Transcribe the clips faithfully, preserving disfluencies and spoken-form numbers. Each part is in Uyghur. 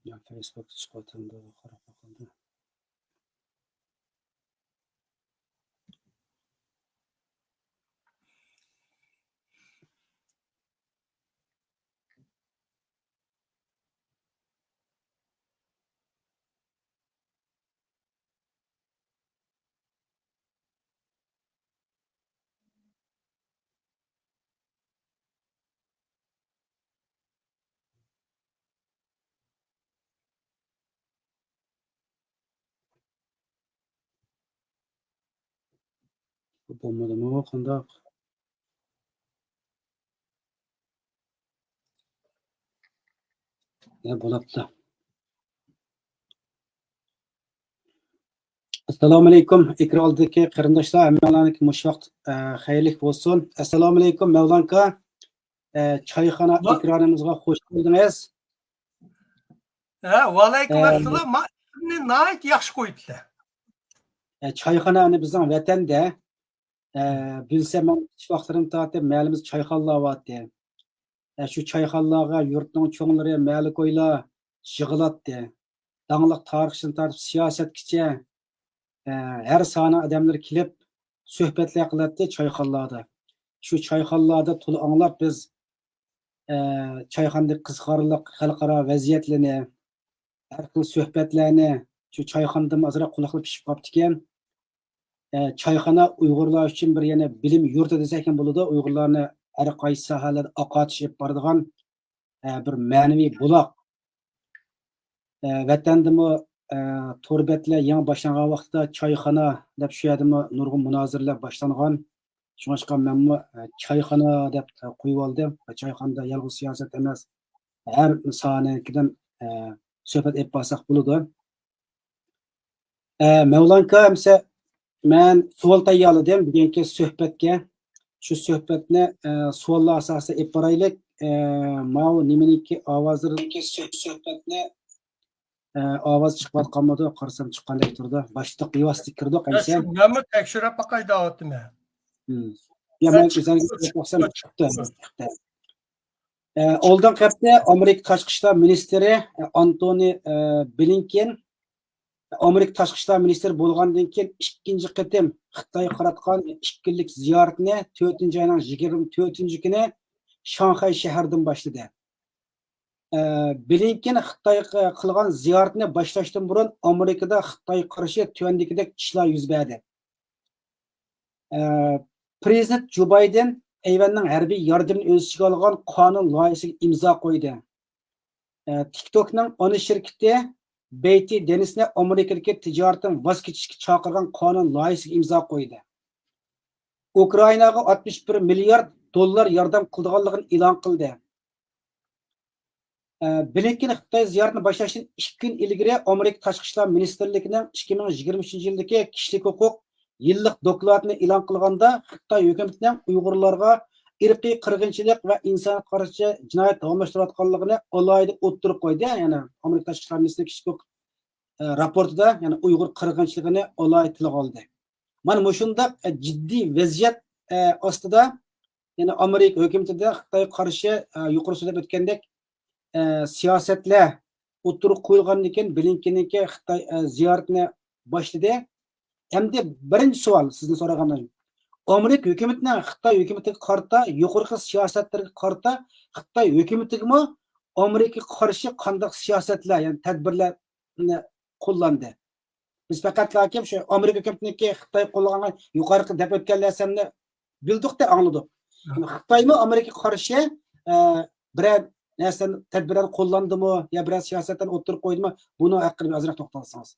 يا فېيسبۇكتا چىقىۋاتامدۇ، قاراپ باقايلى. بولمىدىمۇ قانداق؟ يا بولاپتۇ. ئەسسالامۇئەلەيكۇم، ئېكران ئالدىدىكى قېرىنداشلار، ھەممىڭلارنىڭكى مۇشۇ ۋاقىت، ئە، خەيرلىك بولسۇن. ئەسسالامۇئەلەيكۇم، مەۋلانكا. ئە، چايخانا ۋە- ئېكرانىمىزغا خوش كەلدىڭىز. ھە، ۋەئەلەيكۇم ئە، ئەسسالام. ما-، ئىسىمنى ناھايىتى ياخشى قويۇپتىلەر. ئە، چايخانا ئەنە بىزنىڭ ۋەتەندە. ئە، بىلسەم، مەن كىچىك ۋاقىتلىرىمدا تارتىپ مەھەللىمىزدە چايخانىلار بارتى. ئە، شۇ چايخانىلارغا يۇرتنىڭ چوڭلىرى، مەھەللىكويلار يىغىلاتتى. داڭلىق تارىخچىدىن تارتىپ سىياسەتكىچە، ئە، ھەر ساھەنىڭ ئادەملىرى كېلىپ سۆھبەتلەر قىلاتتى چايخانىلاردا. شۇ چايخانىلاردا تولا ئاڭلاپ بىز، ئە، چايخانىدىكى قىزىقارلىق خەلقئارا ۋەزىيەتلىرىنى، ھەر خىل سۆھبەتلەرنى شۇ چايخانىدىمۇ ئازراق قۇلاقلىرى پىشىپ قاپتىكەن. ئە، چايخانا ئۇيغۇرلار ئۈچۈن بىر يەنە بىلىم يۇرتى دېسەكمۇ بولىدۇ. ئۇيغۇرلارنى ھەر قايسى ساھەلەردە ئاقارتىش ئېلىپ بارىدىغان، ئە، بىر مەنىۋى بۇلاق. ئە، ۋەتەندىمۇ، ئە، تور بەتلەر يېڭى باشلانغان ۋاقىتتا چايخانا دەپ شۇ يەردىمۇ نۇرغۇن مۇنازىرىلەر باشلانغان. شۇڭلاشقا مەنمۇ، ئە، چايخانا دەپ، ئە، قويۇۋالدىم. چايخانىدا يالغۇز سىياسەت ئەمەس، ھەر ساھەنىڭكىدىن، ئە، سۆھبەت ئېلىپ بارساق بولىدۇ. ئە، مەۋلانكا، ئەمسە مەن سوئال تەييارلىدىم بۈگۈنكى سۆھبەتكە. شۇ سۆھبەتنى، ئە، سوئاللار ئاساسىدا ئېلىپ بارايلى. ئە، ماۋۇ نېمىنىڭكى ئاۋازلىرىدىكى سۆ-، سۆھبەتنى، ئە، ئاۋاز چىقىۋاتقانمىدۇ؟ قارىسام چىققاندەك تۇرىدۇ. باشلىق بىۋاسىتە كىردۇق، يا، ئەمسە. شۇ مەنمۇ تەكشۈرۈپ باقاي دەۋاتىمەن. ھىم. يا، سەن مەن چىق-، ئۆزۈڭگە چىق-، چىق-، چىق-، چىقتى. ئە، ئالدىنقى ھەپتە ئامېرىكا تاشقى ئىشلار مىنىستىرى، ئە، ئانتونى، ئە، بلىنكېن ئامېرىكا تاشقى ئىشلار مىنىستىرى بولغاندىن كېيىن ئىككىنچى قېتىم خىتايغا قاراتقان ئىككى كۈنلۈك زىيارىتىنى تۆتىنچى ئاينىڭ يىگىرمە تۆتىنچى كۈنى شاڭخەي شەھىرىدىن باشلىدى. ئە، بلىنكېن خىتايغا قىلغان زىيارىتىنى باشلاشتىن بۇرۇن ئامېرىكىدا خىتايغا قارشى تۆۋەندىكىدەك ئىشلار يۈز بەردى. ئە، پرېزىدېنت جو بايدېن تەيۋەننىڭ ھەربىي ياردىمىنى ئۆز ئىچىگە ئالغان قانۇن لايىھەسىگە ئىمزا قويدى. ئە، تىكتوكنىڭ ئانا شىركىتى بېيتى دېنىسنى ئامېرىكىدىكى تىجارىتىدىن ۋاز كېچىشكە چاقىرغان قانۇن لايىھەسىگە ئىمزا قويدى. ئۇكرائىناغا ئاتمىش بىر مىليارد دوللار ياردەم قىلىدىغانلىقىنى ئېلان قىلدى. ئە، بلىنكېن خىتاي زىيارىتىنى باشلاشتىن ئىككى كۈن ئىلگىرى ئامېرىكا تاشقى ئىشلار مىنىستىرلىكىنىڭ ئىككى مىڭ يىگىرمە ئۈچىنچى يىلدىكى كىشىلىك ھوقۇق يىللىق دوكلاتىنى ئېلان قىلغاندا، خىتاي ھۆكۈمىتىنىڭ ئۇيغۇرلارغا ئىرقىي قىرغىنچىلىق ۋە ئىنسانىيەتكە قارشى جىنايەت داۋاملاشتۇرۇۋاتقانلىقىنى ئالاھىدە ئوتتۇرىغا قويدى. يەنى ئامېرىكا تاشقى ئىشلار مىنىستىرلىكى كىشىلىك ھوقۇق، ئە، راپورتىدا، يەنى ئۇيغۇر قىرغىنچىلىقىنى ئالاھىدە تىلغا ئالدى. مانا مۇشۇنداق، ئە، جىددىي ۋەزىيەت، ئە، ئاستىدا، يەنى ئامېرىكا ھۆكۈمىتىدە خىتايغا قارشى، ئە، يۇقىرى سۆزلەپ ئۆتكەندەك، ئە، سىياسەتلەر ئوتتۇرىغا قويۇلغاندىن كېيىن، بلىنكېننىڭكى خىتاي، ئە، زىيارىتىنى باشلىدى. ئەمدى بىرىنچى سوئال سىزدىن سورىغاندىن، ئامېرىكا ھۆكۈمىتىنىڭ خىتاي ھۆكۈمىتىگە قارىتا، يۇقىرىقى سىياسەتلىرىگە قارىتا خىتاي ھۆكۈمىتىگىمۇ ئامېرىكىغا قارشى قانداق سىياسەتلەر، يەنى تەدبىرلەرنى قوللاندى؟ بىز پەقەتلاكى شۇ ئامېرىكا ھۆكۈمىتىنىڭكى خىتاي قوللىغان يۇقىرىقى دەپ ئۆتكەن نەرسەمنى بىلدۇقتە ئاڭلىدۇق. ھە. خىتايمۇ ئامېرىكىغا قارشى، ئە، بىرەر نەرسىلەرنى، تەدبىرلەرنى قوللاندىمۇ يا بىرەر سىياسەتلەرنى ئوتتۇرىغا قويدىمۇ؟ بۇنىڭ ھەققىدە ئازراق توختالسىڭىز.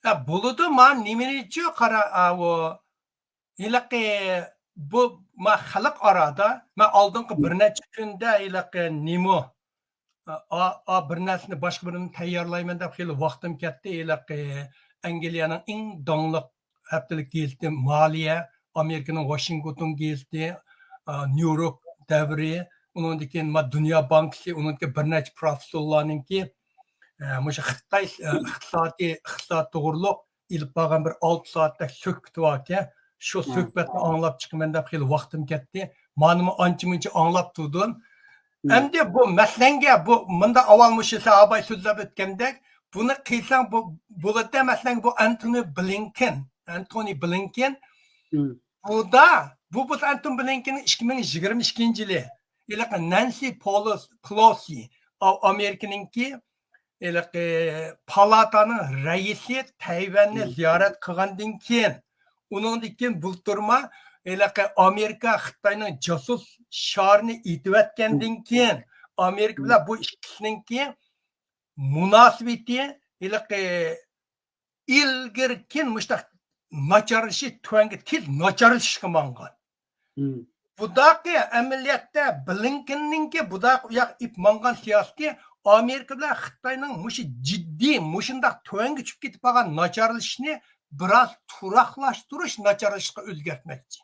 ھە، بولىدۇ، ما نېمىنىچۇ قارا، ئاۋۇ ھېلىقى بۇ ما خەلقئارادا، مەن ئالدىنقى بىر نەچچە كۈندە ھېلىقى نېمو، ئا، ئا، بىر نەرسىنى باشقا بىرىنى تەييارلايمەن دەپ خېلى ۋاقتىم كەتتى. ھېلىقى ئەنگلىيەنىڭ ئىڭ داڭلىق ھەپتىلىك گېزىتى مالىيە، ئامېرىكىنىڭ ۋاشىنگتون گېزىتى، ئا، نيۇ يورك دەۋرى، ئۇنىڭدىن كېيىن ما دۇنيا بانكىسى، ئۇنىڭدىن كېيىن بىر نەچچە پروفېسسورلارنىڭكى، ئا، مۇشۇ خىتاي، ئا، ئىقتىسادىي، ئىقتىساد توغرۇلۇق ئېلىپ بارغان بىر ئالتە سائەتتەك سۆھبىتى باركەن، شۇ سۆھبەتنى ئاڭلاپ چىقىمەن دەپ خېلى ۋاقتىم كەتتى. مانىمۇ ئانچە مۇنچە ئاڭلاپ تۇردۇم. ئەمدى بۇ مەسىلەنگە، بۇ مۇنداق ئاۋۋال مۇشۇ ساھاباي سۆزلەپ ئۆتكەندەك، بۇنى قىلساڭ بۇ بولىدۇ. مەسىلەنگە، بۇ ئەنتونى بلىنكېن، ئەنتونى بلىنكېن بۇدا، بۇ بولسا ئەنتونى بلىنكېن ئىككى مىڭ يىگىرمە ئىككىنچى يىلى ھېلىقى نانسى پولوس-، پلوسى، ئا-، ئامېرىكىنىڭكى ھېلىقى پالاتانىڭ رەئىسى تەيۋەننى زىيارەت قىلغاندىن كېيىن، ئۇنىڭدىن كېيىن بۇلتۇرما ھېلىقى ئامېرىكا خىتاينىڭ جاسۇس شارىنى ئېتىۋەتكەندىن كېيىن، ئامېرىكا بىلەن بۇ ئىككىسىنىڭكى مۇناسىۋىتى ھېلىقى ئىلگىرىكىن مۇشتاق ناچارلىشى، تۆۋەنگە تېز ناچارلىشىشقا ماڭغان. بۇداقى ئەمەلىيەتتە بلىنكېننىڭكى بۇداقى ئۇياق ئېلىپ ماڭغان سىياسىتى ئامېرىكا بىلەن خىتاينىڭ مۇشۇ جىددىي، مۇشۇنداق تۆۋەنگە چۈشۈپ كېتىپ قالغان ناچارلىشىشنى بىراز تۇراقلاشتۇرۇش ناچارلىشىشقا ئۆزگەرتمەكچى.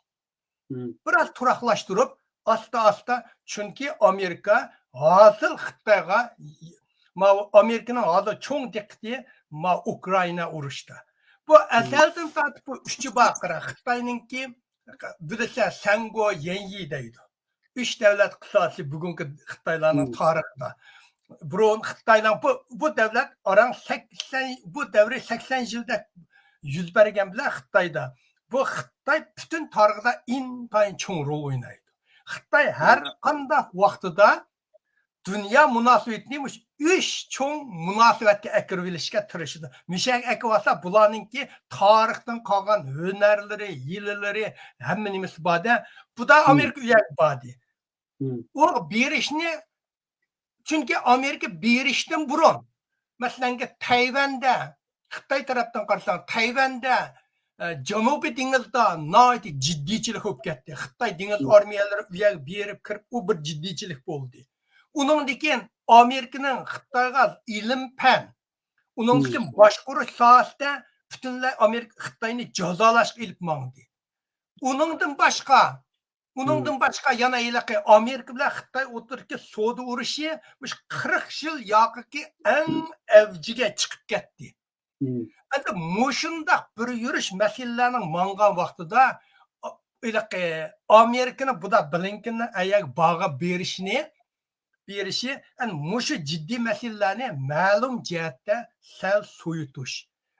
بىراز تۇراقلاشتۇرۇپ، ئاستا-ئاستا، چۈنكى ئامېرىكا ھازىر خىتايغا، ماۋۇ ئامېرىكىنىڭ ھازىر چوڭ دىققىتى ماۋۇ ئۇكرائىنا ئۇرۇشتا. بۇ ئەزەلدىن تارتىپ بۇ ئۈچى بار قارا، خىتاينىڭكى بىلىسە سەنگو يەنيى دەيدۇ. ئۈچ دەۋلەت قىساسى بۈگۈنكى خىتايلارنىڭ تارىخىدا. بۇرۇن خىتاينىڭ بۇ، بۇ دەۋلەت ئاران سەكسەن، بۇ دەۋرى سەكسەن يىلدا يۈز بەرگەن بىلەن خىتايدا. بۇ خىتاي پۈتۈن تارىخىدا ئىنتايىن چوڭ رول ئوينايدۇ. خىتاي ھەر قانداق ۋاقتىدا دۇنيا مۇناسىۋىتىنى مۇشۇ ئۈچ چوڭ مۇناسىۋەتكە ئەكىرىۋېلىشكە تىرىشىدۇ. مۇشۇ يەرگە ئەكىرىۋالسا، بۇلارنىڭكى تارىختىن قالغان ھۈنەرلىرى، ھىيلىلىرى، ھەممە نېمىسى بار-دە. بۇدا ئامېرىكا ئۇ يەرگە باردى. ئۇ بېرىشنى، چۈنكى ئامېرىكا بېرىشتىن بۇرۇن، مەسىلەنگە، تەيۋەندە، خىتاي تەرەپتىن قارىساڭ، تەيۋەندە، ئە، جەنۇبىي دېڭىزدا ناھايىتى جىددىيچىلىك بولۇپ كەتتى. خىتاي دېڭىز ئارمىيەلىرى ئۇ يەرگە بېرىپ كىرىپ، ئۇ بىر جىددىيچىلىك بولدى. ئۇنىڭدىن كېيىن ئامېرىكىنىڭ خىتايغا ئىلىم-پەن، ئۇنىڭدىن كېيىن باشقۇرۇش ساھەسىدە پۈتۈنلەي ئامېرىكا خىتاينى جازالاشقا ئېلىپ ماڭدى. ئۇنىڭدىن باشقا، ئۇنىڭدىن باشقا يەنە ھېلىقى ئامېرىكا بىلەن خىتاي ئوتتۇرىدىكى سودا ئۇرۇشى مۇشۇ قىرىق يىل ياقىكى ئەڭ ئەۋجىگە چىقىپ كەتتى. ئەمدى مۇشۇنداق بىر يۈرۈش مەسىلىلەرنىڭ ماڭغان ۋاقتىدا، ئا-، ھېلىقى ئامېرىكىنىڭ بۇدا بلىنكېننىڭ ئەيەر باغا بېرىشىنى، بېرىشى، ئەنە مۇشۇ جىددىي مەسىلىلەرنى مەلۇم جەھەتتە سەل سويۇتۇش.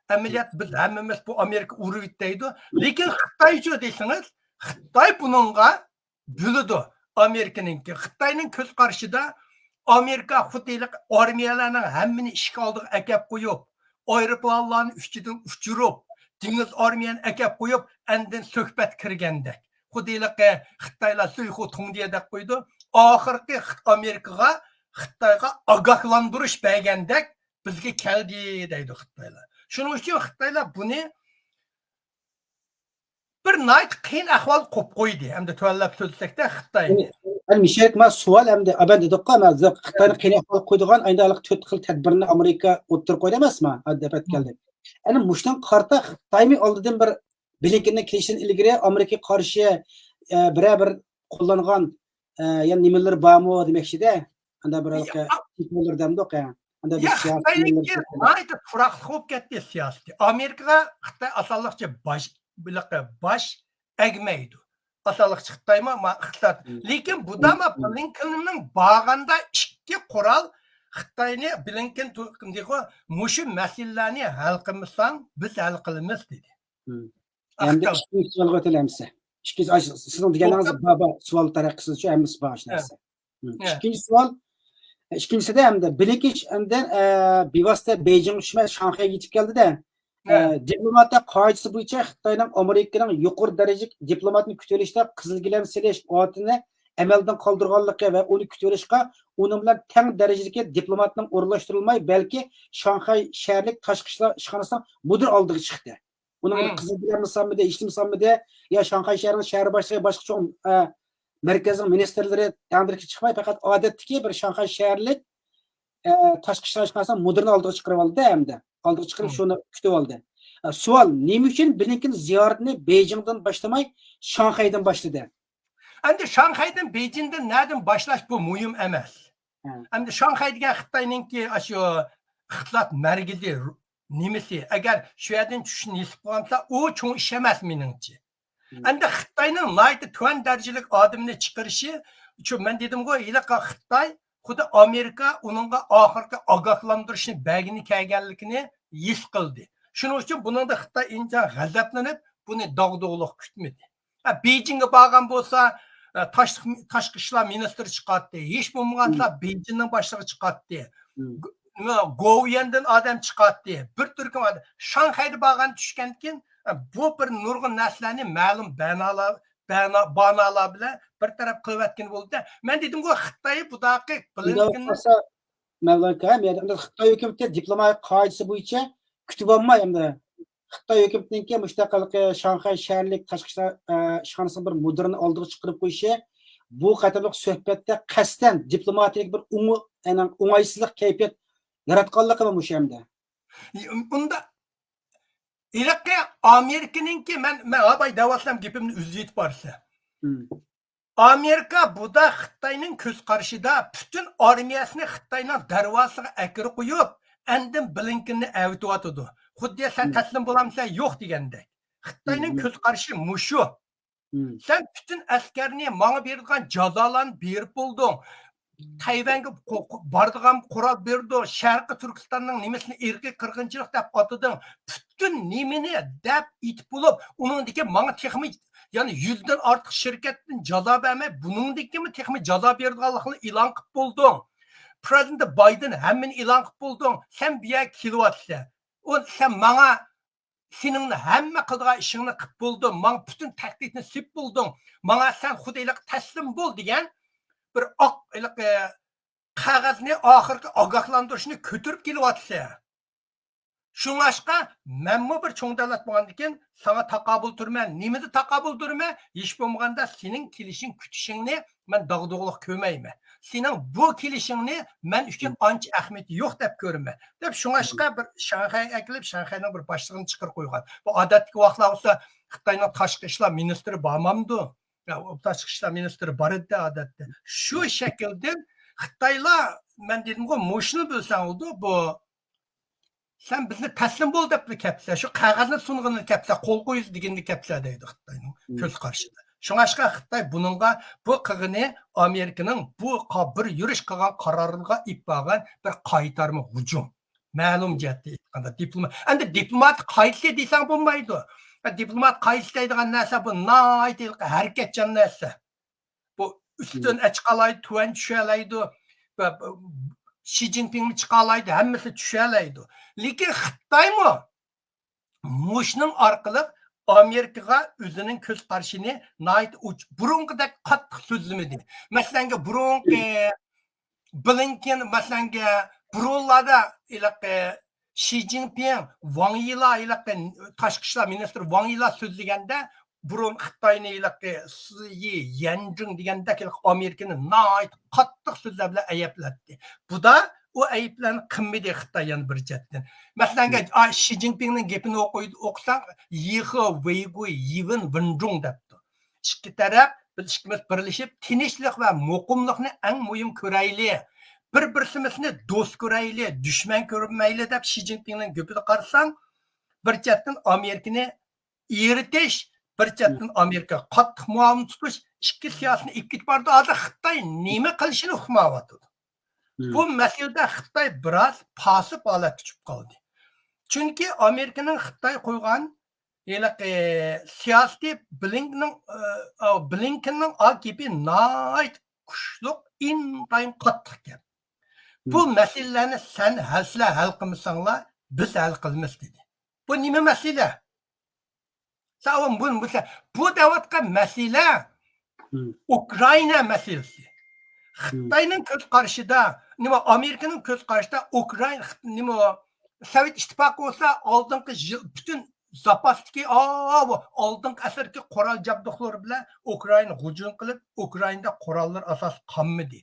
ئەمەلىيەت بىز ھەممىمىز بۇ ئامېرىكا ئۇرۇۋېتەيدۇ. لېكىن خىتايچۇ دېسىڭىز، خىتاي بۇنىڭغا بۆلىدۇ. ئامېرىكىنىڭكى، خىتاينىڭ كۆز قارىشىدا ئامېرىكا خۇددى ھېلىقى ئارمىيەلەرنىڭ ھەممىنى ئىشىك ئالدىغا ئەكەپ قويۇپ، ئايروپىلانلارنى ئۈستىدىن ئۇچۇرۇپ، دېڭىز ئارمىيەنى ئەكەپ قويۇپ، ئاندىن سۆھبەت كىرگەندەك. خۇددى ھېلىقى خىتايلار سۈيخۇ تۇڭدىيە دەپ قويىدۇ. ئاخىرقى خىت-، ئامېرىكىغا، خىتايغا ئاگاھلاندۇرۇش بەرگەندەك بىزگە كەلدى دەيدۇ خىتايلار. شۇنىڭ ئۈچۈن خىتايلار بۇنى بىر ناھايىتى قىيىن ئەھۋال قويۇپ قويدى. ئەمدى تۆۋەنلەپ سۆزلىسەكتە خىتاينى. يەنى، يەنى مىشەل، ما سوئال ئەمدى، ئا، بەندە دېدۇققۇ، ما، خىتاينى قىيىن ئەھۋال قويىدىغان ئەمدى ھېلىقى تۆت خىل تەدبىرنى ئامېرىكا ئوتتۇرىغا قويدى ئەمەسمۇ؟ ھە، دەپ ئەتكەلدى. يەنى مۇشۇنىڭغا قارىتا خىتايمۇ ئالدىدىن بىر بلىنكېننىڭ كېلىشىدىن ئىلگىرى ئامېرىكىغا قارشى، ئە، بىرەر بىر قوللانغان، ئە، يەنى نېمىلىرى بارمۇ دېمەكچىدە. ئانداق بىر ھېلىقى يا، تېلېفونلىرى دەمدۇق، ھە. ئانداق بىر يا، سىياسىي خىتاينىڭكى نېمىلىرى ناھايىتى تۇراقلىق بولۇپ كەتتى سىياسىتى. ئامېرىكىغا خىتاي ئاسانلىقچە باش، بىلىقى باش ئەگمەيدۇ. ئاسانلىقچە خىتايمۇ، ما، ئىقتىساد. لېكىن بۇداما بلىنكېننىڭ بارغاندا ئىككى قورال خىتاينى، بلىنكېن تۇ-، دېگۇ، مۇشۇ مەسىلىلەرنى ھەل قىلمىساڭ، بىز ھەل قىلىمىز، دېدى. ئەمدى ئىككىنچى سوئالغا ئۆتەيلى ئەمىسە. ئىككىنچى، ئاش-، سىزنىڭ دېگەنىڭىز بار، بار، سوئال تەرەققىي قىلسىچۇ، ھەممىسى بار ئاشۇ نەرسە. ئىككىنچى سوئال، ئىككىنچىسىدە ئەمدى بلىنكېن ئەمدى، ئە، بىۋاسىتە بېيجىڭغا چۈشمەي شاڭخەيگە يېتىپ كەلدى-دە. ئە، دىپلوماتلار قائىدىسى بويىچە خىتاينىڭ ئامېرىكىنىڭ يۇقىرى دەرىجىلىك دىپلوماتنى كۈتۈۋېلىشتا قىزىل گىلەم سېلىش ئادىتىنى ئەمەلدىن قالدۇرغانلىقى ۋە ئۇنى كۈتۈۋېلىشقا ئۇنىڭ بىلەن تەڭ دەرىجىدىكى دىپلوماتنىڭ ئورۇنلاشتۇرۇلماي، بەلكى شاڭخەي شەھەرلىك تاشقى ئىشلار ئىشخانىسىنىڭ مۇدىر ئالدىغا چىقتى. ئۇنىڭ بىر قىزىل گىلەممۇ سالمىدى، ھېچنېمە سالمىدى. يا شاڭخەي شەھىرىنىڭ شەھەر باشلىقى، باشقا چوڭ، ئە، مەركەزنىڭ مىنىستىرلىرى تەڭدىرىكى چىقماي، پەقەت ئادەتتىكى بىر شاڭخەي شەھەرلىك، ئە، تاشقى ئىشلار ئىشخانىسىنىڭ مۇدىرىنى ئالدىغا چىقىرىۋالدى ئەمدى. ئالدىغا چىقىرىپ شۇنى كۈتۈۋالدى. ئە، سوئال، نېمە ئۈچۈن بلىنكېن زىيارىتىنى بېيجىڭدىن باشلىماي، شاڭخەيدىن باشلىدى؟ ئەمدى شاڭخەيدىن، بېيجىڭدىن نەدىن باشلاش، بۇ مۇھىم ئەمەس. ئەمدى شاڭخەي دېگەن خىتاينىڭكى ئاشۇ ئىقتىساد مەركىزى نېمىسى؟ ئەگەر شۇ يەردىن چۈشۈشنى نېسىپ قىلغانسا، ئۇ چوڭ ئىش ئەمەس مېنىڭچە. ئەمدى خىتاينىڭ ناھايىتى تۆۋەن دەرىجىلىك ئادىمىنى چىقىرىشى، شۇ مەن دېدىمغۇ، ھېلىقى خىتاي خۇددى ئامېرىكا ئۇنىڭغا ئاخىرقى ئاگاھلاندۇرۇشنى بەرگىلى كەلگەنلىكىنى ھېس قىلدى. شۇنىڭ ئۈچۈن بۇنىڭدا خىتاي ئىنتايىن غەزەپلىنىپ، بۇنى داغدۇغىلىق كۈتمىدى. ھە، بېيجىڭغا بارغان بولسا، ئە، تاشلىق-، تاشقى ئىشلار مىنىستىرى چىقاتتى. ھېچ بولمىغاندا بېيجىڭنىڭ باشلىقى چىقاتتى. گوۋۇيۈەندىن ئادەم چىقاتتى. بىر تۈركۈم ئادەم. شاڭخەيدە بارغان چۈشكەنكىن، ئە، بۇ بىر نۇرغۇن نەرسىلەرنى مەلۇم بەنالار، بەنا-، بانالار بىلەن بىر تەرەپ قىلىۋەتكىلى بولدى. مەن دېدىمغۇ، خىتاي بۇداقى بلىنكېننى مەۋلان ئاكا، مەيەردە خىتاي ھۆكۈمىتى دىپلوماتىك قائىدىسى بويىچە كۈتۈۋالماي ئەمدى. خىتاي ھۆكۈمىتىنىڭكى مۇشۇنداق ھېلىقى شاڭخەي شەھەرلىك تاشقى ئىشلار، ئە، ئىشخانىسىنىڭ بىر مۇدىرىنى ئالدىغا چىقىرىپ قويۇشى، بۇ قېتىملىق سۆھبەتتە قەستەن دىپلوماتىك بىر ئوڭ-، يەنى ئوڭايسىزلىق كەيپىيات ياراتقانلىقىمۇ مۇشۇ ئەمدى. ئۇندا ھېلىقى ئامېرىكىنىڭكى، مەن، مەن ھاۋاي دەۋاتسام گېپىمنى ئۈزۈۋېتىپ بارىسىلەر. ئامېرىكا بۇدا خىتاينىڭ كۆز قارىشىدا پۈتۈن ئارمىيەسىنى خىتاينىڭ دەرۋازىسىغا ئەكىرىپ قويۇپ، ئاندىن بلىنكېننى ئەۋېتىۋاتىدۇ. خۇددى سەن تەسلىم بولامسەن يوق دېگەندەك. خىتاينىڭ كۆز قارىشى مۇشۇ. سەن پۈتۈن ئەسكەرنى ماڭا بېرىدىغان جازالارنى بېرىپ بولدۇڭ. تەيۋەنگە قو-، قو-، بارىدىغان قورال بېرىدۇ، شەرقىي تۈركىستاننىڭ نېمىسىنى ئىرقىي قىرغىنچىلىق دەپ ئاتىدىڭ. پۈتۈن نېمىنى دەپ ئېيتىپ بولۇپ، ئۇنىڭدىكى ماڭا تېخىمۇ، يەنى يۈزدىن ئارتۇق شىركەتتىن جازا بەرمەي، بۇنىڭدىكىمۇ تېخىمۇ جازا بېرىدىغانلىقىنى ئېلان قىلىپ بولدۇڭ. پرېزىدېنت بايدېن ھەممىنى ئېلان قىلىپ بولدۇڭ. سەن بۇ يەرگە كېلىۋاتىسەن. ئۇ سەن ماڭا سېنىڭ ھەممە قىلىدىغان ئىشىڭنى قىلىپ بولدۇم، ماڭا پۈتۈن تەھدىتنى سېلىپ بولدۇڭ، ماڭا سەن خۇددى ھېلىقى تەسلىم بول دېگەن بىر ئاق ھېلىقى قەغەزنى، ئاخىرقى ئاگاھلاندۇرۇشنى كۆتۈرۈپ كېلىۋاتىسەن. شۇڭلاشقا مەنمۇ بىر چوڭ دۆلەت بولغاندىكىن ساڭا تاقابىل تۇرىمەن. نېمىدە تاقابىل تۇرىمەن؟ ھېچ بولمىغاندا سېنىڭ كېلىشىڭ، كۈتۈشۈڭنى مەن داغدۇغىلىق كۆرمەيمەن. سېنىڭ بۇ كېلىشىڭنى مەن ئۈچۈن ئانچە ئەھمىيىتى يوق دەپ كۆرىمەن، دەپ شۇڭلاشقا بىر شاڭخەيگە ئەكېلىپ، شاڭخەينىڭ بىر باشلىقىنى چىقىرىپ قويغان. بۇ ئادەتتىكى ۋاقىتلار بولسا خىتاينىڭ تاشقى ئىشلار مىنىستىرى بارمامدۇ؟ يا، تاشقى ئىشلار مىنىستىرى بار ئىدى ئادەتتە. شۇ شەكىلدىن خىتايلار، مەن دېدىمغۇ، مۇشۇنى بىلسەڭ بولىدۇ، بۇ سەن بىزنى تەسلىم بول دەپلا كەپسە، شۇ قەغەزنى سۇنغىنىلا كەپسە، قول قويىسىز دېگىنىلا كەپسە دەيدۇ خىتاينىڭ كۆز قارىشىدا. شۇڭلاشقا خىتاي بۇنىڭغا، بۇ قىلغىنى ئامېرىكىنىڭ بۇ قا-، بىر يۈرۈش قىلغان قارارىغا ئېلىپ بارغان بىر قايتارما ھۇجۇم. مەلۇم جەھەتتىن ئېيتقاندا، دىپلوما-، ئەمدى دىپلومات قايتىلى دېسەڭ بولمايدۇ. دىپلومات قايتىلى دەيدىغان نەرسە بۇ ناھايىتى ھەرىكەتچان نەرسە. بۇ ئۈستۈن چىقالايدۇ، تۆۋەن چۈشەلەيدۇ. بۇ، بۇ، شى جىنپىڭمۇ چىقالايدۇ، ھەممىسى چۈشەلەيدۇ. لېكىن خىتايمۇ مۇشۇنىڭ ئارقىلىق ئامېرىكىغا ئۆزىنىڭ كۆز قارىشىنى ناھايىتى ئوچ-، بۇرۇنقىدەك قاتتىق سۆزلىمىدى. مەسىلەنگە، بۇرۇنقى بلىنكېن، مەسىلەنگە، بۇرۇنلاردا ھېلىقى شى جىنپىڭ، ۋاڭ يىلار، ھېلىقى تاشقى ئىشلار مىنىستىرى ۋاڭ يىلار سۆزلىگەندە، بۇرۇن خىتاينى ھېلىقى سى يى يەنجىڭ دېگەندەك ھېلىقى ئامېرىكىنى ناھايىتى قاتتىق سۆزلەر بىلەن ئەيىبلەتتى. بۇدا ئۇ ئەيىبلەرنى قىلمىدى خىتاي يەنە بىر جەھەتتىن. مەسىلەن، ئا، شى جىنپىڭنىڭ گېپىنى ئوقۇي-، ئوقۇساڭ، يىخې ۋېيگۇي يىۋېن ۋېنجۇڭ دەپتۇ. ئىككى تەرەپ، بىز ئىككىمىز بىرلىشىپ، تىنچلىق ۋە مۇقىملىقنى ئەڭ مۇھىم كۆرەيلى، بىر-بىرسىمىزنى دوست كۆرەيلى، دۈشمەن كۆرمەيلى، دەپ شى جىنپىڭنىڭ گېپىدە قارىساڭ، بىر جەھەتتىن ئامېرىكىنى ئېرىتىش، بىر جەھەتتىن ئامېرىكا قاتتىق مۇئاۋىن تۇتۇش، ئىككى سىياسىتىنى ئېلىپ كېتىپ بارىدۇ. ھازىر خىتاي نېمە قىلىشىنى ئۇقمايۋاتىدۇ. بۇ مەسىلىدە خىتاي بىراز پاسىپ ھالەتكە چۈشۈپ قالدى. چۈنكى ئامېرىكىنىڭ خىتاي قويغان ھېلىقى سىياسىتى بلىنكېننىڭ، ئە، بلىنكېننىڭ ئا گېپى ناھايىتى كۈچلۈك، ئىنتايىن قاتتىق گەپ. بۇ مەسىلىلەرنى سەن ھەل، سىلەر ھەل قىلمىساڭلار، بىز ھەل قىلىمىز، دېدى. بۇ نېمە مەسىلە؟ سەن بۇ، بۇ، بۇ دەۋاتقان مەسىلە ئۇكرائىنا مەسىلىسى. خىتاينىڭ كۆز قارىشىدا، نېمە، ئامېرىكىنىڭ كۆز قارىشىدا ئۇكرائىنا، نېمە، سوۋېت ئىتتىپاقى بولسا ئالدىنقى يىل پۈتۈن زاپاستىكى، ئاۋۇ ئالدىنقى ئەسىردىكى قورال جابدۇقلىرى بىلەن ئۇكرائىناغا ھۇجۇم قىلىپ، ئۇكرائىنادا قوراللىرى ئاساسلىق قالمىدى.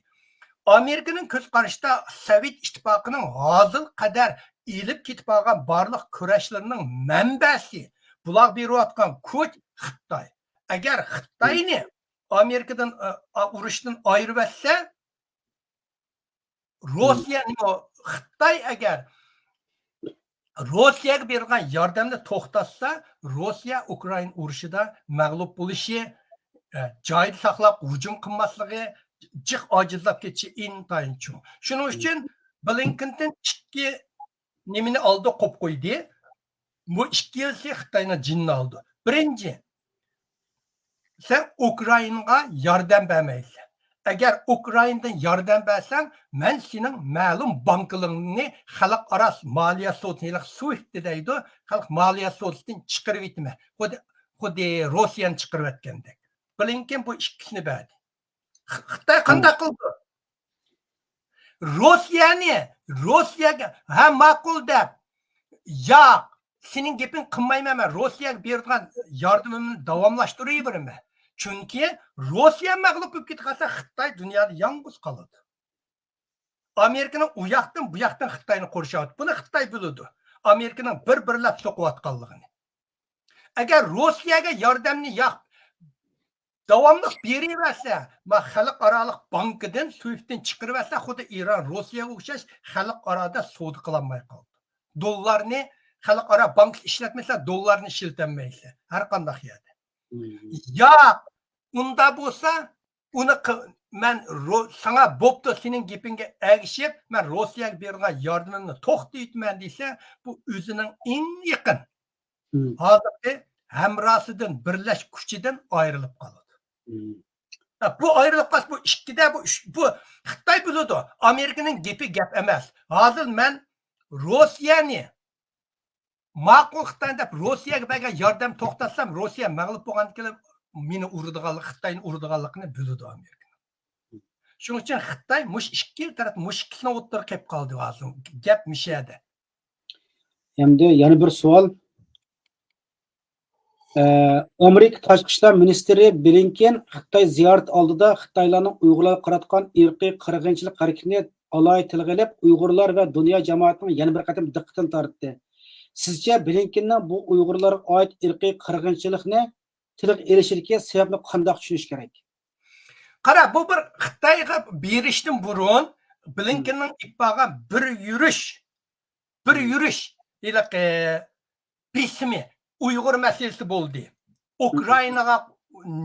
ئامېرىكىنىڭ كۆز قارىشىدا سوۋېت ئىتتىپاقىنىڭ ھازىل قەدەر ئېلىپ كېتىپ بارغان بارلىق كۈرەشلىرىنىڭ مەنبەسى، بۇلار بېرىۋاتقان كۈچ خىتاي. ئەگەر خىتاينى ئامېرىكىدىن، ئا، ئا، ئۇرۇشتىن ئايرىۋەتسە، روسىيە نېمە، خىتاي ئەگەر روسىيەگە بېرىدىغان ياردەمنى توختاتسا، روسىيە ئۇكرائىنا ئۇرۇشىدا مەغلۇپ بولۇشى، ئە، جايىدا ساقلاپ ھۇجۇم قىلماسلىقى، جىق ئاجىزلاپ كېتىشى ئىنتايىن چوڭ. شۇنىڭ ئۈچۈن بلىنكېندىن ئىككى نېمىنى ئالدى قوپ قويدى. بۇ ئىككىلىسى خىتاينىڭ جېنىنى ئالىدۇ. بىرىنچى، سەن ئۇكرائىناغا ياردەم بەرمەيسەن. ئەگەر ئۇكرائىنادىن ياردەم بەرسەڭ، مەن سېنىڭ مەلۇم بانكىلىرىڭنى خەلقئارا مالىيە سودىسى، سوئىفت دەيدۇ، خەلق مالىيە سودىسىدىن چىقىرىۋېتىمەن. خۇددى، خۇددى روسىيەنى چىقىرىۋەتكەندەك. بلىنكېن بۇ ئىككىسىنى بەردى. خىتاي قانداق قىلدى؟ روسىيەنى، روسىيەگە، ھە، ماقۇل دەپ، ياق، سېنىڭ گېپىڭ قىلمايمەن، مەن روسىيەگە بېرىدىغان ياردىمىمنى داۋاملاشتۇرۇۋېرىمەن. چۈنكى روسىيە مەغلۇپ بولۇپ كېتىپ قالسا، خىتاي دۇنيادا يالغۇز قالىدۇ. ئامېرىكىنىڭ ئۇ ياقتىن، بۇ ياقتىن خىتاينى قورشاۋاتىدۇ. بۇنى خىتاي بىلىدۇ. ئامېرىكىنىڭ بىر-بىرلەپ سوقۇۋاتقانلىقىنى. ئەگەر روسىيەگە ياردەمنى ياق، داۋاملىق بېرىۋەرسە، ما خەلقئارالىق بانكىدىن، سوئىفتتىن چىقىرىۋەتسە، خۇددى ئىران، روسىيەگە ئوخشاش خەلقئارادا سودا قىلالماي قالدى. دوللارنى خەلقئارا بانكا ئىشلەتمىسە، دوللارنى ئىشلىتەلمەيسەن، ھەر قانداق يەردە. ياق، ئۇنداق بولسا، ئۇنى قى-، مەن رو-، ساڭا بوپتۇ، سېنىڭ گېپىڭگە ئەگىشىپ، مەن روسىيەگە بېرىدىغان ياردىمىمنى توختىتىمەن دېسە، بۇ ئۆزىنىڭ ئەڭ يېقىن ھازىرقى ھەمراھسىدىن، بىرلەشكۈچىدىن ئايرىلىپ قالىدۇ. ھە، بۇ ئايرىلىپ قالسا، بۇ ئىككىدە، بۇ ئۈچ، بۇ خىتاي بىلىدۇ. ئامېرىكىنىڭ گېپى گەپ ئەمەس. ھازىر مەن روسىيەنى ماقۇل خىتاي دەپ، روسىيەگە بەرگەن ياردەم توختاتسام، روسىيە مەغلۇپ بولغاندىن كېيىن مېنى ئۇرىدىغانلىق، خىتاينى ئۇرىدىغانلىقىنى بىلىدۇ ئامېرىكىنىڭ. شۇنىڭ ئۈچۈن خىتاي مۇشۇ ئىككىلا تەرەپ، مۇشۇ ئىككىسىنىڭ ئوتتۇرىغا كېلىپ قالدى ھازىر. گەپ مۇشۇ يەردە. ئەمدى يەنە بىر سوئال. ئە، ئامېرىكا تاشقى ئىشلار مىنىستىرى بلىنكېن خىتاي زىيارىتى ئالدىدا خىتايلارنىڭ ئۇيغۇرلارغا قاراتقان ئىرقىي قىرغىنچىلىق ھەرىكىتىنى ئالاھىدە تىلغا ئېلىپ، ئۇيغۇرلار ۋە دۇنيا جامائىتىنىڭ يەنە بىر قېتىم دىققىتىنى تارتتى. سىزچە بلىنكېننىڭ بۇ ئۇيغۇرلارغا ئائىت ئىرقىي قىرغىنچىلىقنى تىلغا ئېلىشىدىكى سەۋەبنى قانداق چۈشىنىش كېرەك؟ قارا، بۇ بىر خىتايغا بېرىشتىن بۇرۇن بلىنكېننىڭ ئېلىپ بارغان بىر يۈرۈش، بىر يۈرۈش ھېلىقى بېسىمى ئۇيغۇر مەسىلىسى بولدى. ئۇكرائىناغا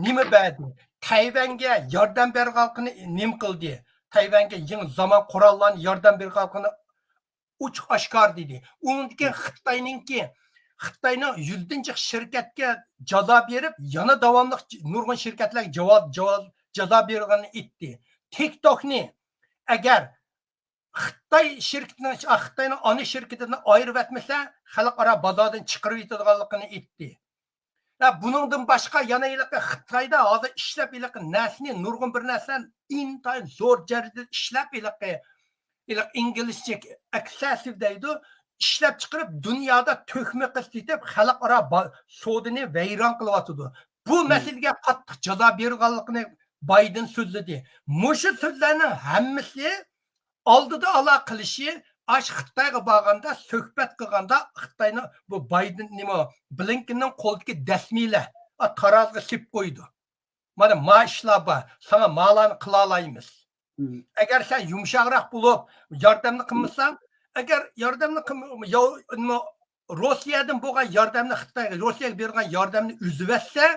نېمە بەردى؟ تەيۋەنگە ياردەم بەرگەنلىكىنى نېمە قىلدى؟ تەيۋەنگە يېڭى زامان قوراللارنى ياردەم بەرگەنلىكىنى ئوچۇق ئاشكارا دېدى. ئۇنىڭدىن كېيىن خىتاينىڭكى، خىتاينىڭ يۈزدىن جىق شىركەتكە جازا بېرىپ، يەنە داۋاملىق نۇرغۇن شىركەتلەرگە جاۋاب، جاۋاب، جازا بېرىدىغىنىنى ئېيتتى. تىك توكنى ئەگەر خىتاي شىركىتىنىڭ، خىتاينىڭ ئانا شىركىتىدىن ئايرىۋەتمىسە، خەلقئارا بازاردىن چىقىرىۋېتىدىغانلىقىنى ئېيتتى. ۋە بۇنىڭدىن باشقا يەنە ھېلىقى خىتايدا ھازىر ئىشلەپ ھېلىقى نەرسىنى، نۇرغۇن بىر نەرسىلەرنى ئىنتايىن زور دەرىجىدە ئىشلەپ ھېلىقى، ھېلىقى ئىنگلىزچە ئەكسېسسىۋ دەيدۇ، ئىشلەپ چىقىرىپ دۇنيادا تۆكمە قىلىپ سېتىپ خەلقئارا با-، سودىنى ۋەيران قىلىۋاتىدۇ. بۇ مەسىلىگە قاتتىق جازا بېرىدىغانلىقىنى بايدېن سۆزلىدى. مۇشۇ سۆزلەرنىڭ ھەممىسى ئالدىدا ئالا قىلىشى، ئاش خىتايغا بارغاندا، سۆھبەت قىلغاندا خىتاينىڭ بۇ بايدېن نېمە، بلىنكېننىڭ قولىدىكى دەسمىلەر، ئا، تارازىغا سېلىپ قويىدۇ. مانا ما ئىشلار بار، ساڭا مالارنى قىلالايمىز. ئەگەر سەن يۇمشاقراق بولۇپ ياردەمنى قىلمىساڭ، ئەگەر ياردەمنى قىل-، يا-، نېمە، روسىيەدىن بولغان ياردەمنى خىتايغا، روسىيەگە بېرىدىغان ياردەمنى ئۈزۈۋەتسە،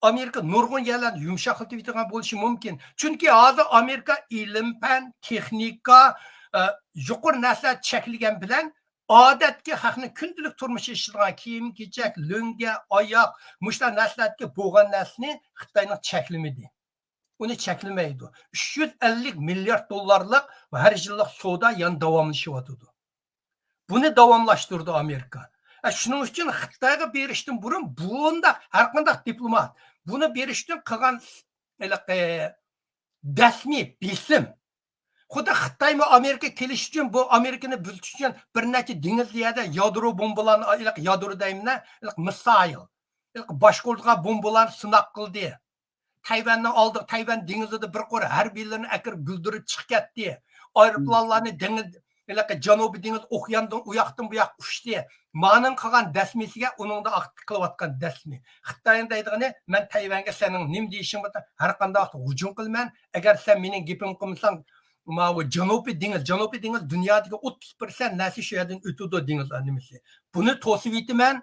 ئامېرىكا نۇرغۇن يەرلەرنى يۇمشاقلىتىۋېتىدىغان بولۇشى مۇمكىن. چۈنكى ھازىر ئامېرىكا ئىلىم-پەن، تېخنىكا، ئە، يۇقىرى نەرسىلەر چەكلىگەن بىلەن، ئادەتتىكى خەقنىڭ كۈندىلىك تۇرمۇشى ئىشلىتىدىغان كىيىم-كېچەك، لۆڭگە، ئاياغ، مۇشۇنداق نەرسىلەردىكى بولغان نەرسىنى خىتاينىڭ چەكلىمىدى. ئۇنى چەكلىمەيدۇ. ئۈچ يۈز ئەللىك مىليارد دوللارلىق ھەر يىللىق سودا يەنە داۋاملىشىۋاتىدۇ. بۇنى داۋاملاشتۇرىدۇ ئامېرىكا. ئە، شۇنىڭ ئۈچۈن خىتايغا بېرىشتىن بۇرۇن بۇنداق ھەر قانداق دىپلومات بۇنى بېرىشتىن قىلغان ھېلىقى دەسمىي بېسىم. خۇددى خىتايمۇ ئامېرىكا كېلىش ئۈچۈن بۇ ئامېرىكىنى بۈزۈش ئۈچۈن بىر نەچچە دېڭىز يەردە يادرو بومبىلارنى، ھېلىقى يادرو دەيمىنە، ھېلىقى مىسسايل، ھېلىقى باشقۇرىدىغان بومبىلارنى سىناق قىلدى. تەيۋەننىڭ ئالدىغا، تەيۋەن دېڭىزىدا بىر قۇر ھەربىيلىرىنى ئەكىرىپ گۈلدۈرۈپ چىقىپ كەتتى. ئايروپىلانلارنى دېڭىز، ھېلىقى جەنۇبىي دېڭىز ئوكياندىن ئۇ ياقتىن بۇ ياققا ئۇچتى. مانىڭ قىلغان دەسمىسىگە ئۇنىڭدا قىلىۋاتقان دەسمى. خىتاينىڭ دەيدىغىنى، مەن تەيۋەنگە سېنىڭ نېمە دېيىشىڭ بىلەن ھەر قانداق ۋاقىتتا ھۇجۇم قىلىمەن. ئەگەر سەن مېنىڭ گېپىمنى قىلمىساڭ، ماۋۇ جەنۇبىي دېڭىز، جەنۇبىي دېڭىز دۇنيادىكى ئوتتۇز پىرسەنت نەرسە شۇ يەردىن ئۆتىدۇ، دېڭىز نېمىسى. بۇنى توسۇۋېتىمەن.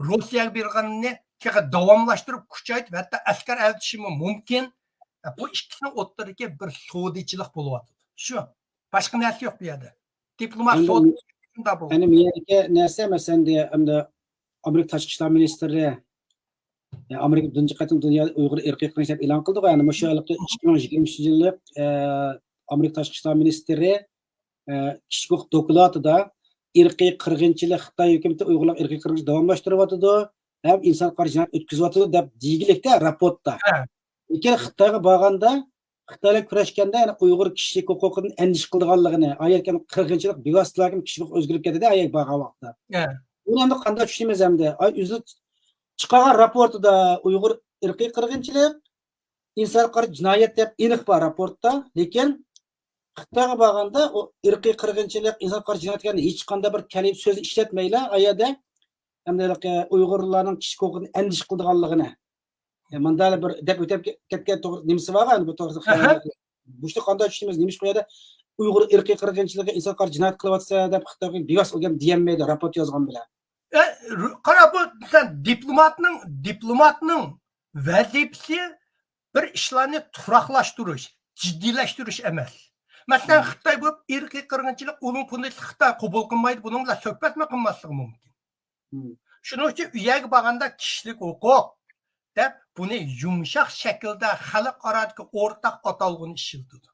روسىيەگە بېرىدىغىنىنى تېخى داۋاملاشتۇرۇپ، كۈچەيتىپ، ھەتتا ئەسكەر ئەۋەتىشىمۇ مۇمكىن. بۇ ئىككىسىنىڭ ئوتتۇرىدىكى بىر سودىچىلىق بولۇۋاتىدۇ. شۇ. باشقا نەرسە يوق بۇ يەردە. دىپلومات سودا شۇنداق بولىدۇ. ئەمدى بۇ يەردىكى نەرسە، مەسىلەن، ئەمدى ئامېرىكا تاشقى ئىشلار مىنىستىرى، ئامېرىكا تۇنجى قېتىم دۇنيا ئۇيغۇر ئىرقىي قىرغىنچىلىق ئېلان قىلدىغۇ، يەنى مۇشۇ ھېلىقى ئىككى مىڭ يىگىرمە ئۈچىنچى يىللىق ئامېرىكا تاشقى ئىشلار مىنىستىرى كىشىلىك ھوقۇق دوكلاتىدا ئىرقىي قىرغىنچىلىق، خىتاي ھۆكۈمىتى ئۇيغۇرلارغا ئىرقىي قىرغىنچىلىق داۋاملاشتۇرۇۋاتىدۇ ھەم ئىنسان ھەققى جىنايەت ئۆتكۈزۈۋاتىدۇ دەپ دېگىلىكتە راپورتتا. لېكىن خىتايغا بارغاندا خىتايلار كۈرەشكەندە، يەنى ئۇيغۇر كىشىلىك ھوقۇقىدىن ئەندىشە قىلىدىغانلىقىنى، ئايەركەن قىرغىنچىلىق بىۋاسىتىلەركەن كىشىلىك ئۆزگىرىپ كەتتى ئايەك بارغان ۋاقىتتا. بۇنى ئەمدى قانداق چۈشىنىمىز ئەمدى؟ ئاي ئۆزى چىقارغان راپورتىدا ئۇيغۇر ئىرقىي قىرغىنچىلىق، ئىنسان ھەققى جىنايەت دەپ ئېنىق بار راپورتتا. لېكىن خىتايغا بارغاندا ئۇ ئىرقىي قىرغىنچىلىق، ئىنسان ھەققى جىنايەت دېگەن ھېچقانداق بىر كەلىمە سۆزنى ئىشلەتمەيلا، ئايەردە ئەمدى ئۇيغۇرلارنىڭ كىشىلىك ھوقۇقىدىن ئەندىشە قىلىدىغانلىقىنى. مۇنداق بىر دەپ ئۆتۈپ كەتكەن توغرا نېمىسى بارغۇ، بۇ توغرىسىدا بۇشتا قانداق چۈشىنىمىز، نېمىشقا ئۇ يەردە ئۇيغۇر ئىرقىي قىرغىنچىلىقى، ئىنسان ھەققى جىنايەت قىلىۋاتىسە دەپ خىتايغا بىۋاسىتە ئۇ گەپ دېيەلمەيدۇ، راپورت يازغان بىلەن. قارا، بۇ سەن دىپلوماتنىڭ، دىپلوماتنىڭ ۋەزىپىسى بىر ئىشلارنى تۇراقلاشتۇرۇش، جىددىيلەشتۈرۈش ئەمەس. مەسىلەن، خىتاي بولۇپ ئىرقىي قىرغىنچىلىق، ئۇنىڭ بۇنى خىتاي قوبۇل قىلمايدۇ، بۇنىڭ بىلەن سۆھبەتمۇ قىلماسلىقى مۇمكىن. شۇنىڭ ئۈچۈن ئۇ يەرگە بارغاندا كىشىلىك ھوقۇق دەپ بۇنى يۇمشاق شەكىلدە خەلقئارادىكى ئورتاق ئاتالغۇنى ئىشلىتىدۇ.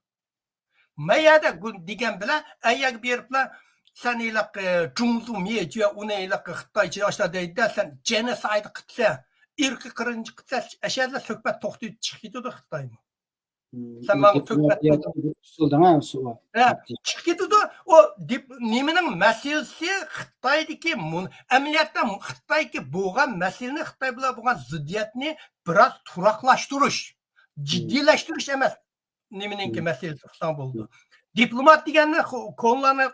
ما يەردە دېگەن بىلەن ئەيەرگە بېرىپلا سەن ھېلىقى جۇڭزۇ ميېجيە ئۇنى ھېلىقى خىتايچە ئاشۇنداق دەيدىدە، سەن جېنوسايد قىلسا، ئىرقىي قىرغىنچىلىق قىلسا، ئەشەدە سۆھبەت توختىتىپ چىقىپ كېتىدۇ خىتايمۇ. سەن ماڭا تۆھپە قىلدىڭ. چىقىپ كېتىدۇ. ئۇ نېمىنىڭ مەسىلىسى؟ خىتايدىكى ئەمەلىيەتتە خىتايدىكى بولغان مەسىلىنى، خىتاي بىلەن بولغان زىددىيەتنى بىراز تۇراقلاشتۇرۇش، جىددىيلەشتۈرۈش ئەمەس. نېمىنىڭكى مەسىلىسى قىلساڭ بولىدۇ. دىپلومات دېگەننى كونىلارنىڭ،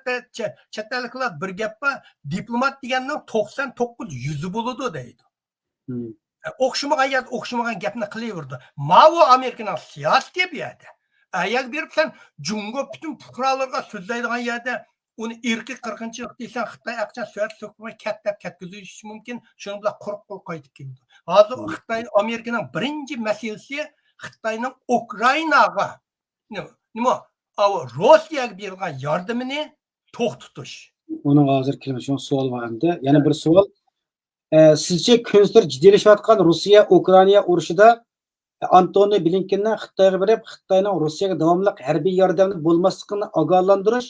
چەت ئەللىكلەر بىر گەپ بار، دىپلومات دېگەننىڭ توقسان توققۇز يۈزى بولىدۇ دەيدۇ. ئوخشىمىغان يەردە ئوخشىمىغان گەپنى قىلىۋېرىدۇ. ماۋۇ ئامېرىكىنىڭ سىياسىتى بۇ يەردە. ئەگەر بېرىپ سەن جۇڭگو پۈتۈن پۇقرالىرىغا سۆزلەيدىغان يەردە ئۇنى ئىرقىي قىرغىنچىلىق دېسەڭ، خىتاي ئەقچان سۆز سۆكمەي كەت دەپ كەتكۈزۈشى مۇمكىن. شۇنىڭ بىلەن قۇرۇق قول قايتىپ كېلىدۇ. ھازىر خىتاي، ئامېرىكىنىڭ بىرىنچى مەسىلىسى خىتاينىڭ ئۇكرائىناغا، نېمە، روسىيەگە بېرىدىغان ياردىمىنى توختىتىش. ئۇنىڭغا ھازىر كېلىمىز. شۇڭا سوئال بار ئەمدى. يەنە بىر سوئال. ئە، سىزچە كۈنسېرى جىددىيلىشىۋاتقان روسىيە ئۇكرائىنا ئۇرۇشىدا ئانتونى بلىنكېننىڭ خىتايغا بېرىپ، خىتاينىڭ روسىيەگە داۋاملىق ھەربىي ياردەمنى بولماسلىقىنى ئاگاھلاندۇرۇش،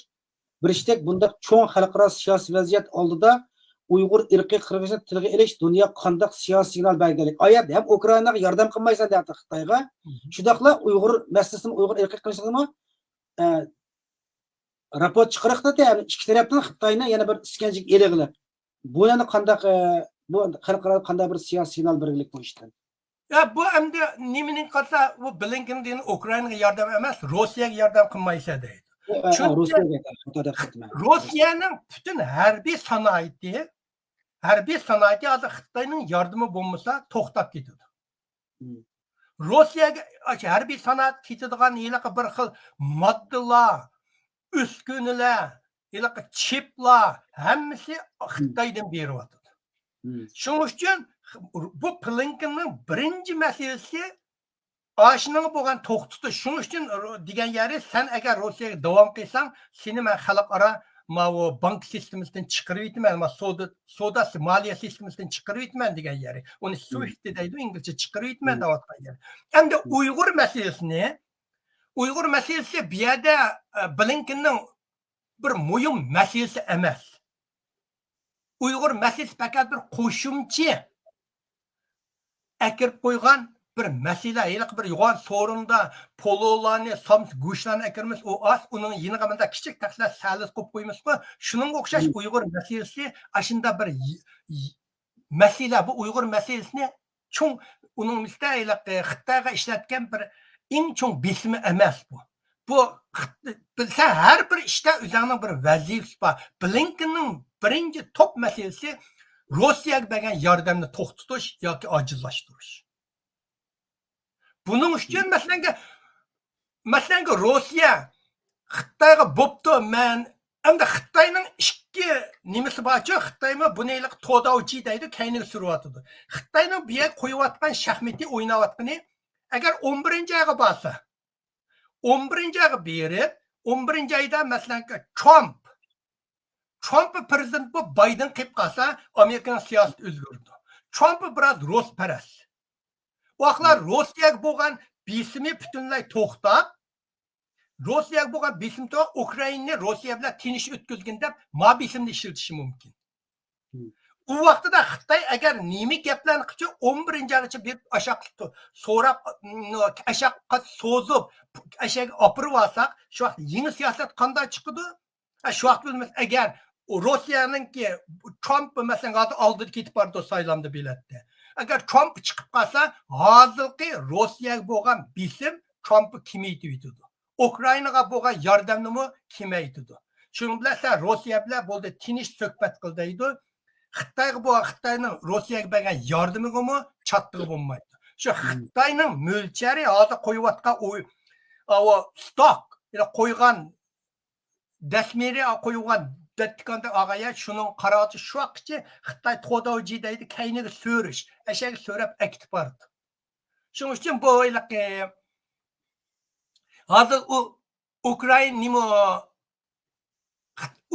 بىر ئىشتەك بۇنداق چوڭ خەلقئارا سىياسىي ۋەزىيەت ئالدىدا ئۇيغۇر ئىرقىي قىرغىنچىلىقىنى تىلغا ئېلىش دۇنياغا قانداق سىياسىي سىگنال بەرگەنلىك؟ ئايەت ھەم ئۇكرائىناغا ياردەم قىلمايسەن دەيدۇ خىتايغا، شۇنداقلا ئۇيغۇر مەسىلىسىمۇ، ئۇيغۇر ئىرقىي قىرغىنچىلىقىمۇ، ئە، راپورت چىقىرىقتا ئىككى تەرەپتىن خىتاينى يەنە بىر ئىسكەنجىگە ئېلىغلىق. بۇ يەنە قانداق، ئە، بۇ خەلقئارا قانداق بىر سىياسىي سىگنال بەرگىلىك بۇ ئىشتىن؟ يا، بۇ ئەمدى نېمىنى قىلسا، بۇ بلىنكېن دېگەن ئۇكرائىناغا ياردەم ئەمەس، روسىيەگە ياردەم قىلمايسە دەيدۇ. چۈنكى روسىيەنىڭ پۈتۈن ھەربىي سانائىتى، ھەربىي سانائىتى ھازىر خىتاينىڭ ياردىمى بولمىسا توختاپ كېتىدۇ. روسىيەگە ھەربىي سانائەت كېتىدىغان ھېلىقى بىر خىل ماددىلار، ئۈسكۈنىلەر، ھېلىقى چىپلار ھەممىسى خىتايدىن بېرىۋاتىدۇ. شۇنىڭ ئۈچۈن بۇ بلىنكېننىڭ بىرىنچى مەسىلىسى ئاشۇنىڭغا بولغان توختىتىش. شۇنىڭ ئۈچۈن دېگەن يەرى، سەن ئەگەر روسىيەگە داۋام قىلساڭ، سېنى مەن خەلقئارا ماۋۇ بانك سىستېمىسىدىن چىقىرىۋېتىمەن، سودا، سودا مالىيە سىستېمىسىدىن چىقىرىۋېتىمەن دېگەن يەرى. ئۇنى سوفت دەيدۇ ئىنگلىزچە، چىقىرىۋېتىمەن دەۋاتقان يەرى. ئەمدى ئۇيغۇر مەسىلىسىنى، ئۇيغۇر مەسىلىسى بۇ يەردە، ئە، بلىنكېننىڭ بىر مۇھىم مەسىلىسى ئەمەس. ئۇيغۇر مەسىلىسى پەقەت بىر قوشۇمچە ئەكىرىپ قويغان بىر مەسىلە. ھېلىقى بىر يوغان سورۇندا پولۇلارنى، سامسا گۆشلەرنى ئەكىرىمىز، ئۇ ئاز، ئۇنىڭ يېنىغا مۇنداق كىچىك تەخسىلەر سەلىس قويۇپ قويىمىزغۇ. شۇنىڭغا ئوخشاش ئۇيغۇر مەسىلىسى ئاشۇنداق بىر مەسىلە. بۇ ئۇيغۇر مەسىلىسىنى چوڭ، ئۇنىڭ ئۈستىدە ھېلىقى خىتايغا ئىشلەتكەن بىر ئەڭ چوڭ بېسىمى ئەمەس بۇ. بۇ، بىلسەڭ، ھەر بىر ئىشتا ئۆزۈڭنىڭ بىر ۋەزىپىسى بار. بلىنكېننىڭ بىرىنچى توپ مەسىلىسى روسىيەگە بەرگەن ياردەمنى توختىتىش ياكى ئاجىزلاشتۇرۇش. بۇنىڭ ئۈچۈن، مەسىلەنگە، مەسىلەنگە، روسىيە خىتايغا بوپتۇ، مەن، ئەمدى خىتاينىڭ ئىككى نېمىسى بارچۇ، خىتايمۇ بۇنى ھېلىقى توداۋجى دەيدۇ، كەينىگە سۈرۈۋاتىدۇ. خىتاينىڭ بۇ يەرگە قويۇۋاتقان شاھمىتى، ئويناۋاتقىنى، ئەگەر ئون بىرىنچى ئايغا بارسا، ئون بىرىنچى ئايغا بېرىپ، ئون بىرىنچى ئايدا، مەسىلەن، ترامپ، ترامپ پرېزىدېنت بولۇپ، بايدېن قېلىپ قالسا، ئامېرىكىنىڭ سىياسىتى ئۆزگىرىدۇ. ترامپ بىراز روسپەرەس. ئۇ ۋاقىتلار روسىيەگە بولغان بېسىمى پۈتۈنلەي توختاپ، روسىيەگە بولغان بېسىم توختاپ، ئۇكرائىنانى روسىيە بىلەن تىنچ ئۆتكۈزگىن دەپ، ما بېسىمنى ئىشلىتىشى مۇمكىن. ئۇ ۋاقتىدا خىتاي ئەگەر نېمە گەپلەرنى قىلسا، ئون بىرىنچى ئايغىچە بېرىپ ئاشاق سوراپ، ئاشاق سوزۇپ، ئەشەگە ئاپىرىپ ئالساق، شۇ ۋاقىت يېڭى سىياسەت قانداق چىقىدۇ؟ ھە، شۇ ۋاقىت بىلىمىز، ئەگەر روسىيەنىڭكى ترامپ، مەسىلەن، ھازىر ئالدىدا كېتىپ بارىدۇ سايلامدا بېلەتتە. ئەگەر ترامپ چىقىپ قالسا، ھازىرقى روسىيەگە بولغان بېسىم ترامپنى كېمەيتىۋېتىدۇ. ئۇكرائىناغا بولغان ياردەمنىمۇ كېمەيتىدۇ. شۇنىڭ بىلەن سەن روسىيە بىلەن بولدى، تىنچ سۆھبەت قىل دەيدۇ. خىتايغا بولغان، خىتاينىڭ روسىيەگە بەرگەن ياردىمىگىمۇ چاتىقى بولمايدۇ. شۇ خىتاينىڭ مۆلچەرى ھازىر قويۇۋاتقان ئوي-، ئاۋۇ ستوك، يەنى قويغان دەسمىرى قويغان دەتتىكاندەك ئاغايە، شۇنىڭ قارىغۇچە شۇ ۋاقىتقىچە خىتاي توداۋجى دەيدۇ، كەينىگە سۆرۈش، ئەشەگە سۆرەپ ئەكېتىپ بارىدۇ. شۇنىڭ ئۈچۈن بۇ ھېلىقى ھازىر ئۇ ئۇكرائىنا نېمە،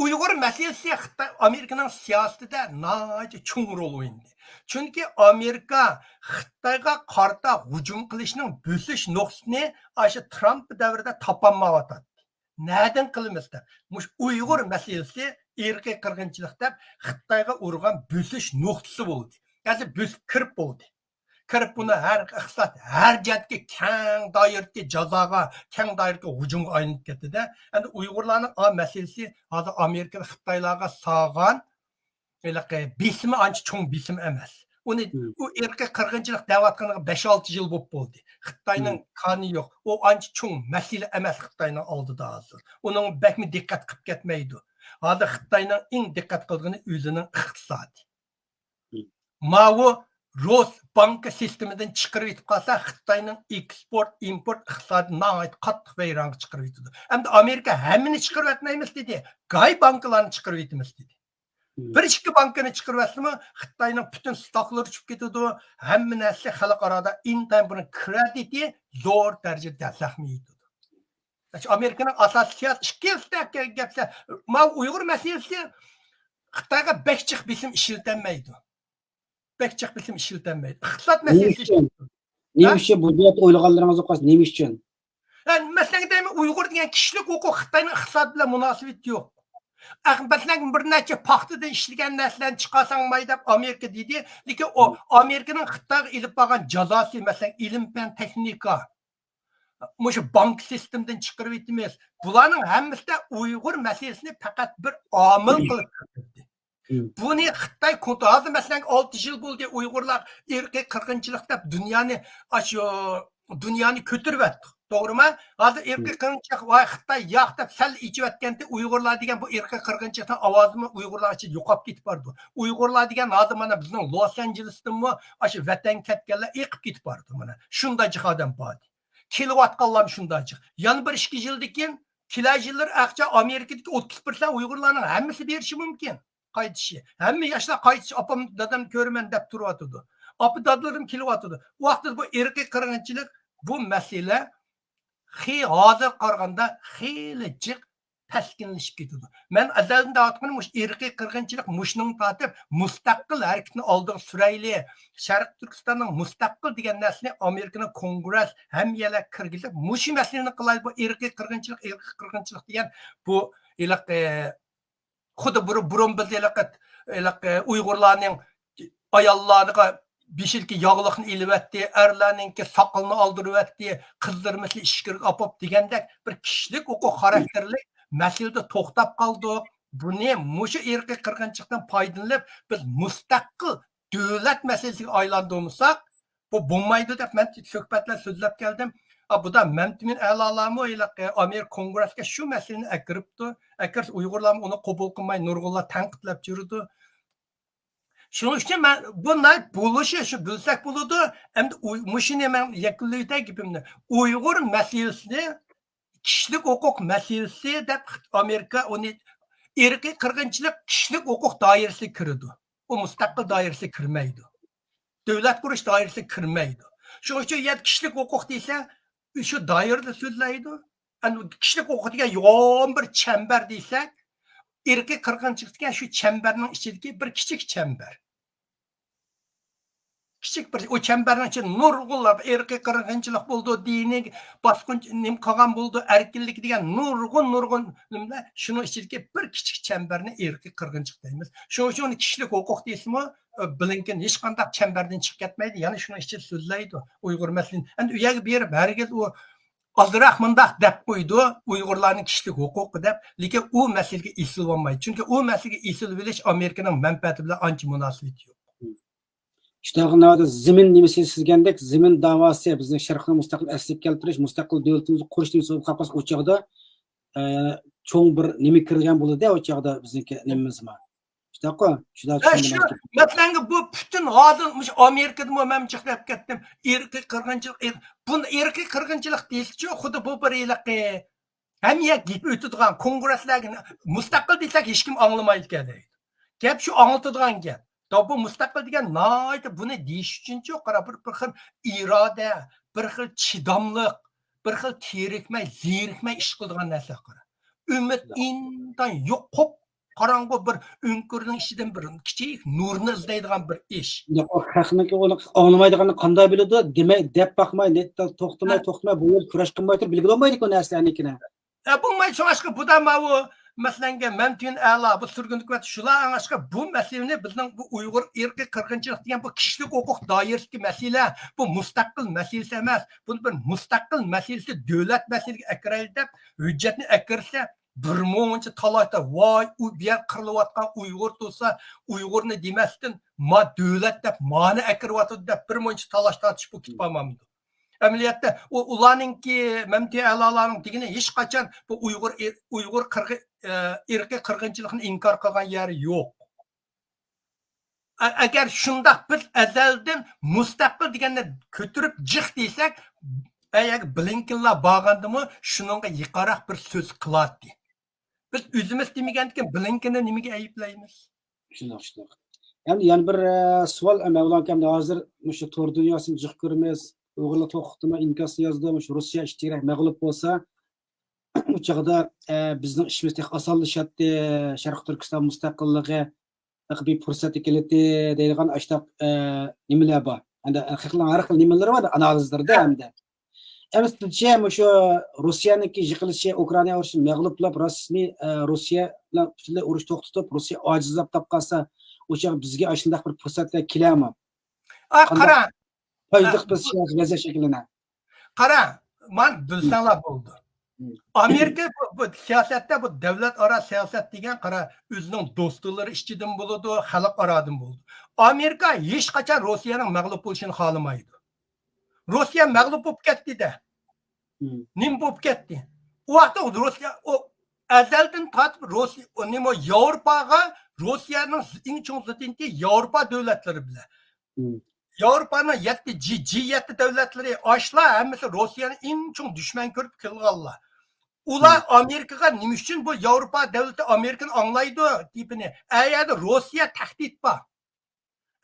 ئۇيغۇر مەسىلىسى خىتاي، ئامېرىكىنىڭ سىياسىتىدە ناھايىتى چوڭ رول ئوينىدى. چۈنكى ئامېرىكا خىتايغا قارىتا ھۇجۇم قىلىشنىڭ بۆسۈش نۇقتىسىنى ئاشۇ ترامپ دەۋرىدە تاپالمايۋاتاتتى. نەدىن قىلىمىز دەپ، مۇشۇ ئۇيغۇر مەسىلىسى ئىرقىي قىرغىنچىلىق دەپ خىتايغا ئۇرغان بۆسۈش نۇقتىسى بولدى. ھازىر بۆسۈپ كىرىپ بولدى. كىرىپ بۇنى ھەر ئىقتىساد، ھەر جەھەتتىكى كەڭ دائىرىدىكى جازاغا، كەڭ دائىرىدىكى ھۇجۇمغا ئايلىنىپ كەتتى-دە. ئەمدى ئۇيغۇرلارنىڭ ئا مەسىلىسى ھازىر ئامېرىكا خىتايلارغا سالغان ھېلىقى بېسىمى ئانچە چوڭ بېسىم ئەمەس. ئۇنى، ئۇ ئىرقىي قىرغىنچىلىق دەۋاتقىنىغا بەش-ئالتە يىل بولۇپ بولدى. خىتاينىڭ كانى يوق. ئۇ ئانچە چوڭ مەسىلە ئەمەس خىتاينىڭ ئالدىدا ھازىر. ئۇنىڭ بەكمۇ دىققەت قىلىپ كەتمەيدۇ. ھازىر خىتاينىڭ ئىڭ دىققەت قىلىدىغىنى ئۆزىنىڭ ئىقتىسادى. ماۋۇ رۇس بانكا سىستېمىدىن چىقىرىۋېتىپ قالسا، خىتاينىڭ ئېكسپورت، ئىمپورت ئىقتىسادىنى ناھايىتى قاتتىق ۋەيرانغا چىقىرىۋېتىدۇ. ئەمدى ئامېرىكا ھەممىنى چىقىرىۋەتمەيمىز دېدى، گاي بانكىلارنى چىقىرىۋېتىمىز دېدى. بىر ئىككى بانكىنى چىقىرىۋەتسىمۇ، خىتاينىڭ پۈتۈن ستوكلىرى چۈشۈپ كېتىدۇ، ھەممە نەرسە خەلقئارادا ئىنتايىن بۇنىڭ كرېدىتى زور دەرىجىدە زەخمە يېتىدۇ. ئامېرىكىنىڭ ئاساسىي سىياسىتى ئىككىلىسىدە گەپلەر، ماۋۇ ئۇيغۇر مەسىلىسى خىتايغا بەك جىق بېسىم ئىشلىتەلمەيدۇ. بەك جىق بېسىم ئىشلىتەلمەيدۇ. ئىقتىساد مەسىلىسى. نېمە ئۈچۈن بۇ جەھەتتە ئويلىغانلىرىڭىز يوققاس، نېمە ئۈچۈن؟ مەسىلەن، دەيمەن، ئۇيغۇر دېگەن كىشىلىك ھوقۇق خىتاينىڭ ئىقتىسادى بىلەن مۇناسىۋىتى يوق. مەسىلەن، بىر نەچچە پاختىدىن ئىشلىگەن نەرسىلەرنى چىقارساڭ ماي دەپ ئامېرىكا دېدى. لېكىن ئۇ ئامېرىكىنىڭ خىتايغا ئېلىپ بارغان جازاسى، مەسىلەن، ئىلىم پەن، تېخنىكا، مۇشۇ بانك سىستېمىدىن چىقىرىۋېتىمىز. بۇلارنىڭ ھەممىسىدە ئۇيغۇر مەسىلىسىنى پەقەت بىر ئامىل قىلىپ كۆرسەتتى. بۇنى خىتاي كونترول، ھازىر مەسىلەن، ئالتە يىل بولدى ئۇيغۇرلار ئىرقىي قىرغىنچىلىق دەپ دۇنيانى، ئاشۇ دۇنيانى كۆتۈرۈۋەتتۇق. توغرىمۇ؟ ھازىر ئىرقىي قىرغىنچىلىق، ۋاي خىتاي ياق دەپ سەل ئېچىۋەتكەنتى، ئۇيغۇرلار دېگەن بۇ ئىرقىي قىرغىنچىلىقنىڭ ئاۋازىمۇ ئۇيغۇرلار ئىچىدە يوقاپ كېتىپ بارىدۇ. ئۇيغۇرلار دېگەن ھازىر مانا بىزنىڭ لوس ئانژېلېستىنمۇ ئاشۇ ۋەتەنگە كەتكەنلەر ئېقىپ كېتىپ بارىدۇ. مانا شۇنداق جىق ئادەم بار. كېلىۋاتقانلارمۇ شۇنداق جىق. يەنە بىر ئىككى يىلدىن كېيىن، كېلەر يىللىرى ئەقچە ئامېرىكىدىكى ئوتتۇز پىرسەنت ئۇيغۇرلارنىڭ ھەممىسى بېرىشى مۇمكىن. قايتىشى. ھەممە ياشلار قايتىش، ئاپام، دادامنى كۆرىمەن دەپ تۇرۇۋاتىدۇ. ئاپا، دادىلىرىم كېلىۋاتىدۇ. ئۇ ۋاقىتتا بۇ ئىرقىي قىرغىنچىلىق، بۇ مەسىلە خى-، ھازىرغا قارىغاندا خېلى جىق كەسكىنلىشىپ كېتىدۇ. مەن ئەزەلدىن دەۋاتقىنىم مۇشۇ ئىرقىي قىرغىنچىلىق مۇشۇنىڭ تارتىپ مۇستەقىل ھەرىكىتىنى ئالدىغا سۈرەيلى، شەرقىي تۈركىستاننىڭ مۇستەقىل دېگەن نەرسىنى ئامېرىكىنىڭ كونگرېس ھەممە يەرلەرگە كىرگۈزۈپ، مۇشۇ مەسىلىنى قىلاي، بۇ ئىرقىي قىرغىنچىلىق، ئىرقىي قىرغىنچىلىق دېگەن بۇ ھېلىقى خۇددى بۇرۇن، بۇرۇن بىز ھېلىقى، ھېلىقى ئۇيغۇرلارنىڭ ئاياللارغا بېشىدىكى ياغلىقنى ئېلىۋەتتى، ئەرلەرنىڭكى ساقىلىنى ئالدۇرۇۋەتتى، قىزلىرىمىزنى ئىچكىرىگە ئاپاپ دېگەندەك بىر كىشىلىك ھوقۇق خاراكتېرلىك مەسىلىدە توختاپ قالدۇق. بۇنى مۇشۇ ئىرقىي قىرغىنچىلىقتىن پايدىلىنىپ، بىز مۇستەقىل دۆلەت مەسىلىسىگە ئايلاندۇرمىساق، بۇ بولمايدۇ دەپ مەن سۆھبەتلەر سۆزلەپ كەلدىم. ئا، بۇدا مەمتىمىن ئەلالارمۇ ھېلىقى ئامېرىكا كونگرېسكە شۇ مەسىلىنى ئەكىرىپتۇ. ئەكىرسە ئۇيغۇرلارمۇ ئۇنى قوبۇل قىلماي نۇرغۇنلار تەنقىدلەپ يۈرىدۇ. شۇنىڭ ئۈچۈن مەن بۇ ناھايىتى بولۇشى، شۇ بىلسەك بولىدۇ. ئەمدى ئۇ-، مۇشۇنى مەن يەكۈنلىۋېتەي گېپىمنى. ئۇيغۇر مەسىلىسىنى كىشىلىك ھوقۇق مەسىلىسى دەپ ئامېرىكا ئۇنى ئىرقىي قىرغىنچىلىق كىشىلىك ھوقۇق دائىرىسىگە كىرىدۇ. ئۇ مۇستەقىل دائىرىسىگە كىرمەيدۇ. دۆلەت قۇرۇش دائىرىسىگە كىرمەيدۇ. شۇنىڭ ئۈچۈن يەنە كىشىلىك ھوقۇق دېسە، شۇ دائىرىدە سۆزلەيدۇ. ئەنە كىشىلىك ھوقۇق دېگەن يوغان بىر چەمبەر دېسەك، ئىرقىي قىرغىنچىلىق دېگەن شۇ چەمبەرنىڭ ئىچىدىكى بىر كىچىك چەمبەر. كىچىك بىر، ئۇ چەمبەرنىڭ ئىچىدە نۇرغۇنلار ئىرقىي قىرغىنچىلىق بولىدۇ، دىنىي باسقۇنچ-، نېمە قىلغان بولىدۇ، ئەركىنلىك دېگەن نۇرغۇن، نۇرغۇن نېمىلەر، شۇنىڭ ئىچىدىكى بىر كىچىك چەمبەرنى ئىرقىي قىرغىنچىلىق دەيمىز. شۇنىڭ ئۈچۈن ئۇنى كىشىلىك ھوقۇق دېسىمۇ، ئە، بلىنكېن ھېچقانداق چەمبەردىن چىقىپ كەتمەيدۇ، يەنە شۇنىڭ ئىچىدە سۆزلەيدۇ ئۇيغۇر مەسىلىنى. ئەمدى ئۇ يەرگە بېرىپ ھەرگىز ئۇ ئازراق مۇنداق دەپ قويىدۇ، ئۇيغۇرلارنىڭ كىشىلىك ھوقۇقى دەپ، لېكىن ئۇ مەسىلىگە ئېسىلىۋالمايدۇ. چۈنكى ئۇ مەسىلىگە ئېسىلىۋېلىش ئامېرىكىنىڭ مەنپەئەتى بىلەن ئانچە مۇناسىۋىتى يوق. شۇنداق ناۋادا زېمىن نېمىسى سىزگەندەك، زېمىن داۋاسى بىزنىڭ شەرقنى مۇستەقىل ئەسلىگە كەلتۈرۈش، مۇستەقىل دۆلىتىمىزنى قۇرۇش نېمىسى بولۇپ قالغان بولسا، ئۇ چاغدا، ئە، چوڭ بىر نېمە كىرگەن بولىدۇ، ئۇ چاغدا بىزنىڭكى نېمىمىزمۇ. شۇنداققۇ؟ شۇنداق ھە، شۇ، مەسىلەنگە بۇ پۈتۈن ھازىر مۇشۇ ئامېرىكىدىمۇ مەن جىق دەپ كەتتىم. ئىرقىي قىرغىنچىلىق، ئىر-، بۇ ئىرقىي قىرغىنچىلىق دېيىشىچۇ، خۇددى بۇ بىر ھېلىقى ھەممە يەرگە گېپى ئۆتىدىغان كونگرېسلارغا مۇستەقىل دېسەك ھېچكىم ئاڭلىمايدىكەن دەيدۇ. گەپ شۇ ئاڭلىتىدىغان گەپ. دا بۇ مۇستەقىل دېگەن ناھايىتى بۇنى دېيىش ئۈچۈنچۇ، قارا، بىر، بىر خىل ئىرادە، بىر خىل چىداملىق، بىر خىل تېرىكمەي، زېرىكمەي ئىش قىلىدىغان نەرسە، قارا. ئۈمىد ئىنتايىن يوق، قوپ قاراڭغۇ بىر ئۆڭكۈرنىڭ ئىچىدىن بىر كىچىك نۇرنى ئىزدەيدىغان بىر ئىش. خەقنىڭكى ئۇنى ئاڭلىمايدىغاننى قانداق بىلىدۇ؟ دېمەي، دەپ باقماي، نېت-، توختىماي، توختىماي، بۇ يەردە كۈرەش قىلماي تۇرۇپ بىلگىلى بولمايدىكۇ نەرسىلەرنىڭكىنى. ھە، بولماي، شۇڭلاشقا بۇدا ماۋۇ، مەسىلەنگە، مەمتىيۇن ئەلا، بۇ سۈرگۈندە ھۆكۈمەت شۇلار ئاڭلاشقا بۇ مەسىلىنى بىزنىڭ بۇ ئۇيغۇر ئىرقىي قىرغىنچىلىق دېگەن بۇ كىشىلىك ھوقۇق دائىرىسىدىكى مەسىلە، بۇ مۇستەقىل مەسىلىسى ئەمەس، بۇنى بىر مۇستەقىل مەسىلىسى، دۆلەت مەسىلىسىگە ئەكىرەيلى دەپ ھۆججەتنى ئەكىرسە، بىر مۇنچە تالاش، ۋاي، ئۇ بۇ يەر قىرىلىۋاتقان ئۇيغۇر تۇرسا، ئۇيغۇرنى دېمەستىن، ما دۆلەت دەپ مانى ئەكىرىۋاتىدۇ دەپ بىر مۇنچە تالاش تارتىش بولۇپ كېتىپ قالمامدۇ؟ ئەمەلىيەتتە ئۇ، ئۇلارنىڭكى، مەمتىئۇ ئەلالارنىڭ دېگىنى ھېچقاچان بۇ ئۇيغۇر ئىر-، ئۇيغۇر قىرغى-، ئە، ئىرقىي قىرغىنچىلىقنى ئىنكار قىلغان يەرى يوق. ئە-، ئەگەر شۇنداق بىز ئەزەلدىن مۇستەقىل دېگەننى كۆتۈرۈپ جىق دېسەك، ئەگەر بلىنكېنلار بارغاندىمۇ شۇنىڭغا يېقىنراق بىر سۆز قىلاتتى. بىز ئۆزىمىز دېمىگەندىكىن بلىنكېننى نېمىگە ئەيىبلەيمىز؟ شۇنداق، شۇنداق. ئەمدى يەنە بىر، ئە، سوئال، ئە، مەۋلان ئاكا، ئەمدى ھازىر مۇشۇ تور دۇنياسىنى جىق كۆرىمىز. ئۇيغۇرلار توختىماي ئىنكاسنى يازىدۇ. مۇشۇ روسىيە ئىچىدىكىدەك مەغلۇپ بولسا، ئۇ چاغدا، ئە، بىزنىڭ ئىشىمىز تېخى ئاسانلىشاتتى. شەرقىي تۈركىستان مۇستەقىللىقى ھەققىدە بىر پۇرسەتكە كېلەتتى دەيدىغان ئاشتاق، ئە، نېمىلەر بار. ئەمدى خەقنىڭ ھەر خىل نېمىلىرى بار، ئانالىزلىرىدا ئەمدى. ئەمدى سىزچە مۇشۇ روسىيەنىڭكى يىقىلىشى، ئۇكرائىنا ئۇرۇشى مەغلۇپلاپ، رەسمىي، ئە، روسىيە بىلەن پۈتۈنلەي ئۇرۇش توختىتىپ، روسىيە ئاجىزلاپ قاپ قالسا، ئۇ چاغ بىزگە ئاشۇنداق بىر پۇرسەتلەر كېلەرمۇ؟ ئا، قانداق قارا. پايدىلىق بىر سىياسىي ۋەزىيەت شەكىللىنە. قارا، مانا بىلسەڭلار بولىدۇ. ئامېرىكا بۇ، بۇ سىياسەتتە، بۇ دۆلەت ئارا سىياسەت دېگەن، قارا، ئۆزىنىڭ دوستلىرى ئىچىدىن بولىدۇ، خەلق ئارادىن بولىدۇ. ئامېرىكا ھېچقاچان روسىيەنىڭ مەغلۇپ بولۇشىنى خالىمايدۇ. روسىيە مەغلۇپ بولۇپ كەتتى-دە. نېمە بولۇپ كەتتى؟ ئۇ ۋاقىتتا روسىيە، ئۇ ئەزەلدىن تارتىپ روسىيە، ئۇ نېمە، ياۋروپاغا، روسىيەنىڭ ئەڭ چوڭ زىددىيىتى ياۋروپا دۆلەتلىرى بىلەن. ياۋروپانىڭ يەتتە، جى، جى يەتتە دۆلەتلىرى، ئاشۇلار ھەممىسى روسىيەنى ئەڭ چوڭ دۈشمەن كۆرۈپ كېلىۋالغانلار. ئۇلار ئامېرىكىغا نېمە ئۈچۈن، بۇ ياۋروپا دۆلىتى ئامېرىكىنى ئاڭلايدۇ گېپىنى؟ ئە يەردە روسىيە تەھدىت بار.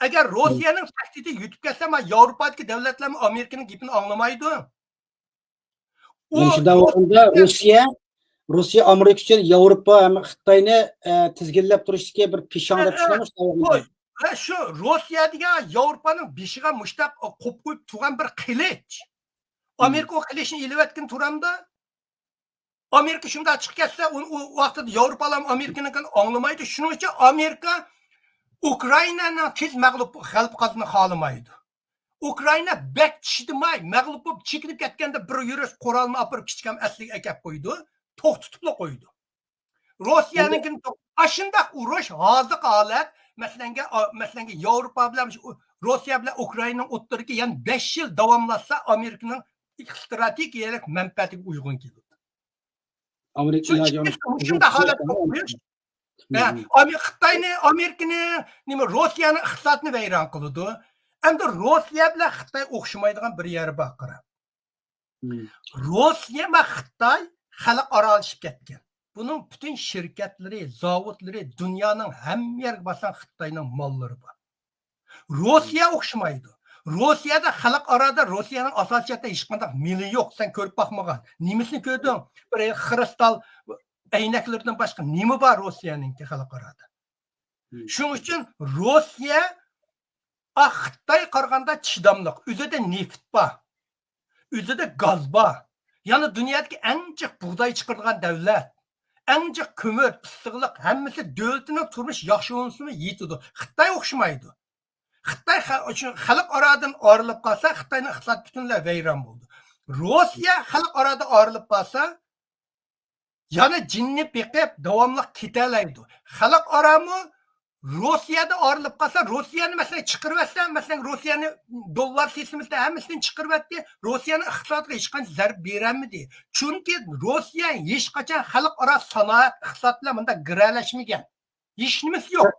ئەگەر روسىيەنىڭ تەھدىتى يېتىپ كەتسە، ما ياۋروپادىكى دۆلەتلەرمۇ ئامېرىكىنىڭ گېپىنى ئاڭلىمايدۇ. ئۇ مانا شۇنداق ۋاقىتتا روسىيە، روسىيە ئامېرىكا ئۈچۈن ياۋروپا ھەم خىتاينى، ئە، تىزگىنلەپ تۇرۇشتىكى بىر پىشاڭ دەپ چۈشىنىمىز؟ ھە، شۇ روسىيە دېگەن ياۋروپانىڭ بېشىغا مۇشتاق قويۇپ قويۇپ تۇرغان بىر قىلىچ. ئامېرىكا ئۇ قىلىچنى ئېلىۋەتكىلى تۇرامدۇ؟ ئامېرىكا شۇنداق چىقىپ كەتسە، ئۇ، ئۇ ۋاقىتتا ياۋروپالار ئامېرىكىنىڭكىنى ئاڭلىمايدۇ. شۇنىڭ ئۈچۈن ئامېرىكا ئۇكرائىنانىڭ تېز مەغلۇپ، غەلىبە قازىنىشىنى خالىمايدۇ. ئۇكرائىنا بەك چىدىماي، مەغلۇپ بولۇپ چېكىنىپ كەتكەندە بىر يۈرۈش قورالنى ئاپىرىپ كىچىككىنە ئەسلىگە ئەكەپ قويىدۇ، توختىتىپلا قويىدۇ. روسىيەنىڭكىنى توق-، ئاشۇنداق ئۇرۇش، ھازىرقى ھالەت، مەسىلەنگە، ئا، مەسىلەنگە ياۋروپا بىلەن شۇ روسىيە بىلەن ئۇكرائىنانىڭ ئوتتۇرىدىكى يەنە بەش يىل داۋاملاشسا، ئامېرىكىنىڭ ئىستراتېگىيەلىك مەنپەئەتىگە ئۇيغۇن كېلىدۇ. ئامېرىكا شۇ ئىلاجى ئىككىسى مۇشۇنداق ھالەتكە قويۇش. ھە، ئامې-، خىتاينى، ئامېرىكىنى، نېمە، روسىيەنىڭ ئىقتىسادىنى ۋەيران قىلىدۇ. ئەمدى روسىيە بىلەن خىتاي ئوخشىمايدىغان بىر يەرى بار، قارا. روسىيە ۋە خىتاي خەلق ئارىلىشىپ كەتكەن. بۇنىڭ پۈتۈن شىركەتلىرى، زاۋۇتلىرى، دۇنيانىڭ ھەممە يەرگە بارساڭ خىتاينىڭ ماللىرى بار. روسىيە ئوخشىمايدۇ. روسىيەدە خەلقئارادا روسىيەنىڭ ئاساسىي جەھەتتە ھېچقانداق مېلى يوق. سەن كۆرۈپ باقمىغان. نېمىسىنى كۆردۈڭ؟ بىر خرۇستال ئەينەكلىرىدىن باشقا نېمە بار روسىيەنىڭكى خەلقئارادا؟ شۇنىڭ ئۈچۈن روسىيە خىتايغا قارىغاندا چىداملىق. ئۆزىدە نېفىت بار. ئۆزىدە گاز بار. يەنى دۇنيادىكى ئەڭ جىق بۇغداي چىقىرىدىغان دەۋلەت. ئەڭ جىق كۆمۈر، ئىسسىقلىق، ھەممىسى دۆلىتىنىڭ تۇرمۇشى ياخشى بولسىمۇ يېتىدۇ. خىتاي ئوخشىمايدۇ. خىتاي خە-، شۇ خەلقئارادىن ئايرىلىپ قالسا، خىتاينىڭ ئىقتىسادى پۈتۈنلەي ۋەيران بولىدۇ. روسىيە خەلقئارادا ئايرىلىپ قالسا، يەنە جىننى بېقىپ داۋاملىق كېتەلەيدۇ. خەلقئارامۇ روسىيەدە ئايرىلىپ قالسا، روسىيەنى مەسىلەن چىقىرىۋەتسە، مەسىلەن روسىيەنى دوللار سىستېمىسىدا ھەممىسىنى چىقىرىۋەتتى. روسىيەنىڭ ئىقتىسادىغا ھېچقانچە زەربە بېرەلمىدى. چۈنكى روسىيە ھېچقاچان خەلقئارا سانائەت ئىقتىساد بىلەن مۇنداق گىرەلەشمىگەن. ھېچنېمىسى يوق.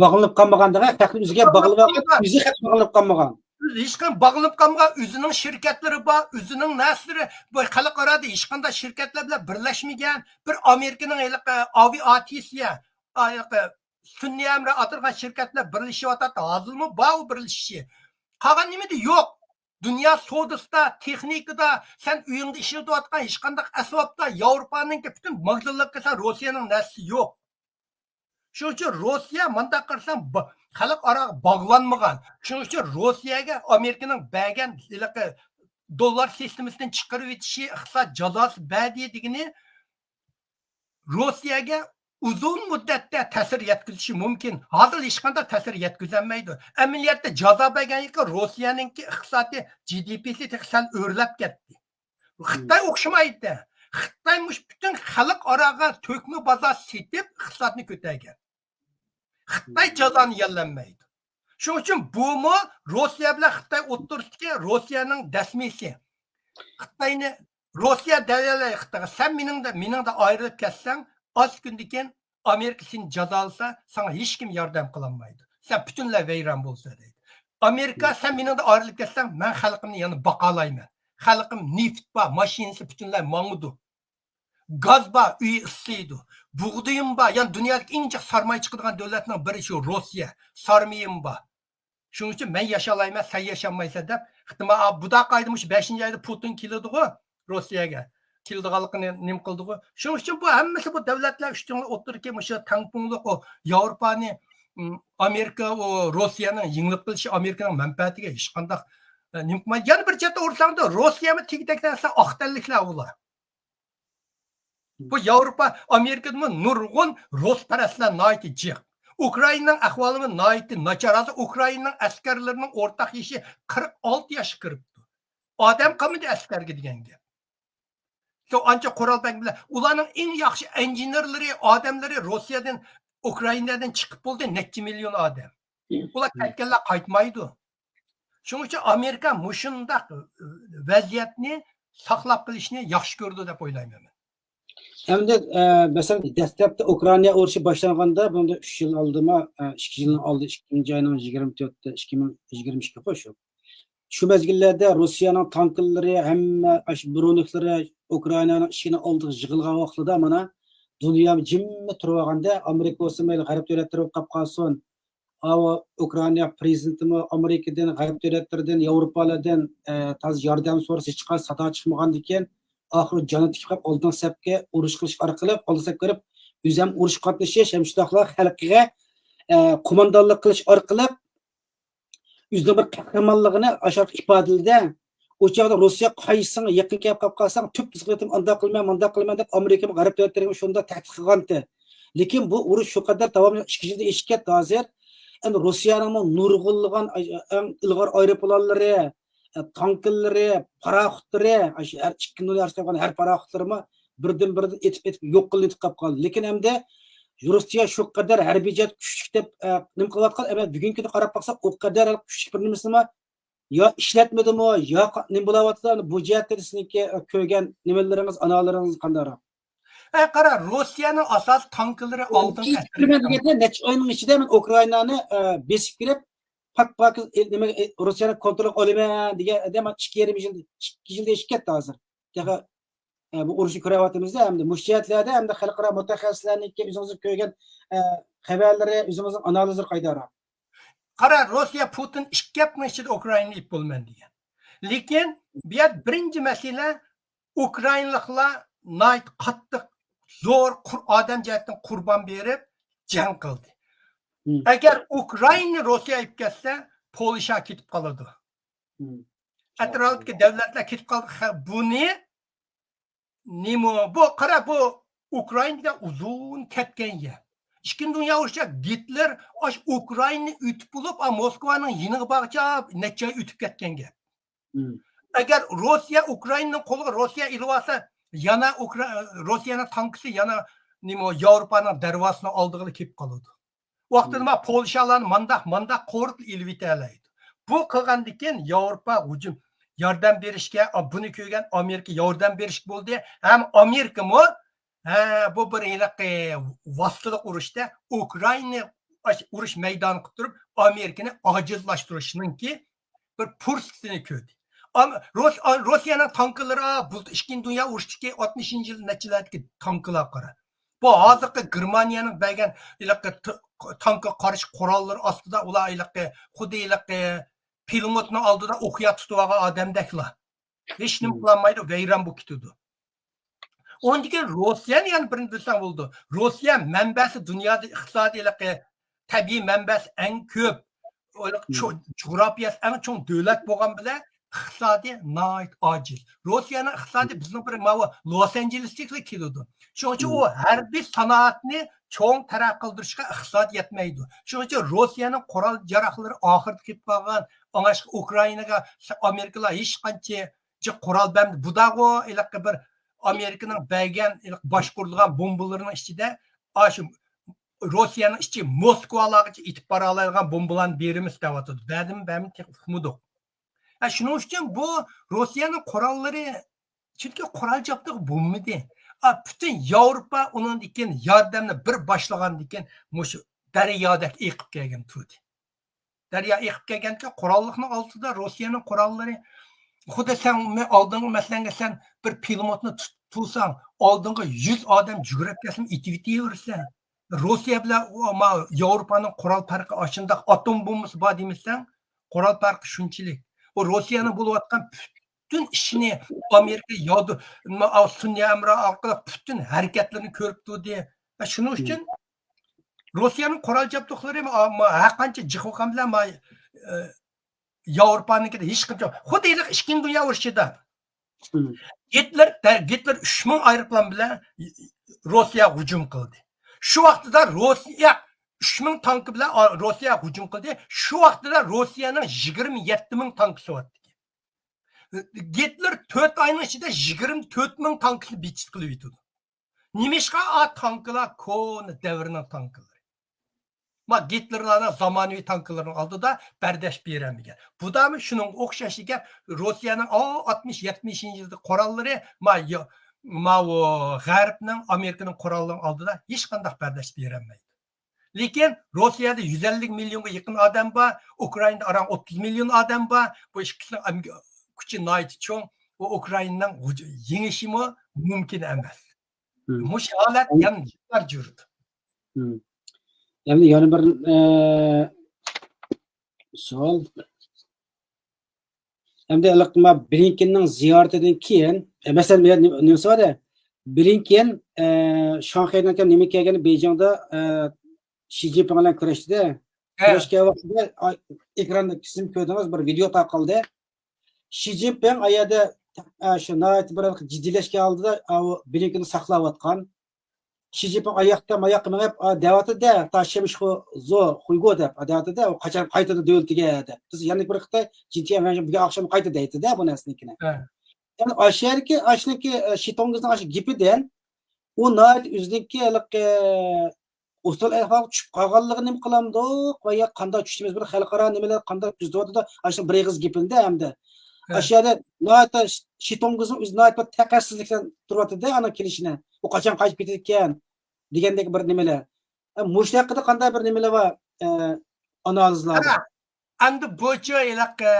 باغلىنىپ قالمىغان دېگەن، خەقنى ئۆزىگە باغلىۋالغان، ئۆزى خەق باغلىنىپ قالمىغان. ھېچقانداق باغلىنىپ قالمىغان، ئۆزىنىڭ شىركەتلىرى بار، ئۆزىنىڭ نەرسىلىرى، بۇ خەلقئارادا ھېچقانداق شىركەتلەر بىلەن بىرلەشمىگەن. بىر ئامېرىكىنىڭ ھېلىقى ئاۋىئاتسىيە، ھېلىقى سۈنئىي ھەمراھ ئاتالغان شىركەت بىلەن بىرلىشىۋاتاتتى. ھازىرمۇ بار ئۇ بىرلىشىشى. قالغان نېمىدە يوق. دۇنيا سودىسىدا، تېخنىكىدا، سەن ئۆيۈڭدە ئىشلىتىۋاتقان ھېچقانداق ئەسۋابتا ياۋروپانىڭكى پۈتۈن ماگىزىنلىققا سەن روسىيەنىڭ نەرسىسى يوق. شۇنىڭ ئۈچۈن روسىيە مانداق قارىساڭ با-، خەلقئاراغا باغلانمىغان. شۇنىڭ ئۈچۈن روسىيەگە ئامېرىكىنىڭ بەرگەن ھېلىقى دوللار سىستېمىسىدىن چىقىرىۋېتىشى، ئىقتىساد جازاسى بەردى دېگىنى روسىيەگە ئۇزۇن مۇددەتتە تەسىر يەتكۈزۈشى مۇمكىن. ھازىر ھېچقانداق تەسىر يەتكۈزەلمەيدۇ. ئەمەلىيەتتە جازا بەرگەن يىلى روسىيەنىڭكى ئىقتىسادىي جى دى پىسى تېخى سەل ئۆرلەپ كەتتى. خىتاي ئوخشىمايدۇ. خىتاي مۇشۇ پۈتۈن خەلقئاراغا تۆكمە بازار سېتىپ ئىقتىسادنى كۆتەرگەن. خىتاي جازانى يەللەنمەيدۇ. شۇنىڭ ئۈچۈن بۇمۇ روسىيە بىلەن خىتاي ئوتتۇرىسىدىكى روسىيەنىڭ دەسمىسى. خىتاينى روسىيە دەۋەلەي خىتايغا، سەن مېنىڭدە، مېنىڭدە ئايرىلىپ كەتسەڭ، ئاز كۈندىن كېيىن ئامېرىكا سېنى جازالىسا، ساڭا ھېچكىم ياردەم قىلالمايدۇ. سەن پۈتۈنلەي ۋەيران بولىسەن دەيدۇ. ئامېرىكا، سەن مېنىڭدە ئايرىلىپ كەتسەڭ، مەن خەلقىمنى يەنە باقالايمەن. خەلقىم نېفىت بار، ماشىنىسى پۈتۈنلەي ماڭىدۇ. گاز بار، ئۆيى ئىسسىيدۇ. بۇغدىيىم بار، يەنى دۇنيادىكى ئەڭ جىق سارماي چىقىدىغان دۆلەتنىڭ بىرى شۇ روسىيە. سارمىيىم بار. شۇنىڭ ئۈچۈن مەن ياشالايمەن، سەن ياشانمايسەن دەپ، خىتىمە بۇدا قايدا مۇشۇ بەشىنچى ئايدا پۇتىن كېلىدىغۇ روسىيەگە. كېلىدىغانلىقىنى نېمە قىلدىغۇ. شۇنىڭ ئۈچۈن بۇ ھەممىسى بۇ دۆلەتلەر ئۈچۈن ئوتتۇرىدىكى مۇشۇ تەڭپۇڭلۇق ئۇ ياۋروپانى، ئىم، ئامېرىكا ئۇ روسىيەنىڭ يېڭىلىپ قېلىشى ئامېرىكىنىڭ مەنپەئەتىگە ھېچقانداق، ئە، نېمە قىلمايدۇ. يەنە بىر چەتتە ئۇرساڭدا روسىيەمۇ تېگى تەكتە ئاق تەنلىكلەر ئۇلار. بۇ ياۋروپا، ئامېرىكىدىمۇ نۇرغۇن رۇسپەرەسلەر ناھايىتى جىق. ئۇكرائىنانىڭ ئەھۋالىمۇ ناھايىتى ناچار. ھازىر ئۇكرائىنانىڭ ئەسكەرلىرىنىڭ ئورتاق يېشى قىرىق ئالتە ياشقا كىرىپتۇ. ئادەم قالمىدى ئەسكەرگە دېگەن گەپ. شۇ ئانچە قورال بەرگەن بىلەن ئۇلارنىڭ ئەڭ ياخشى ئىنژېنېرلىرى، ئادەملىرى روسىيەدىن، ئۇكرائىنادىن چىقىپ بولدى، نەچچە مىليون ئادەم. ئۇلار كەتكەنلەر قايتمايدۇ. شۇنىڭ ئۈچۈن ئامېرىكا مۇشۇنداق ۋەزىيەتنى ساقلاپ قېلىشنى ياخشى كۆرىدۇ دەپ ئويلايمەن مەن. ئەمدى، ئە، مەسىلەن، دەسلەپتە ئۇكرائىنا ئۇرۇشى باشلانغاندا، بۇندا ئۈچ يىل ئالدىما، ئە، ئىككى يىلنىڭ ئالدى، ئىككىنچى ئاينىڭ يىگىرمە تۆتى، ئىككى مىڭ يىگىرمە ئىككى شۇ. شۇ مەزگىللەردە روسىيەنىڭ تانكىلىرى، ھەممە ئاشۇ برونېكلىرى ئۇكرائىنانىڭ ئىشىكىنىڭ ئالدىغا يىغىلغان ۋاقتىدا، مانا، دۇنيا جىممىت تۇرۇۋالغاندا، ئامېرىكا بولسا مەيلى غەرب دۆلەتلىرى بولۇپ قاپ قالسۇن، ئاۋۇ ئۇكرائىنا پرېزىدېنتىمۇ ئامېرىكىدىن، غەرب دۆلەتلىرىدىن، ياۋروپالىردىن، ئە، تازا ياردەم سورىسا ھېچقانداق سادا چىقمىغاندىكىن، ئاخىرى جانى تىكىپ قېلىپ ئالدىنقى سەپكە ئۇرۇش قىلىش ئارقىلىق، ئالدىنقى سەپكە كىرىپ، ئۆزى ھەم ئۇرۇشقا قاتنىشىش، ھەم شۇنداقلا خەلقىگە، ئە، قوماندانلىق قىلىش ئارقىلىق ئۆزىنىڭ بىر قەھرىمانلىقىنى ئاشۇ ئىپادىلىدى. ئۇ چاغدا روسىيە قايسىڭ يېقىن كېلىپ قاپ قالساڭ، تۈپ تىزغىنىم ئانداق قىلىمەن، مانداق قىلىمەن دەپ ئامېرىكا غەرب دۆلەتلىرىگە شۇنداق تەھدىت قىلغانتى. لېكىن بۇ ئۇرۇش شۇ قەدەر داۋاملىشىپ، ئىككى يىلدىن ئېشىپ كەتتى ھازىر. ئەمدى روسىيەنىڭمۇ نۇرغۇنلىغان ئەڭ ئىلغار ئايروپىلانلىرى، تانكىلىرى، پاراخوتلىرى، ئاشۇ ھەر ئىككى نۇر يارىسى قىلغان ھەر پاراخوتلىرىمۇ بىردىن بىردىن ئېتىپ ئېتىپ يوق قىلىنىپ قاپ قالدى. لېكىن ئەمدى روسىيە شۇ قەدەر ھەربىي جەھەت كۈچلۈك دەپ، ئە، نېمە قىلىۋاتقان، ئەمما بۈگۈنكى كۈندە قاراپ باقساق، ئۇ قەدەر كۈچلۈك بىر نېمىسىمۇ يا ئىشلەتمىدىمۇ، يا قا-، نېمە بولاۋاتىدۇ؟ بۇ جەھەتتە سىزنىڭكى كۆرگەن نېمىلىرىڭىز، ئانالىرىڭىز قانداقراق؟ ئە، قارا، روسىيەنىڭ ئاساسىي تانكىلىرى ئالدىن ئەسكەرگە دېگەندە، نەچچە ئاينىڭ ئىچىدە مەن ئۇكرائىنانى، ئە، بېسىپ كىرىپ، پاك-پاكىز، ئە، نېمە، ئە، روسىيەنى كونترولغا ئالىمەن دېگەندە، مانا ئىككى يېرىم يىل، ئىككى يىلدىن ئېشىپ كەتتى ھازىر. تېخى، ئە، بۇ ئۇرۇشنى كۆرۈۋاتىمىز-دە، ئەمدى مۇشۇ جەھەتلەردە ئەمدى خەلقئارا مۇتەخەسسىسلەرنىڭكى ئۆزىڭىز كۆرگەن، ئە، خەۋەرلىرى، ئۆزىڭىزنىڭ ئانالىزلىرى قايداراق؟ قارا، روسىيە پۇتىن ئىككى ھەپتىنىڭ ئىچىدە ئۇكرائىنىنى ئېلىپ بولىمەن دېگەن. لېكىن بۇ يەردە بىرىنچى مەسىلە، ئۇكرائىنلىقلار ناھايىتى قاتتىق، زور قۇر-، ئادەم جەھەتتىن قۇربان بېرىپ جەڭ قىلدى. ئەگەر ئۇكرائىنىنى روسىيە ئېلىپ كەتسە، پولشا كېتىپ قالىدۇ. ئەتراپتىكى دۆلەتلەر كېتىپ قالدى. خە-، بۇنى نېمە بۇ؟ قارا، بۇ ئۇكرائىنا دېگەن ئۇزۇن كەتكەن يەر. ئىككىنچى دۇنيا ئۇرۇشىدا گىتلېر ئاشۇ ئۇكرائىنىنى ئۆتۈپ بولۇپ، ئا، موسكۋانىڭ يېنىغا بارغۇچە نەچچە ئاي ئۆتۈپ كەتكەن گەپ. ئەگەر روسىيە ئۇكرائىنىنىڭ قولىغا روسىيە ئېلىۋالسا، يەنە ئۇكرا-، روسىيەنىڭ تانكىسى يەنە نېمە، ياۋروپانىڭ دەرۋازىسىنىڭ ئالدىغىلا كېلىپ قالىدۇ. ۋاقتىدا ما پولشالارنى مانداق، مانداق قورۇتۇپ ئېلىۋېتەلەيدۇ. بۇ قىلغاندىن كېيىن ياۋروپا ھۇجۇم، ياردەم بېرىشكە، ئا، بۇنى كۆرگەن ئامېرىكا ياردەم بېرىشكە بولدى. ھەم ئامېرىكىمۇ، ھە، بۇ بىر ھېلىقى ۋاسىتىلىق ئۇرۇشتا ئۇكرائىنانى ئۇرۇش مەيدانى قىلىپ تۇرۇپ، ئامېرىكىنى ئاجىزلاشتۇرۇشنىڭكى بىر پۇرسىتىنى كۆردى. ئام-، روس-، ئا-، روسىيەنىڭ تانكىلىرى، ئا، بۇ ئىككىنچى دۇنيا ئۇرۇشتىكى ئاتمىشىنچى يىل نەچچىلەردىكى تانكىلارغا قارا. بۇ ھازىرقى گېرمانىيەنىڭ بەرگەن ھېلىقى ت-، تانكىغا قارشى قوراللىرى ئاستىدا ئۇلار ھېلىقى، خۇددى ھېلىقى پىلىموتنىڭ ئالدىدا ئوقيا تۇتۇۋالغان ئادەمدەكلا. ھېچنېمە قىلالمايدۇ، ۋەيران بولۇپ كېتىدۇ. ئۇندىن كېيىن روسىيەنى يەنە بىرنى بىلسەڭ بولىدۇ. روسىيە مەنبەسى دۇنيادا ئىقتىسادىي ھېلىقى تەبىئىي مەنبەسى ئەڭ كۆپ، ھېلىقى چوڭ، جۇغراپىيەسى ئەڭ چوڭ دۆلەت بولغان بىلەن ئىقتىسادى ناھايىتى ئاجىز. روسىيەنىڭ ئىقتىسادى بىزنىڭ بىر ماۋۇ لوس ئانژېلېستىكىلا كېلىدۇ. شۇنىڭ ئۈچۈن ئۇ ھەربىي سانائەتنى چوڭ تەرەققىي قىلدۇرۇشقا ئىقتىسادى يەتمەيدۇ. شۇنىڭ ئۈچۈن روسىيەنىڭ قورال ياراغلىرى ئاخىرىدا كېلىپ قالغان، ئاڭلاشقا ئۇكرائىناغا ئامېرىكىلار ھېچقانچە جىق قورال بەرمىدى. بۇداغۇ ھېلىقى بىر ئامېرىكىنىڭ بەرگەن ھېلىقى باشقۇرۇلغان بومبىلىرىنىڭ ئىچىدە، ئاشۇ روسىيەنىڭ ئىچى موسكۋالارغىچە يېتىپ بارالايدىغان بومبىلارنى بېرىمىز دەۋاتىدۇ. بەردىمۇ، بەرمىدى، تېخى ئۇقمىدۇق. ئە، شۇنىڭ ئۈچۈن بۇ روسىيەنىڭ قوراللىرى، چۈنكى قورال جابدۇقى بولمىدى. ئا، پۈتۈن ياۋروپا، ئۇنىڭدىن كېيىن ياردەمنى بىر باشلىغاندىن كېيىن مۇشۇ دەريادەك ئېقىپ كەلگەن تۇردى. دەريا ئېقىپ كەلگەنكەن، قوراللىقنىڭ ئالدىدا روسىيەنىڭ قوراللىرى، خۇددى سەن مە-، ئالدىنقى مەسىلەڭگە سەن بىر پىلىموتنى تۇت-، تۇرساڭ، ئالدىنقى يۈز ئادەم جۈگرەپ كەلسىمۇ ئېتىۋېتىۋېرىسەن. روسىيە بىلەن ئۇ، ما، ياۋروپانىڭ قورال پەرقى ئاشۇنداق، ئاتوم بومبىسى بار دېمىسەڭ، قورال پەرقى شۇنچىلىك. ئۇ روسىيەنىڭ بولۇۋاتقان پۈتۈن ئىشىنى ئامېرىكا يادو-، ما، سۈنئىي ھەمراھ ئارقىلىق پۈتۈن ھەرىكەتلىرىنى كۆرۈپ تۇردى. ۋە شۇنىڭ ئۈچۈن روسىيەنىڭ قورال جابدۇقلىرى ما، ما، ھەر قانچە جىق بولغان بىلەن ما، ئە، ياۋروپانىڭكىدە ھېچقانچە، خۇددى ھېلىقى ئىككىنچى دۇنيا ئۇرۇشىدا گىتلېر، گىتلېر ئۈچ مىڭ ئايروپىلان بىلەن روسىيەگە ھۇجۇم قىلدى. شۇ ۋاقتىدا روسىيە ئۈچ مىڭ تانكا بىلەن ئا-، روسىيەگە ھۇجۇم قىلدى. شۇ ۋاقتىدا روسىيەنىڭ يىگىرمە يەتتە مىڭ تانكىسى بار ئىكەن. گىتلېر تۆت ئاينىڭ ئىچىدە يىگىرمە تۆت مىڭ تانكىسىنى بىتچىت قىلىۋېتىدۇ. نېمىشقا ئا تانكىلار كونا دەۋرنىڭ تانكىلىرى؟ ما گىتلېرلارنىڭ زامانىۋى تانكىلىرىنىڭ ئالدىدا بەرداشلىق بېرەلمىگەن. بۇدامۇ شۇنىڭغا ئوخشاش ئىكەن. روسىيەنىڭ ئا ئاتمىش، يەتمىشىنچى يىلدا قوراللىرى ما يا-، ماۋۇ غەربنىڭ، ئامېرىكىنىڭ قوراللىرىنىڭ ئالدىدا ھېچقانداق بەرداشلىق بېرەلمەيدۇ. لېكىن روسىيەدە يۈز ئەللىك مىليونغا يېقىن ئادەم بار، ئۇكرائىنادا ئاران ئوتتۇز مىليون ئادەم بار. بۇ ئىككىسىنىڭ ئەم-، كۈچى ناھايىتى چوڭ. بۇ ئۇكرائىنانىڭ غۇج-، يېڭىشىمۇ مۇمكىن ئەمەس. مۇشۇ ھالەت يەنە يىللار يۈرىدۇ. ئەمدى يەنە بىر، ئە، سوئال. ئەمدى ھېلىقى ما بلىنكېننىڭ زىيارىتىدىن كېيىن، ئە، مەسىلەن، مۇ-، نېمىسى بار-دە، بلىنكېن، ئە، شاڭخەيدىن كېيىن نېمە كەلگەندە، بېيجىڭدا، ئە، شى جىنپىڭ بىلەن كۆرۈشتى-دە. ھە. كۆرۈشكەن ۋاقتىدا، ئا، ئېكراندا سىزمۇ كۆردىڭىز، بىر ۋىدېئو تارقالدى. شى جىنپىڭ ئا يەردە، ئا، شۇ ناھايىتى بىر جىددىيلەشكەن ھالدا، ئا، ئۇ بلىنكېننى ساقلاۋاتقان. شى جىنپىڭ ئاياقتا ماياققا مېڭىپ، ئا، دەۋاتىدۇ-دە، تا شېمىشخۇ زو خۇيگو دەپ، ئا، دەۋاتىدۇ-دە، ئۇ قاچان قايتىدۇ دۆلىتىگە دەپ. بىز يەنە بىر خىتاي جىنتيەن بۈگۈن ئاخشام قايتىدۇ دەيتتى-دە، بۇ نەرسىنىڭكىنى. ھە. يەنى ئاشۇ يەردىكى، ئاشۇنىڭكى، ئە، شى تۇڭگىزنىڭ ئاشۇ گېپىدىن، ئۇ ناھايىتى ئۆزىنىڭكى ھېلىقى ئۇسسۇل ئەھۋالغا چۈشۈپ قالغانلىقىنى نېمە قىلامدۇق ۋە يا قانداق چۈشتىمىز، بىر خەلقئارا نېمىلەر قانداق كۆزىتىۋاتىدۇ، ئاشۇ بىر ئېغىز گېپىندە ھەمدە. ھە. ئاشۇ يەردە ناھايىتى شى تۇڭگىزنىڭ ئۆزى ناھايىتى بىر تەقەتسىزلىك بىلەن تۇرۇۋاتىدۇ ئانىڭ كېلىشىنى. ئۇ قاچان قايتىپ كېتىدىكەن دېگەندەك بىر نېمىلەر. ئە، مۇشۇ ھەققىدە قانداق بىر نېمىلەر بار، ئە، ئانالىزلار بار؟ ئەمدى بۇچۇ ھېلىقى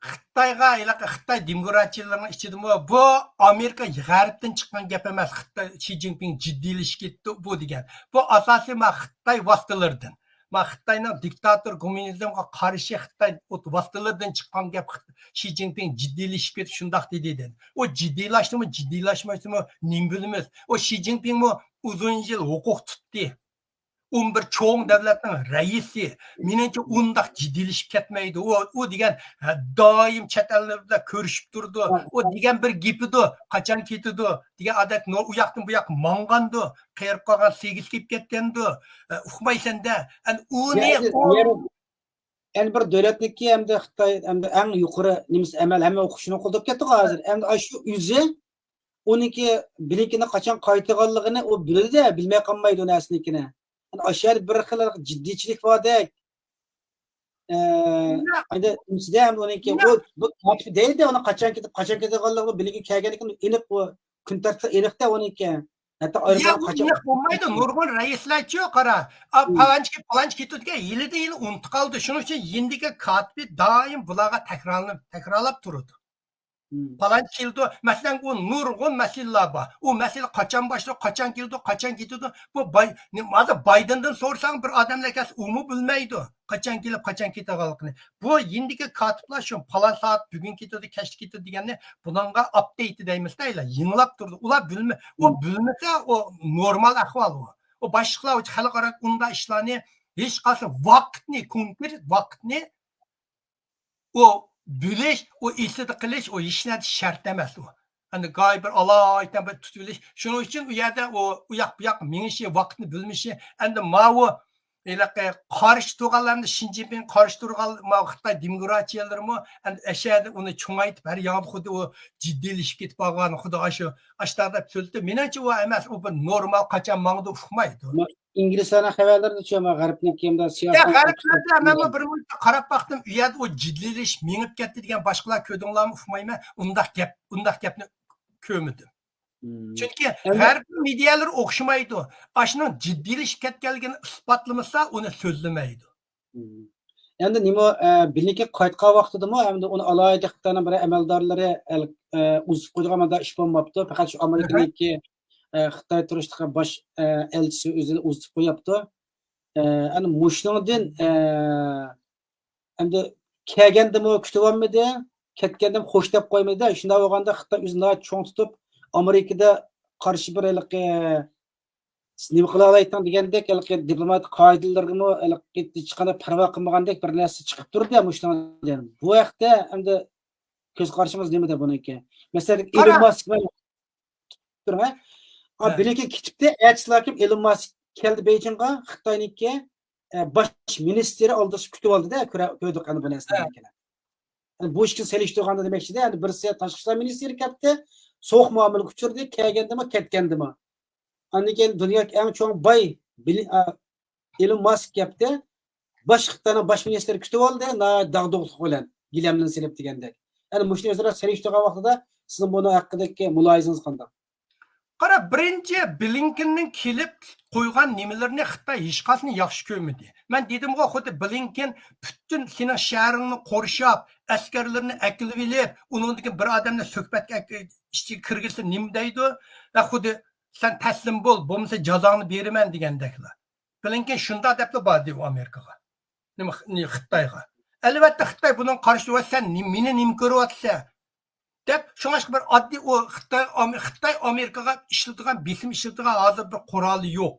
خىتايغا، ھېلىقى خىتاي دېموكراتچىلىرىنىڭ ئىچىدىمۇ بۇ ئامېرىكا غەربتىن چىققان گەپ ئەمەس، خىتاي شى جىنپىڭ جىددىيلىشىپ كەتتى بۇ دېگەن. بۇ ئاساسىي ما خىتاي ۋاسىتىلىرىدىن. ما خىتاينىڭ دىكتاتور كوممۇنىزمغا قارشى خىتاي ۋاسىتىلىرىدىن چىققان گەپ، شى جىنپىڭ جىددىيلىشىپ كېتىپ شۇنداق دېدى، دېدى. ئۇ جىددىيلاشتىمۇ، جىددىيلاشماستىمۇ، نېمە بىلىمىز؟ ئۇ شى جىنپىڭمۇ ئۇزۇن يىل ھوقۇق تۇتتى. ئون بىر چوڭ دۆلەتنىڭ رەئىسى. مېنىڭچە ئۇنداق جىددىيلىشىپ كەتمەيدۇ. ئۇ، ئۇ دېگەن، ھە، دائىم چەت ئەللەر بىلەن كۆرۈشۈپ تۇرىدۇ. ئۇ دېگەن بىر گېپىدۇ، قاچان كېتىدۇ دېگەن ئادەت، نو-، ئۇ ياقتىن بۇ ياققا ماڭغاندۇ، قېرىپ قالغان سىگىس كېلىپ كەتكەندۇ. ئە، ئۇقمايسەن-دە. ئەن ئۇنى يەنە، ئۇ يەنە، يەنە بىر دۆلەتنىڭكى ھەمدە خىتاي ھەمدە ئەڭ يۇقىرى نېمىسى ئەمەل ھەممە ئوقۇشىنى قولدۇپ كەتتىغۇ ھازىر. ئەمدى ئاشۇ ئۆزى ئۇنىڭكى بلىنكېننىڭ قاچان قايتىدىغانلىقىنى ئۇ بىلىدۇ-دە، بىلمەي قالمايدۇ ئۇ نەرسىنىڭكىنى. ئاشۇ يەردە بىر خىل جىددىيچىلىك باردەك. ئە، ياق. ئەمدى ئۈنسىدە ئەمدى ئۇنىڭكى، ياق. ئۇ، بۇ كاتىپ دەيدۇ، ئۇنىڭ قاچان كېتىپ، قاچان كېتىدىغانلىقى بىلگە كەلگەندىكىن ئېنىق، ئۇ كۈن تەرتىپى ئېنىقتە ئۇنىڭكى. ھەتتا ياق، ئايروپىلان ئۇ قاچان ئېنىق بولمايدۇ. نۇرغۇن رەئىسلەرچۇ، قارا. ئا، مم. پالانچى، پالانچى كېتىدىكەن، يىلىدىن يىل ئۇنتۇپ قالىدۇ. شۇنىڭ ئۈچۈن يېنىدىكى كاتىپى دائىم بۇلارغا تەكرارلىنىپ، تەكرارلاپ تۇرىدۇ. مم. پالانچى كېلىدۇ. مەسىلەن، ئۇ نۇرغۇن مەسىلىلەر بار. ئۇ مەسىلە قاچان باشلىنىدۇ، قاچان كېلىدۇ، قاچان كېتىدۇ. بۇ باي-، نېمە، ھازىر بايدېندىن سورىساڭ، بىر ئادەملەر كەلسە، ئۇمۇ بىلمەيدۇ قاچان كېلىپ، قاچان كېتىدىغانلىقىنى. بۇ يېنىدىكى كاتىپلار شۇ پالان سائەت بۈگۈن كېتىدۇ، كەچتە كېتىدۇ دېگەننى بۇنىڭغا ئاپدېيت دەيمىزدە، يېڭىلاپ تۇرىدۇ. ئۇلار بىلمە-، ئۇ مم. بىلمىسە، ئۇ نورمال ئەھۋال ئۇ. ئۇ باشلىقلار خەلقئارا ئۇنداق ئىشلارنى ھېچقايسى ۋاقىتنى، كونكرېت ۋاقىتنى ئۇ بۆلۈش، ئۇ ئېسىدە قىلىش، ئۇ ھېچ نەرسە شەرت ئەمەس ئۇ. ئەمدى گاي بىر ئالايىتەن بىر تۇتۇۋېلىش. شۇنىڭ ئۈچۈن ئۇ يەردە ئۇ، ئۇ ياق بۇ ياققا مېڭىشى، ۋاقىتنى بۆلمىشى. ئەمدى ماۋۇ ھېلىقى قارشى تۇرغانلارنى، شى جىنپىڭ قارشى تۇرغان ماۋۇ خىتاي دېموكراتىيەلىرىمۇ ئەمدى ئەشەدە ئۇنى چوڭايتىپ، ھەر ياڭدا خۇددى ئۇ جىددىيلىشىپ كېتىپ قالغان، خۇددى ئاشۇ، ئاشتاق دەپ سۆزلىدى. مېنىڭچە ئۇ ئەمەس، ئۇ بىر نورمال قاچان ماڭىدۇ ئۇقمايدۇ. ئىنگلىستاننىڭ خەۋەرلىرىدىچۇ، ما غەربنىڭكى مۇنداق يا، سىياسىي غەربلەردە مەنمۇ بىر مۇددەت قاراپ باقتىم، ئۇ يەردە ئۇ جىددىيلىشىپ مېڭىپ كەتتى دېگەن باشقىلار كۆردۈڭلارمۇ ئۇقمايمەن، ئۇنداق گەپ، ئۇنداق گەپنى كۆرمىدىم. مم. چۈنكى ئەمما غەرب مېدىيالىرى ئوخشىمايدۇ. ئاشۇنىڭ جىددىيلىشىپ كەتكەنلىكىنى ئىسپاتلىمىسا، ئۇنى سۆزلىمەيدۇ. مم. ئەمدى نېمە، ئە، بىلىنكېن قايتقان ۋاقتىدىمۇ، ئەمدى ئۇنى ئالاھىدە خىتاينىڭ بىر ئەمەلدارلىرى، ئە، ئە، ئۇزىتىپ قويىدىغان مۇنداق ئىش بولماپتۇ. پەقەت شۇ ئامېرىكىنىڭكى، ئە، خىتاي تۇرۇشلۇقى باش، ئە، ئەلچىسى ئۆزىنى ئۇزىتىپ قويۇپتۇ. ئە، ئەنە مۇشۇنىڭدىن، ئە، ئەمدى كەلگەندىمۇ كۈتۈۋالمىدى، كەتكەندىمۇ خوش دەپ قويمىدى. شۇنداق بولغاندا خىتاي ئۆزىنى ناھايىتى چوڭ تۇتۇپ، ئامېرىكىدا قارشى بىر ھېلىقى نېمە قىلالايتتىڭ دېگەندەك، ھېلىقى دىپلوماتىك قائىدىلىرىغىمۇ ھېلىقى ھېچقانداق پەرۋا قىلمىغاندەك بىر نەرسە چىقىپ تۇردى مۇشۇنىڭدىن. بۇ ھەقتە ئەمدى كۆز قارىشىڭىز نېمىدە بۇنىڭكى؟ مەسىلەن، قارا. ئېلون ماسك بىلەن تۇرۇڭ، ھە؟ ئا، ھە. بىلىنكېن كېتىپتۇ، ئەتىسىلا كىم، ئېلون ماسك كەلدى بېيجىڭغا، خىتاينىڭكى، ئە، باش مىنىستىرى ئالدىرىشىپ كۈتۈۋالدى-دە، كۆرە-، كۆردۇق ئەنە بۇ نەرسىلەرنى. ھە. ئەنە بۇ ئىككىسىنى سېلىشتۇرغاندا دېمەكچىدە، ئەنە بىرسى تاشقى ئىشلار مىنىستىرى كەتتى، سوغۇق مۇئامىلىگە ئۇچرىدى، كەلگەندىمۇ، كەتكەندىمۇ. ئاندىن كېيىن دۇنيادىكى ئەڭ چوڭ باي بىلى-، ئا، ئېلون ماسك كەپتە، باش خىتاينىڭ باش مىنىستىرى كۈتۈۋالدى، ناھايىتى داغدۇغىلىق بىلەن، گىلەمنى سېلىپ دېگەندەك. ئەنە مۇشۇنى ئۆزئارا سېلىشتۇرغان ۋاقتىدا سىزنىڭ بۇنىڭ ھەققىدىكى مۇلاھىزىڭىز قانداق؟ قارا، بىرىنچى، بلىنكېننىڭ كېلىپ قويغان نېمىلىرىنى خىتاي ھېچقايسىنى ياخشى كۆرمىدى. مەن دېدىمغۇ، خۇددى بلىنكېن پۈتۈن سېنىڭ شەھىرىڭنى قورشاپ، ئەسكەرلىرىنى ئەكېلىۋېلىپ، ئۇنىڭدىن كېيىن بىر ئادەمنى سۆھبەتكە ئەك-، ئىچىگە كىرگۈزسە نېمە دەيدۇ؟ ۋە خۇددى سەن تەسلىم بول، بولمىسا جازاڭنى بېرىمەن دېگەندەكلا. بلىنكېن شۇنداق دەپلا باردى ئۇ ئامېرىكىغا. نېمە، خ-، نې-، خىتايغا. ئەلۋەتتە خىتاي بۇنىڭغا قارشى، ۋە سەن نې-، مېنى نېمە كۆرۈۋاتىسەن؟ دەپ، شۇڭلاشقا بىر ئاددىي ئۇ خىتاي، ئام-، خىتاي ئامېرىكىغا ئىشلىتىدىغان، بېسىم ئىشلىتىدىغان ھازىر بىر قورالى يوق.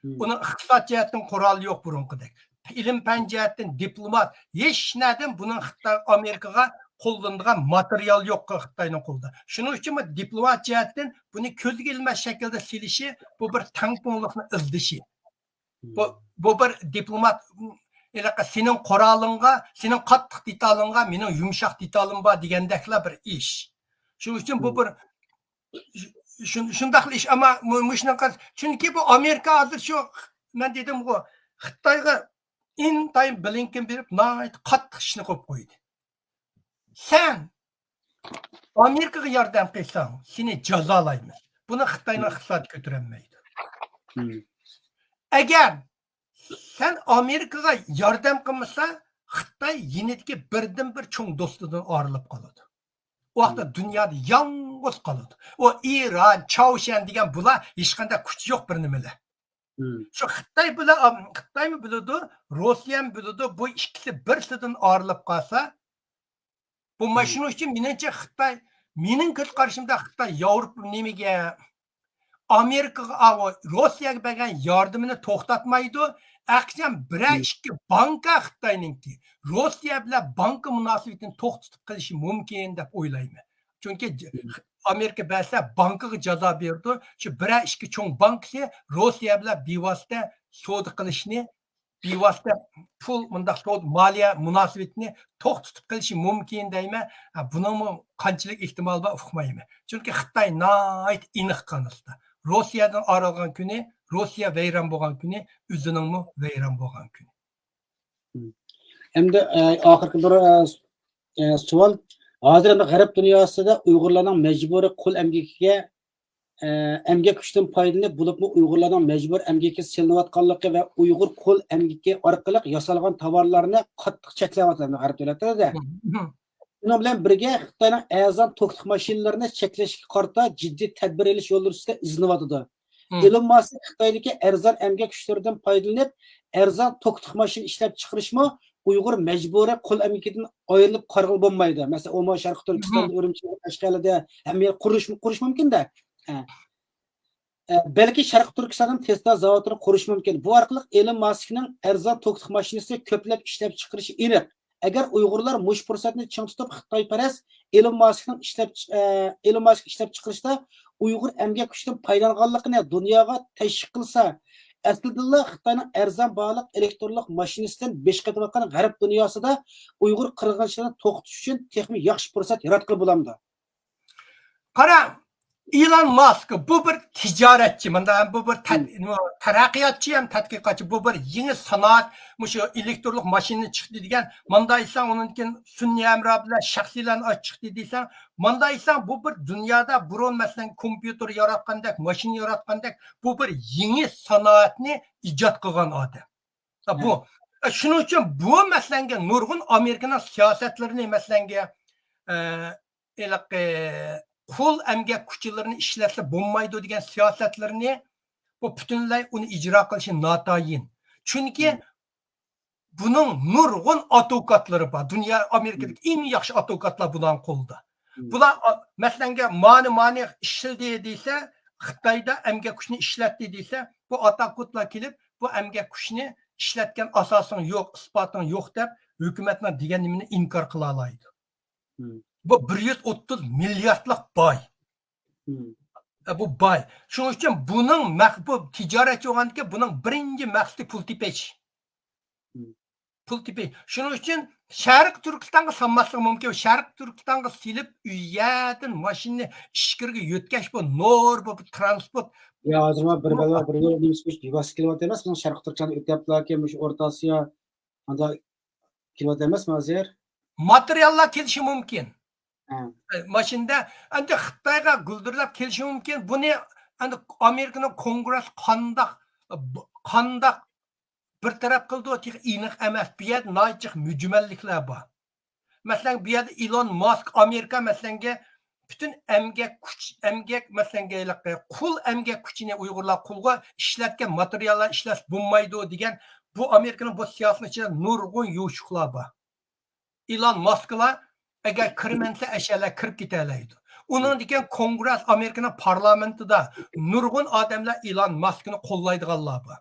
مم. ئۇنىڭ ئىقتىساد جەھەتتىن قورالى يوق بۇرۇنقىدەك. ئىلىم پەن جەھەتتىن، دىپلومات، ھېچ نەدىن بۇنىڭ خىتاي، ئامېرىكىغا قوللىنىدىغان ماتېرىيال يوق خىتاينىڭ قولىدا. شۇنىڭ ئۈچۈن بۇ دىپلومات جەھەتتىن بۇنى كۆزگە ئىلماس شەكىلدە سېلىشى، بۇ بىر تەڭپۇڭلۇقنى ئىزدىشى. بۇ، بۇ بىر دىپلومات، ھېلىقى سېنىڭ قورالىڭغا، سېنىڭ قاتتىق دېتالىڭغا مېنىڭ يۇمشاق دېتالىم بار دېگەندەكلا بىر ئىش. شۇنىڭ ئۈچۈن بۇ بىر شۇ-، شۇنداقلا ئىش، ئەمما مۇ-، مۇشۇنىڭ قار-، چۈنكى بۇ ئامېرىكا ھازىر شۇ، مەن دېدىمغۇ، خىتايغا ئىنتايىن بلىنكېن بېرىپ، ناھايىتى قاتتىق ئىشنى قىلىپ قويدى. سەن ئامېرىكىغا ياردەم قىلساڭ، سېنى جازالايمىز. بۇنى خىتاينىڭ ئىقتىسادى كۆتۈرەلمەيدۇ. مم. ئەگەر سەن ئامېرىكىغا ياردەم قىلمىسا، خىتاي يېنىدىكى بىردىنبىر چوڭ دوستىدىن ئايرىلىپ قالىدۇ. ئۇ ۋاقىتتا دۇنيادا يالغۇز قالىدۇ. ئۇ ئىران، چاۋشيەن دېگەن بۇلار ھېچقانداق كۈچى يوق بىر نېمىلەر. شۇ خىتاي بىلەن، خىتايمۇ بىلىدۇ، روسىيەمۇ بىلىدۇ، بۇ ئىككىسى بىرسىدىن ئايرىلىپ قالسا، بولماي، شۇنىڭ ئۈچۈن مېنىڭچە خىتاي، مېنىڭ كۆز قارىشىمدا خىتاي ياۋروپا نېمىگە، ئامېرىكىغا، ئاۋۇ روسىيەگە بەرگەن ياردىمىنى توختاتمايدۇ. ئەخچام بىرەر ئىككى بانكا خىتاينىڭكى روسىيە بىلەن بانكا مۇناسىۋىتىنى توختىتىپ قېلىشى مۇمكىن دەپ ئويلايمەن. چۈنكى ئامېرىكا بەرسە بانكىغا جازا بېرىدۇ. شۇ بىرەر ئىككى چوڭ بانكىسى روسىيە بىلەن بىۋاسىتە سودا قىلىشنى، بىۋاسىتە پۇل، مۇنداق سودا، مالىيە مۇناسىۋىتىنى توختىتىپ قېلىشى مۇمكىن دەيمەن. ھە، بۇنىڭمۇ قانچىلىك ئېھتىمالى بار ئۇقمايمەن. چۈنكى خىتاي ناھايىتى ئېنىق قانۇندا. روسىيەدىن ئايرىلغان كۈنى، روسىيە ۋەيران بولغان كۈنى، ئۆزىنىڭمۇ ۋەيران بولغان كۈنى. ئەمدى ئاخىرقى بىر سوئال. ھازىر ئەمدى غەرب دۇنياسىدا ئۇيغۇرلارنىڭ مەجبۇرىي قول ئەمگىكىگە، ئەمگەك كۈچىدىن پايدىلىنىپ، بولۇپمۇ ئۇيغۇرلارنىڭ مەجبۇرىي ئەمگىكىگە سېلىنىۋاتقانلىقى ۋە ئۇيغۇر قول ئەمگىكى ئارقىلىق ياسالغان تاۋارلارنى قاتتىق چەكلەۋاتىدۇ غەرب دۆلەتلىرىدە. شۇنىڭ بىلەن بىرگە، خىتاينىڭ ئەرزان توك تىقىش ماشىنىلىرىنى چەكلەشكە قارىتا جىددىي تەدبىر ئېلىش يوللىرى ئۈستىدە ئىزدىنىۋاتىدۇ. ئېلون ماسك خىتايدىكى ئەرزان ئەمگەك كۈچلىرىدىن پايدىلىنىپ، ئەرزان توك تىقىش ماشىنا ئىشلەپچىقىرىشمۇ ئۇيغۇر مەجبۇرىي قول ئەمگىكىدىن ئايرىلىپ قارىغىلى بولمايدۇ. مەسىلەن، ئۇمۇ شەرقىي تۈركىستاندا، ئۈرۈمچىدە، قەشقەرلىدە ھەممە يەر قۇرۇش، قۇرۇش مۇمكىن-دە. بەلكى شەرقىي تۈركىستاندىن تېسلا زاۋۇتىنى قۇرۇش مۇمكىن. بۇ ئارقىلىق ئېلون ماسكنىڭ ئەرزان توك تىقىش ماشىنىسى كۆپلەپ ئىشلەپچىقىرىشى ئېنىق. ئەگەر ئۇيغۇرلار مۇشۇ پۇرسەتنى چىڭ تۇتۇپ، خىتايپەرەس ئېلون ماسكنىڭ ئىشلەپ، ئە، ئېلون ماسك ئىشلەپچىقىرىشتا ئۇيغۇر ئەمگەك كۈچىدىن پايدىلانغانلىقىنى دۇنياغا تەشۋىق قىلسا، ئەسلىدىلا خىتاينىڭ ئەرزان باھالىق ئېلېكترونلۇق ماشىنىسىدىن بېشى قېتىۋاتقان غەرب دۇنياسىدا ئۇيغۇر قىرغىنچىلىقىنى توختىتىش ئۈچۈن تېخىمۇ ياخشى پۇرسەت ياراتقىلى بولامدۇ؟ قارا، ئېلون ماسك بۇ بىر تىجارەتچى، مۇندا بۇ بىر تەت-، نېمە، تەرەققىياتچى ھەم تەتقىقاتچى، بۇ بىر يېڭى سانائەت، مۇشۇ ئېلېكترونلۇق ماشىنا چىقتى دېگەن، مۇندا ئېيتساڭ، ئۇنىڭدىن كېيىن سۈنئىي ھەمراھ بىلەن شەخسىي ئاچ چىقتى دېسەڭ، مۇندا ئېيتساڭ، بۇ بىر دۇنيادا بۇرۇن، مەسىلەن، كومپيۇتېر ياراتقاندەك، ماشىنا ياراتقاندەك، بۇ بىر يېڭى سانائەتنى ئىجاد قىلغان ئادەم. بۇ، شۇنىڭ ئۈچۈن بۇ، مەسىلەنگە، نۇرغۇن ئامېرىكىنىڭ سىياسەتلىرىنى، مەسىلەنگە، ئە، ھېلىقى قۇل ئەمگەك كۈچلىرىنى ئىشلەتسە بولمايدۇ دېگەن سىياسەتلىرىنى بۇ پۈتۈنلەي ئۇنى ئىجرا قىلىشى ناتايىن. چۈنكى بۇنىڭ نۇرغۇن ئادۋوكاتلىرى بار. دۇنيا، ئامېرىكىدىكى ئەڭ ياخشى ئادۋوكاتلار بۇلارنىڭ قولىدا. بۇلار، ئا، مەسىلەنگە، مانى، مانى ئىشلىدى دېسە، خىتايدا ئەمگەك كۈچىنى ئىشلەتتى دېسە، بۇ ئادۋوكاتلار كېلىپ، بۇ ئەمگەك كۈچىنى ئىشلەتكەن ئاساسىڭ يوق، ئىسپاتىڭ يوق دەپ، ھۆكۈمەتنىڭ دېگەن نېمىنى ئىنكار قىلالايدۇ. بۇ بىر يۈز ئوتتۇز مىلياردلىق باي. ئە، بۇ باي. شۇنىڭ ئۈچۈن بۇنىڭ مەق-، بۇ تىجارەتچى بولغاندىكىن بۇنىڭ بىرىنچى مەقسىتى پۇل تېپىش. پۇل تېپىش. شۇنىڭ ئۈچۈن شەرقىي تۈركىستانغا سالماسلىقى مۇمكىن. شەرقىي تۈركىستانغا سېلىپ، ئۇ يەردىن ماشىنىنى ئىچكىرىگە يۆتكەش، بۇ نۇر، بۇ، بۇ ترانسپورت. يا، ھازىر ما بىر بۇ بالا، بىر يول نېمىسى مۇشۇ بىۋاسىتە كېلىۋاتىدۇ ئەمەسمۇ؟ شەرقىي تۈركىستان ئۆتۈپ، مۇشۇ ئورتا ئاسىيا، ئاندا كېلىۋاتىدۇ ئەمەسمۇ ھازىر؟ ماتېرىياللار كېلىشى مۇمكىن. ماشىنىدا ئەمدى خىتايغا گۈلدۈرلەپ كېلىشى مۇمكىن. بۇنى ئەمدى ئامېرىكىنىڭ كونگرېسسى قانداق، قانداق بىر تەرەپ قىلىدۇ، تېخى ئېنىق ئەمەس. بۇ يەردە ناھايىتى جىق مۈجمەللىكلەر بار. مەسىلەن، بۇ يەردە ئېلون ماسك ئامېرىكا، مەسىلەنگە، پۈتۈن ئەمگەك كۈچ، ئەمگەك، مەسىلەنگە، ھېلىقى قۇل ئەمگەك كۈچىنى ئۇيغۇرلار قۇلغا ئىشلەتكەن ماتېرىياللار ئىشلەتسە بولمايدۇ دېگەن، بۇ ئامېرىكىنىڭ بۇ سىياسىتىنىڭ ئىچىدە نۇرغۇن يوشۇقلار بار. ئېلون ماسكلار ئەگەر كىرمەنسە ئەشەلەر كىرىپ كېتەلەيدۇ. ئۇنىڭدىن كېيىن كونگرېس، ئامېرىكىنىڭ پارلامېنتىدا نۇرغۇن ئادەملەر ئېلون ماسكنى قوللايدىغانلار بار.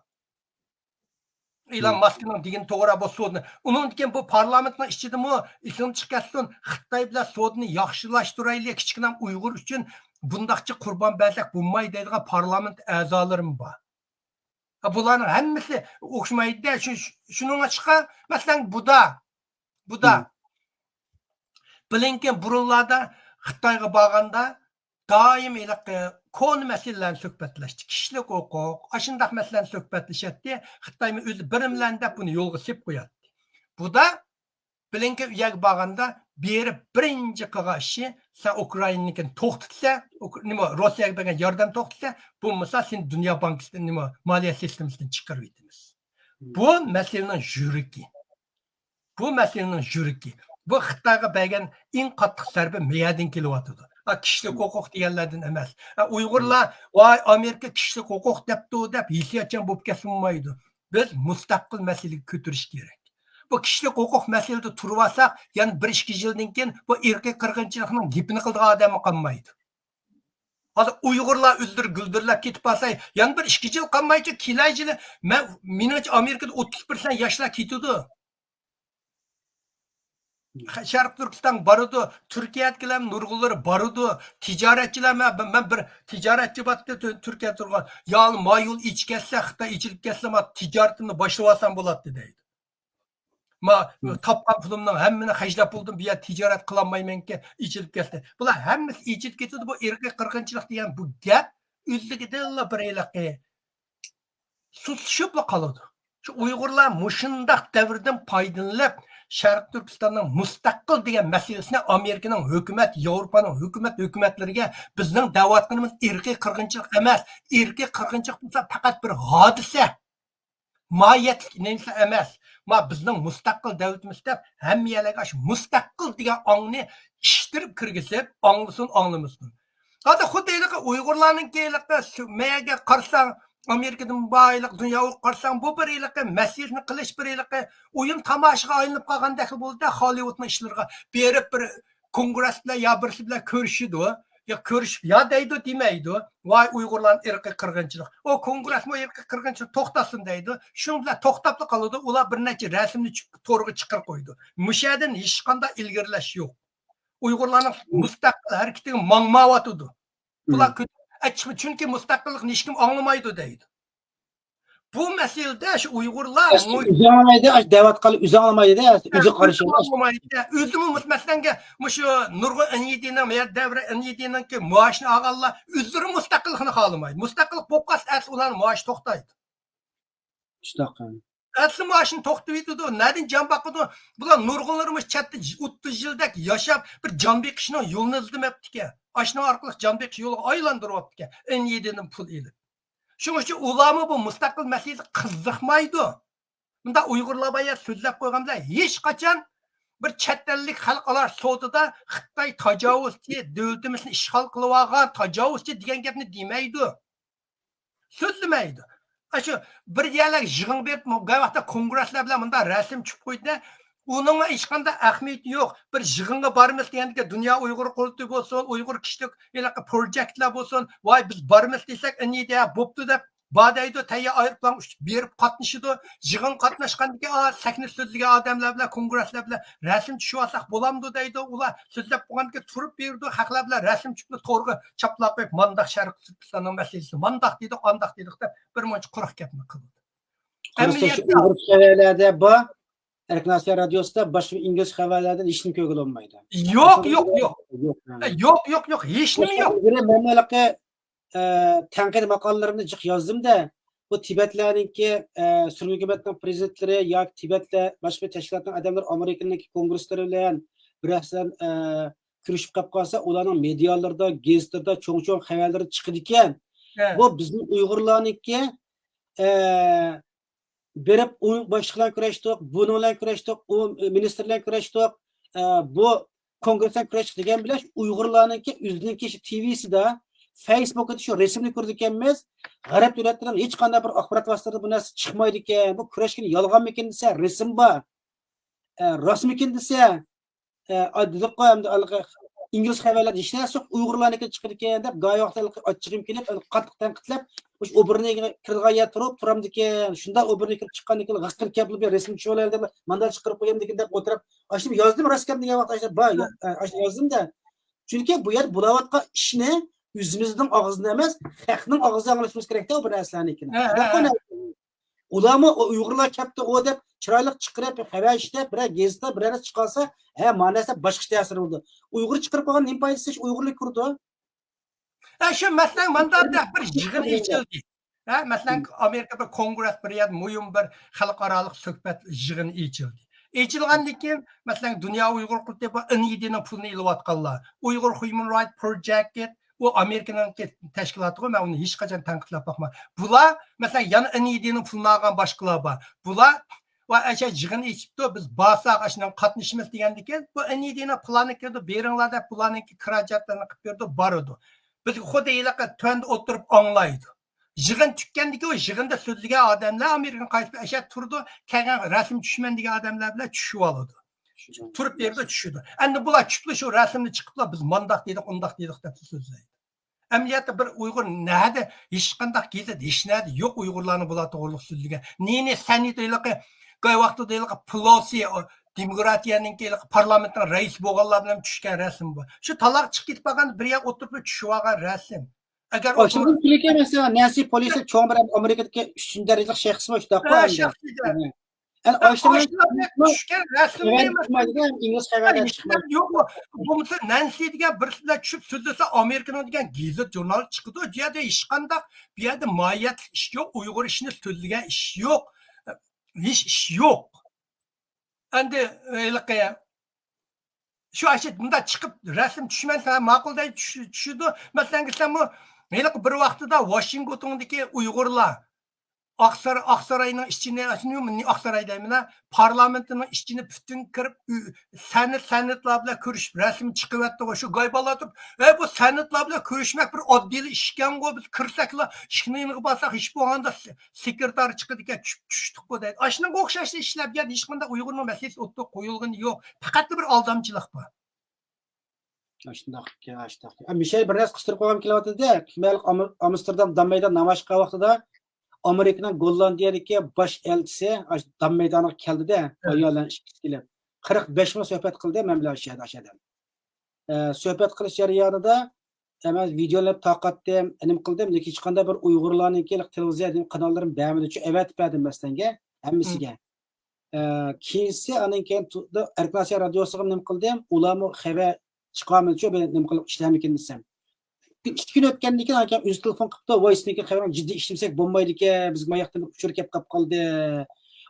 ئېلون ماسكنىڭ دېگىنى توغرا، بۇ سودىنى. ئۇنىڭدىن كېيىن بۇ پارلامېنتنىڭ ئىچىدىمۇ ئېسىڭدە چىقىپ كەتسۇن، خىتاي بىلەن سودىنى ياخشىلاشتۇرايلى، كىچىككىنە ئۇيغۇر ئۈچۈن بۇنداقچە قۇربان بەرسەك بولمايدۇ دەيدىغان پارلامېنت ئەزالىرىمۇ بار. بۇلارنىڭ ھەممىسى ئوخشىمايدۇ-دە. شۇ، شۇنىڭغا چىققان، مەسىلەن، بۇدا، بۇدا. بلىنكېن بۇرۇنلاردا خىتايغا بارغاندا دائىم ھېلىقى كونا مەسىلىلەرنى سۆھبەتلەشتى. كىشىلىك ھوقۇق، ئاشۇنداق مەسىلىلەرنى سۆھبەتلىشەتتى. خىتايمۇ ئۆزى بىرىملەن دەپ بۇنى يولغا سېلىپ قوياتتى. بۇدا بلىنكېن ئۇ يەرگە بارغاندا بېرىپ بىرىنچى قىلغان ئىشى، سەن ئۇكرائىنىنىڭكىنى توختىتىسەن، ئۇك-، نېمە، روسىيەگە بەرگەن ياردەم توختىتىسەن، بولمىسا سېنى دۇنيا بانكىسىدىن، نېمە، مالىيە سىستېمىسىدىن چىقىرىۋېتىمىز. بۇ مەسىلىنىڭ يۈرىكى. بۇ مەسىلىنىڭ يۈرىكى. بۇ خىتايغا بەرگەن ئەڭ قاتتىق زەربە مەيەدىن كېلىۋاتىدۇ. ھە، كىشىلىك ھوقۇق دېگەنلەردىن ئەمەس. ھە، ئۇيغۇرلار، ۋاي، ئامېرىكا كىشىلىك ھوقۇق دەپتۇ دەپ ھېسسىياتچان بولۇپ كەتسە بولمايدۇ. بىز مۇستەقىل مەسىلىگە كۆتۈرۈش كېرەك. بۇ كىشىلىك ھوقۇق مەسىلىدە تۇرۇۋالساق، يەنە بىر ئىككى يىلدىن كېيىن بۇ ئىرقىي قىرغىنچىلىقنىڭ گېپىنى قىلىدىغان ئادەممۇ قالمايدۇ. ھازىر ئۇيغۇرلار ئۆزلىرى گۈلدۈرلەپ كېتىپ قالسا، يەنە بىر ئىككى يىل قالمايچۇ، كېلەر يىلى مەن، مېنىڭچە، ئامېرىكىدا ئوتتۇز پىرسەنت ياشلار كېتىدۇ. شەرقىي تۈركىستان بارىدۇ، تۈركىيەدىكىلەر نۇرغۇنلىرى بارىدۇ. تىجارەتچىلەر، مەن، مەن بىر تىجارەتچى بارتتى تۈ-، تۈركىيەدە تۇرغان. يا ما يول ئېچىپ كەتسە، خىتاي ئېچىلىپ كەتسە، ما تىجارىتىمنى باشلىۋالسام بولاتتى دەيدۇ. ما تاپقان پۇلۇمنىڭ ھەممىنى خەجلەپ بولدۇم، بۇ يەردە تىجارەت قىلالمايمەنكەن، ئېچىلىپ كەتتى. بۇلار ھەممىسى ئېچىلىپ كېتىدۇ، بۇ ئىرقىي قىرغىنچىلىق دېگەن بۇ گەپ ئۆزلۈكىدىنلا بىر ھېلىقى سۇسلىشىپلا قالىدۇ. شۇ ئۇيغۇرلار مۇشۇنداق دەۋردىن پايدىلىنىپ، شەرقىي تۈركىستاننىڭ مۇستەقىل دېگەن مەسىلىسىنى ئامېرىكىنىڭ ھۆكۈمەت، ياۋروپانىڭ ھۆكۈمەت، ھۆكۈمەتلىرىگە بىزنىڭ دەۋاتقىنىمىز ئىرقىي قىرغىنچىلىق ئەمەس، ئىرقىي قىرغىنچىلىق بولسا پەقەت بىر ھادىسە، ماھىيەتلىك نەرسە ئەمەس. ما بىزنىڭ مۇستەقىل دۆلىتىمىز دەپ ھەممە يەرلەرگە ئاشۇ مۇستەقىل دېگەن ئاڭنى ئىشتىرىپ كىرگۈزۈپ، ئاڭلىسۇن، ئاڭلىمىسۇن. ھازىر خۇددى ھېلىقى ئۇيغۇرلارنىڭكى ھېلىقى سۈ-، مەيەگە قارىساڭ، ئامېرىكىدىن بار ھېلىقى دۇنياغا قارىساڭ، بۇ بىر ھېلىقى مەسىلىنى قىلىش، بىر ھېلىقى ئويۇن تاماشىغا ئايلىنىپ قالغاندەكلا بولدى-دە، خوللىۋۇدنىڭ ئىشلىرىغا بېرىپ بىر كونگرېس بىلەن يا بىرسى بىلەن كۆرۈشىدۇ. يا كۆرۈشۈپ، يا دەيدۇ، دېمەيدۇ. ۋاي، ئۇيغۇرلارنىڭ ئىرقىي قىرغىنچىلىق. ئۇ كونگرېسمۇ ئىرقىي قىرغىنچىلىق توختاتسۇن دەيدۇ. شۇنىڭ بىلەن توختاپلا قالىدۇ. ئۇلار بىر نەچچە رەسىمنى چۈ-، تورغا چىقىرىپ قويىدۇ. مۇشۇ يەردىن ھېچقانداق ئىلگىرىلەش يوق. ئۇيغۇرلارنىڭ مۇستەقىل ھەرىكىتىگە ماڭمايۋاتىدۇ. بۇلار كۆ-، ئە، چۈ-، چۈنكى مۇستەقىللىقنى ھېچكىم ئاڭلىمايدۇ دەيدۇ. بۇ مەسىلىدە شۇ ئۇيغۇرلار ئۆزى ئاڭلىمايدۇ، ئاشۇ دەۋاتقانلار ئۆزى ئاڭلىمايدۇ، ئۆزى قارىشى. ئۆزىمۇ مۇ-، مەسىلەنگە مۇشۇ نۇرغۇن ئېن ئى دىنىڭ، دەۋرى ئېن ئى دىنىڭكى مائاشىنى ئالغانلار ئۆزلىرى مۇستەقىللىقنى خالىمايدۇ. مۇستەقىللىق بولۇپ قالسا، ئەسلى ئۇلارنىڭ مائاشى توختايدۇ. شۇنداق. ئەسلى مائاشىنى توختىتىۋېتىدۇ. نەدىن جان باقىدۇ؟ بۇلار نۇرغۇنلىرى مۇشۇ چەتتە ئوتتۇز يىلدەك ياشاپ، بىر جان بېقىشنىڭ يولىنى ئىزدىمەپتىكەن. ئاشۇنىڭ ئارقىلىق جان بېقىش يولىغا ئايلاندۇرۇۋاپتىكەن. ئېن ئى دىدىن پۇل ئېلىپ. شۇنىڭ ئۈچۈن ئۇلارمۇ بۇ مۇستەقىل مەسىلىسىگە قىزىقمايدۇ. مۇنداق ئۇيغۇرلار بار يا سۆزلەپ قويغاندا، ھېچقاچان بىر چەت ئەللىك خەلقئارا سودىدا خىتاي تاجاۋۇزچى، دۆلىتىمىزنى ئىشغال قىلىۋالغان تاجاۋۇزچى دېگەن گەپنى دېمەيدۇ. سۆزلىمەيدۇ. ئاشۇ بىر يەرلەرگە يىغىنغا بېرىپ، مۇ-، قاياقتا كونگرېسلار بىلەن مۇنداق رەسىم چۈشۈپ قويدى. ئۇنىڭغا ھېچقانداق ئەھمىيىتى يوق. بىر يىغىنغا بارىمىز دېگەندىكىن، دۇنيا ئۇيغۇر قۇرۇلتىيى بولسۇن، ئۇيغۇر كىشىلىك ھېلىقى پروجېكتلار بولسۇن، ۋاي، بىز بارىمىز دېسەك، ئىنىيدە بوپتۇ دەپ بار دەيدۇ، تەييار ئايروپىلانغا ئۇچۇپ بېرىپ قاتنىشىدۇ. يىغىنغا قاتناشقاندىكىن، ئا، سەھنە سۆزلىگەن ئادەملەر بىلەن، كونگرېسلار بىلەن رەسىم چۈشۈۋالساق بولامدۇ دەيدۇ. ئۇلار سۆزلەپ بولغاندىكىن تۇرۇپ بېرىدۇ، خەقلەر بىلەن رەسىم چۈشۈپ تورغا چاپلاپ قويۇپ، مانداق شەرقىي تۈركىستاننىڭ مەسىلىسى، مانداق دېدۇق، ئانداق دېدۇق دەپ بىر مۇنچە قۇرۇق گەپنى قىلىدۇ. قارىسا، شۇ ئەمەلىيەتتە ئۇيغۇر خەۋەرلەردە بار، ئەركىن ئاسىيا رادىيوسىدا باشقا ئىنگلىز خەۋەرلەردىن ھېچنېمە كۆرگىلى بولمايدۇ. يوق، يوق، يوق. يوق، ھە. يوق، يوق، يوق، ھېچنېمە يوق. مەن ھېلىقى، ئە، تەنقىدىي ماقالىلىرىمنى جىق يازدىم-دە، بۇ تىبەتلەرنىڭكى، ئە، سۈرگۈن ھۆكۈمەتنىڭ پرېزىدېنتلىرى ياكى تىبەتلەر باشقا بىر تەشكىلاتنىڭ ئادەملىرى ئامېرىكىنىڭكى كونگرېسلىرى بىلەن بىر نەرسىلەر، ئە، كۆرۈشۈپ قېلىپ قالسا، ئۇلارنىڭ مېدىيالىرىدا، گېزىتلىرىدا چوڭ-چوڭ خەۋەرلىرى چىقىدىكەن. ھە. بۇ بىزنىڭ ئۇيغۇرلارنىڭكى، ئە، بېرىپ ئۇ باشلىق بىلەن كۆرۈشتۇق، بۇنىڭ بىلەن كۆرۈشتۇق، ئۇ مىنىستىر بىلەن كۆرۈشتۇق، ئە، بۇ كونگرېس بىلەن كۆرۈشتۇق دېگەن بىلەن ئۇيغۇرلارنىڭكى ئۆزىنىڭكى شۇ تىۋىسىدا، فېيسبۇكىدا شۇ رەسىمنى كۆرىدىكەنمىز. غەرب دۆلەتلىرىنىڭ ھېچقانداق بىر ئاخبارات ۋاسىتىلىرىدا بۇ نەرسە چىقمايدىكەن. بۇ كۆرۈشكىنى يالغانمىكىن دېسە، رەسىم بار. ئە، راستمىكىن دېسە، ئە، دېدۇققۇ، ئەمدى ھېلىقى ئىنگلىز خەۋەرلەردە ھېچنەرسە يوق، ئۇيغۇرلارنىڭكى چىقىدىكەن دەپ، گاھى ۋاقىتتا ھېلىقى ئاچچىقىم كېلىپ، ھېلىقى قاتتىق تەنقىدلەپ، مۇشۇ ئوبورنىگە كىرىدىغان يەردە تۇرۇپ تۇرامدىكەن، شۇنداق ئوبورنىگە كىرىپ چىققاندىن كېيىن غىققىرىپ كەپلا بىر رەسىم چۈشۈۋالايلى دەپ، مانداق چىقىرىپ قويامدىكىن دەپ ئولتۇرۇپ، ئاشۇنداق يازدىم، راست گەپنى دېگەن ۋاقىتتا ئاشۇنداق بار، ھە. ئاشۇنداق يازدىم-دە. چۈنكى بۇ يەردە بولاۋاتقان ئىشنى ئۆزىمىزنىڭ ئاغزىدىن ئەمەس، خەقنىڭ ئاغزىدىن ئاڭلىشىمىز كېرەكتە، بۇ نەرسىلەرنىڭكىنى. ھە، ھە، ھە. ئۇلارمۇ ئۇ ئۇيغۇرلار كەپتۇ ئۇ دەپ چىرايلىق چىقىرىپ، خەۋەر ئىشلەپ، بىرەر گېزىتتە بىرەر نەرسە چىقارسا، ھە، مانا نەرسە باشقىچە تەسىر بولىدۇ. ئۇيغۇر چىقىرىپ قويغان نېمە پايدىسى؟ ئۇيغۇرلار كۆرىدۇ. ھە، شۇ مەسىلەن، مانداق بىر يىغىن ئېچىلدى. ھە، مەسىلەن، ئامېرىكا بىر كونگرېس، بىر يەردە مۇھىم بىر خەلقئارالىق سۆھبەت يىغىنى ئېچىلدى. ئېچىلغاندىن كېيىن، مەسىلەن، دۇنيا ئۇيغۇر قۇرۇلتىيى، بۇ ئېن ئى دىنىڭ پۇلىنى ئېلىۋاتقانلار، ئۇيغۇر ھيۇمەن رايت پروجېكت، ئۇ ئامېرىكىنىڭكى تەشكىلاتىغۇ، مەن ئۇنى ھېچقاچان تەنقىدلەپ باقمىغان. بۇلار، مەسىلەن، يەنە ئېن ئى دىنىڭ پۇلىنى ئالغان باشقىلار بار. بۇلار بۇ ئەشە يىغىن ئېچىپتۇ، بىز بارساق ئاشۇنىڭ قاتنىشىمىز دېگەندىكىن، بۇ ئىنىدىنا پىلانى كىرىدۇ، بېرىڭلار دەپ پىلانىڭكى خىراجەتلىرىنى قىلىپ بېرىدۇ، بارىدۇ. بىز خۇددى ھېلىقى تۆۋەندە ئولتۇرۇپ ئاڭلايدۇ. يىغىن تۈگىگەندىكى ئۇ يىغىندا سۆزلىگەن ئادەملەر ئامېرىكىنىڭ قايسى بىر ئەشە تۇرىدۇ، كەلگەن رەسىم چۈشىمەن دېگەن ئادەملەر بىلەن چۈشۈۋالىدۇ. تۇرۇپ بېرىدۇ، چۈشىدۇ. ئەمدى بۇلار چۈپلا شۇ رەسىمنى چىقىپلا، بىز مانداق دېدۇق، ئۇنداق دېدۇق دەپ سۆزلەيدۇ. ئەمەلىيەتتە بىر ئۇيغۇر نەدە، ھېچقانداق گېزىت ھېچ نەدە يوق ئۇيغۇرلارنى بۇلار توغرىلىق سۆزلىگەن. نېنى سەنئەت ھېلىقى، گاي ۋاقتىدا ھېلىقى پېلوسى، ئۇ دېموكراتىيەنىڭكى ھېلىقى پارلامېنتنىڭ رەئىسى بولغانلار بىلەن چۈشكەن رەسىم بۇ. شۇ تالاغا چىقىپ كېتىپ قالغان بىر يەر ئولتۇرۇپ چۈشۈۋالغان رەسىم. ئەگەر ئاشۇنداق تۈركىيە مەسىلەن، نەنسى پېلوسى چوڭ بىر ئامېرىكىدىكى ئۈچىنچى دەرىجىلىك شەخسمۇ شۇنداق ھە، شەخسىي. ئەنە ئاشۇنداق ئىنگلىز خەۋەر چىقمايدىغان، ئىنگلىز خەۋەر چىقمايدۇ. يوق، بولمىسا نەنسى دېگەن بىرسى بىلەن چۈشۈپ سۆزلىسە، ئامېرىكىنىڭ دېگەن گېزىت ژۇرنال چىقىدۇ. بۇ يەردە ھېچقانداق، بۇ يەردە ماھىيەتلىك ئىش يوق، ئۇيغۇر ئىشىنى سۆزلىگەن ئىش يوق، ھېچ ئىش يوق. ئەندى ھېلىقى شۇ ئاشۇ مۇنداق چىقىپ رەسىم چۈشمەسە ماقۇل دەي چۈش-، چۈشىدۇ. مەسىلەن، دېسەممۇ ھېلىقى بىر ۋاقتىدا ۋاشىنگتوندىكى ئۇيغۇرلار ئاقسار-، ئاقساراينىڭ ئىچىنى، ئاقساراي دەيمەن، پارلامېنتىنىڭ ئىچىنى پۈتۈن كىرىپ، ئۈ-، سەنئەت، سەنئەتلار بىلەن كۆرۈشۈپ، رەسىم چىقىۋەتتىغۇ. شۇ گايباللار تۇرۇپ، ھەي، بۇ سەنئەتلار بىلا كۆرۈشمەك بىر ئاددىيلا ئىشكەنغۇ، بىز كىرسەكلا ئىشىكنىڭ يېنىغا بارساق، ھېچ بولغاندا سېكرېتار چىقىدىكەن، چۈشۈپ چۈشتۇققۇ دەيدۇ. ئاشۇنىڭغا ئوخشاش ئىشلار بۇ يەردە ھېچقانداق ئۇيغۇرنىڭ مەسىلىسى ئوتتۇرىغا قويۇلغىنى يوق. پەقەتلا بىر ئالدامچىلىق بار. ئاشۇنداق ئىكەن، ئاشۇنداق ئىكەن. مىشەل بىر نەرسە قىستۇرۇپ قويغۇم كېلىۋاتىدۇ. مەن ئام-، ئامستېردام دام مەيدان نامايىش قىلغان ۋاقتىدا ئامېرىكىنىڭ گوللاندىيەدىكى باش ئەلچىسى ئاشۇ دام مەيدانىغا كەلدىدە، ھە. ئايال بىلەن ئىككىسى كېلىپ. قىرىق بەش مىنۇت سۆھبەت قىلدى مەن بىلەن ئاشۇ يەردە، ئاشۇ ئادەم. ئە، سۆھبەت قىلىش جەريانىدا، ئە، مەن ۋىدېئونى تارقاتتىم، نېمە قىلدىم، لېكىن ھېچقانداق بىر ئۇيغۇرلارنىڭكى تېلېۋىزىيە قاناللىرىنى بەرمىدى، چۈنكى ئەۋەتىپ بەردىم مەسىلەنگە، ھەممىسىگە. ئە، كېيىنسى، ئاندىن كېيىن تۇ-، ئەركىن ئاسىيا رادىيوسىغا نېمە قىلدىم، ئۇلارمۇ خەۋەر چىقارمىدىچۇ، بىر نېمە قىلىپ ئىشلەرمىكىن دېسەم. بىر ئىككى كۈن ئۆتكەندىن كېيىن، ئاندىن كېيىن ئۆزى تېلېفون قىپتۇ، ۋاي، سېنىڭكى خەۋىرىڭ جىددىي ئىشلىمىسەك بولمايدىكەن، بىزگە ما ياقتىن بىر ئۇچۇر كەپ قاپ قالدى.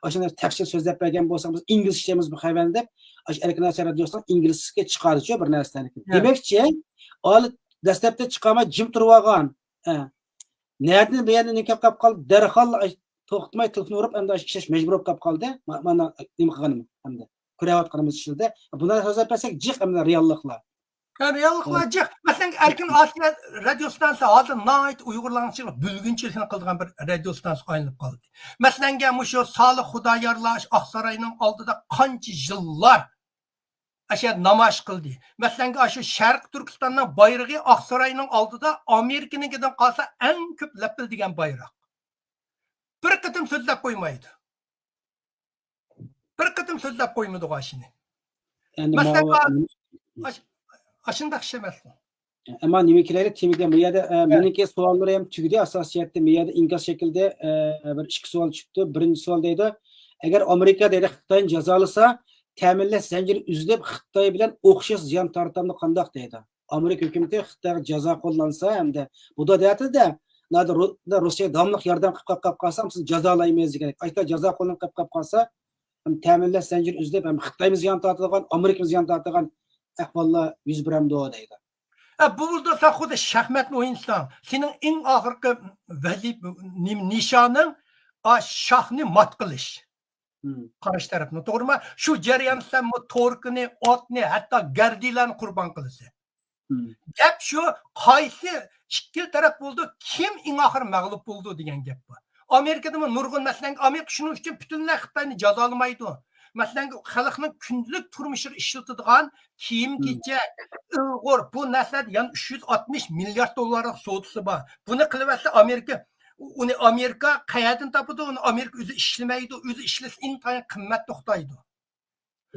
ئاشۇنداق تەپسىلىي سۆزلەپ بەرگەن بولساڭ، بىز ئىنگلىزچە ئىشلەيمىز بۇ خەۋەرنى دەپ، ئاشۇ ئەركىن ئاسىيا رادىيوسىنىڭ ئىنگلىزچىسىگە چىقاردىچۇ بىر نەرسىلەرنى. ھە. دېمەكچى، ئالىي دەسلەپتە چىقارماي جىم تۇرۇۋالغان. ھە. نەدىن بۇ يەردە نېمە كەپ قاپ قالدى؟ دەرھال توختىماي تېلېفون ئۇرۇپ، ئەمدى ئىشلەش مەجبۇر بولۇپ قاپ قالدى. ما-، مانا نېمە قىلغىنىم ئەمدى. كۆرۈۋاتقىنىمىز ئىشلىدى. بۇنى سۆزلەپ بەرسەك جىق ئەمدى رېئاللىقلار. ھە، رېئاللىقلار جىق. مەسىلەن، ئەركىن ئاسىيا رادىيو ئىستانسىسى ھازىر ناھايىتى ئۇيغۇرلارنىڭ ئىچىدە بۆلگۈنچىلىكنى قىلىدىغان بىر رادىيو ئىستانسىسىغا ئايلىنىپ قالدى. مەسىلەنگە، مۇشۇ سالىھ خۇدايارلار ئاقساراينىڭ ئالدىدا قانچە يىللار ئاشۇ نامايىش قىلدى. مەسىلەنگە، ئاشۇ شەرقىي تۈركىستاننىڭ بايرىقى ئاقساراينىڭ ئالدىدا ئامېرىكىنىڭكىدىن قالسا ئەڭ كۆپ لەپىلدىگەن بايراق. بىر قېتىم سۆزلەپ قويمايدۇ. بىر قېتىم سۆزلەپ قويمىدىغۇ ئاشۇنى. ئەمدى مەسىلەن، ماۋۇ ئاش-، ئاشۇنداق ئىش ئەمەسمۇ؟ ئەمما نېمە كېلەيلى تېمىگە، بۇ يەردە، ئە، ھە. مېنىڭكى سوئاللىرىم تۈگىدى. ئاساسىي جەھەتتە بۇ يەردە ئىنكاس شەكلىدە، ئە، بىر ئىككى سوئال چۈشۈپتۇ. بىرىنچى سوئال دەيدۇ، ئەگەر ئامېرىكا دەيدۇ، خىتاينى جازالىسا، تەمىنلەش زەنجىرى ئۈزۈلۈپ، خىتاي بىلەن ئوخشاش زىيان تارتامدۇ، قانداق دەيدۇ. ئامېرىكا ھۆكۈمىتى خىتايغا جازا قوللانسا، ئەمدى بۇدا دەتتى-دە، نادىر رۇ-، دا رۇسىيەگە داۋاملىق ياردەم قىلىپ قاپ قالسا، سىزنى جازالايمىز دېگەن. ئاشۇنداق جازا قوللىنىپ قاپ قاپ قالسا، ھەم تەمىنلەش زەنجىرى ئۈزۈلۈپ، ھەم خىتايمۇ زىيان تارتىدىغان، ئامېرىكىمۇ زىيان تارتىدىغان ئەھۋاللار يۈز بېرەمدۇ دەيدۇ. ئە، بۇ بولسا سەن خۇددى شاھماتنى ئوينىساڭ، سېنىڭ ئەڭ ئاخىرقى ۋەزىپە، نېمە، نىشانىڭ، ئا، شاھنى مات قىلىش. مم. قارشى تەرەپنى، توغرىمۇ؟ شۇ جەرياندا سەن بۇ توركىنى، ئاتنى، ھەتتا گەردىلەرنى قۇربان قىلىسەن. مم. گەپ شۇ، قايسى ئىككىلا تەرەپ بولىدۇ، كىم ئەڭ ئاخىر مەغلۇپ بولىدۇ دېگەن گەپ بار. ئامېرىكىدىمۇ نۇرغۇن، مەسىلەن، ئامېرىكا شۇنىڭ ئۈچۈن پۈتۈنلەي خىتاينى جازالىمايدۇ. مەسىلەن، خەلقنىڭ كۈندىلىك تۇرمۇشىغا ئىشلىتىدىغان كىيىم-كېچەك، ئۇيغۇر، بۇ نەرسىلەر يەنە ئۈچ يۈز ئاتمىش مىليارد دوللارلىق سودىسى بار. بۇنى قىلىۋەتسە ئامېرىكا، ئۇنى ئامېرىكا قەيەردىن تاپىدۇ؟ ئۇنى ئامېرىكا ئۆزى ئىشلىمەيدۇ، ئۆزى ئىشلىسە ئىنتايىن قىممەت توختايدۇ.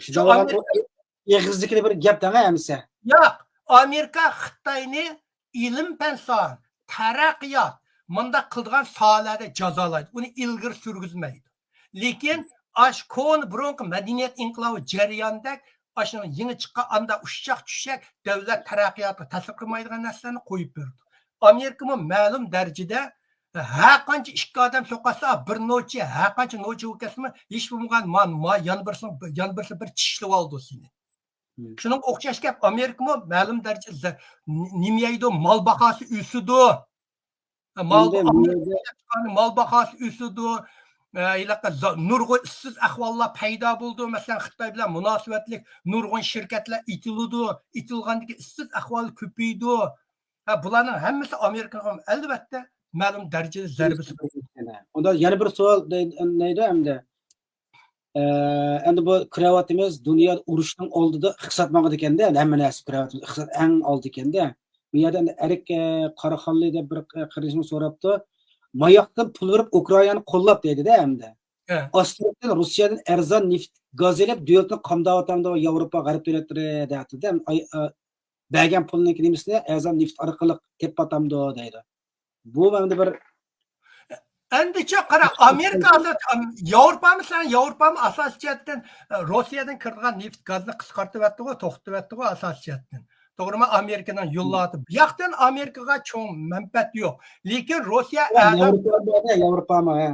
شۇ ئامېرىكا ئېغىزدىكىلا بىر گەپ دەڭە ئەمىسە. ياق، ئامېرىكا خىتاينى ئىلىم-پەن ساھە، تەرەققىيات، مۇنداق قىلىدىغان ساھەلەردە جازالايدۇ، ئۇنى ئىلگىرى سۈرگۈزمەيدۇ. لېكىن ئاشۇ كونا بۇرۇنقى مەدەنىيەت ئىنقىلابى جەريانىدەك ئاشۇ يېڭى چىققان ئاندا ئۇششاق-چۈششەك دۆلەت تەرەققىياتىغا تەسىر قىلمايدىغان نەرسىلەرنى قويۇپ بېرىدۇ. ئامېرىكىمۇ مەلۇم دەرىجىدە ھەر قانچە ئىككى ئادەم سوقۇشسا، بىر نوچى، ھەر قانچە نوچى بولۇپ كەتسىمۇ، ھېچ بولمىغان ما، ما يان بىرسىنىڭ، يان بىرسى بىر چىشلىۋالىدۇ سېنى. مم. شۇنىڭغا ئوخشاش گەپ، ئامېرىكىمۇ مەلۇم دەرىجىدە زە-، ن-، نېمە يەيدۇ، مال باھاسى ئۆسىدۇ. مال، ئەمدى بۇ يەردە مال باھاسى ئۆسىدۇ. ئە، ھېلىقى زا-، نۇرغۇن ئىشسىز ئەھۋاللار پەيدا بولىدۇ. مەسىلەن، خىتاي بىلەن مۇناسىۋەتلىك نۇرغۇن شىركەتلەر ئېتىلىدۇ. ئېتىلغاندىكى ئىشسىز ئەھۋال كۆپىيىدۇ. ھە، بۇلارنىڭ ھەممىسى ئامېرىكىغا، ئەلۋەتتە، مەلۇم دەرىجىدە زەربە سالىدۇ. ئۇندا يەنە بىر سوئال دەي-، دەيدۇ ئەمدى. ئە، ئەمدى بۇ كۆرۈۋاتىمىز، دۇنيا ئۇرۇشنىڭ ئالدىدا ئىقتىساد ماڭىدىكەن-دە، ھەممە نەرسە كۆرۈۋاتىمىز، ئىقتىساد ئەڭ ئالدىكەن-دە. بۇ يەردە ئەمدى ئەرك، ئە، قاراخانلى دەپ بىر، ئە، قېرىندىشىمىز سوراپتۇ. ماياقتىن پۇل بېرىپ ئۇكرائىنانى قوللاپ دەيدۇ-دە ئەمدى. ھە. ئاستىرتىن روسىيەدىن ئەرزان نېفىت، گاز ئېلىپ دۆلىتىنى قامداۋاتامدۇ ياۋروپا، غەرب دۆلەتلىرى دەۋاتىدۇ-دە. ئەمدى ئاي-، ئە، بەرگەن پۇلنىڭكى نېمىسىنى ئەرزان نېفىت ئارقىلىق تېپىۋاتامدۇ دەيدۇ. بۇ ئەمدى بىر ئەمدىچە قارا، ئامېرىكا، ياۋروپامۇ، سەن ياۋروپامۇ ئاساسىي جەھەتتىن، ئە، روسىيەدىن كىرىدىغان نېفىت گازنى قىسقارتىۋەتتىغۇ، توختىتىۋەتتىغۇ ئاساسىي جەھەتتىن. توغرىمۇ؟ ئامېرىكىنىڭ يوللاۋاتىدۇ. بۇ ياقتىن ئامېرىكىغا چوڭ مەنپەئەت يوق. لېكىن روسىيە ئەزا ياۋروپا، ياۋروپامۇ، ھە.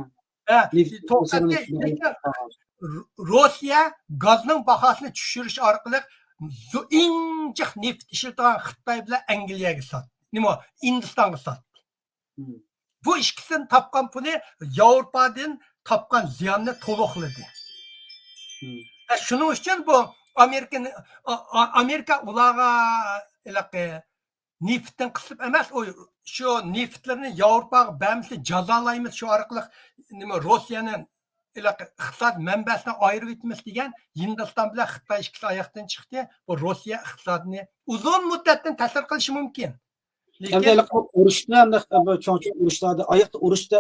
ھە، نېفىت توختاتتى. لېكىن روسىيە گازنىڭ باھاسىنى چۈشۈرۈش ئارقىلىق زو-، ئىنچىق نېفىت ئىشلىتىدىغان خىتاي بىلەن ئەنگلىيەگە ساتتى. نېمە؟ ھىندىستانغا ساتتى. مم. بۇ ئىككىسىدىن تاپقان پۇلى ياۋروپادىن تاپقان زىياننى تولۇقلىدى. مم. ھە، شۇنىڭ ئۈچۈن بۇ ئامېرىكىنى، ئا-، ئا-، ئامېرىكا ئۇلارغا ھېلىقى نېفىتتىن قىسىپ ئەمەس، ئۇ شۇ نېفىتلىرىنى ياۋروپاغا بەرمىسە جازالايمىز، شۇ ئارقىلىق نېمە، روسىيەنى ھېلىقى ئىقتىساد مەنبەسىنى ئايرىۋېتىمىز دېگەن ھىندىستان بىلەن خىتاي ئىككىسى ئاياقتىن چىقتى. بۇ روسىيە ئىقتىسادىنى ئۇزۇن مۇددەتتىن تەسىر قىلىشى مۇمكىن. لېكىن ئەمدى ئۇرۇشتا، ئەمدى بۇ چوڭ-چوڭ ئۇرۇشلاردا، ئاياقتا ئۇرۇشتا،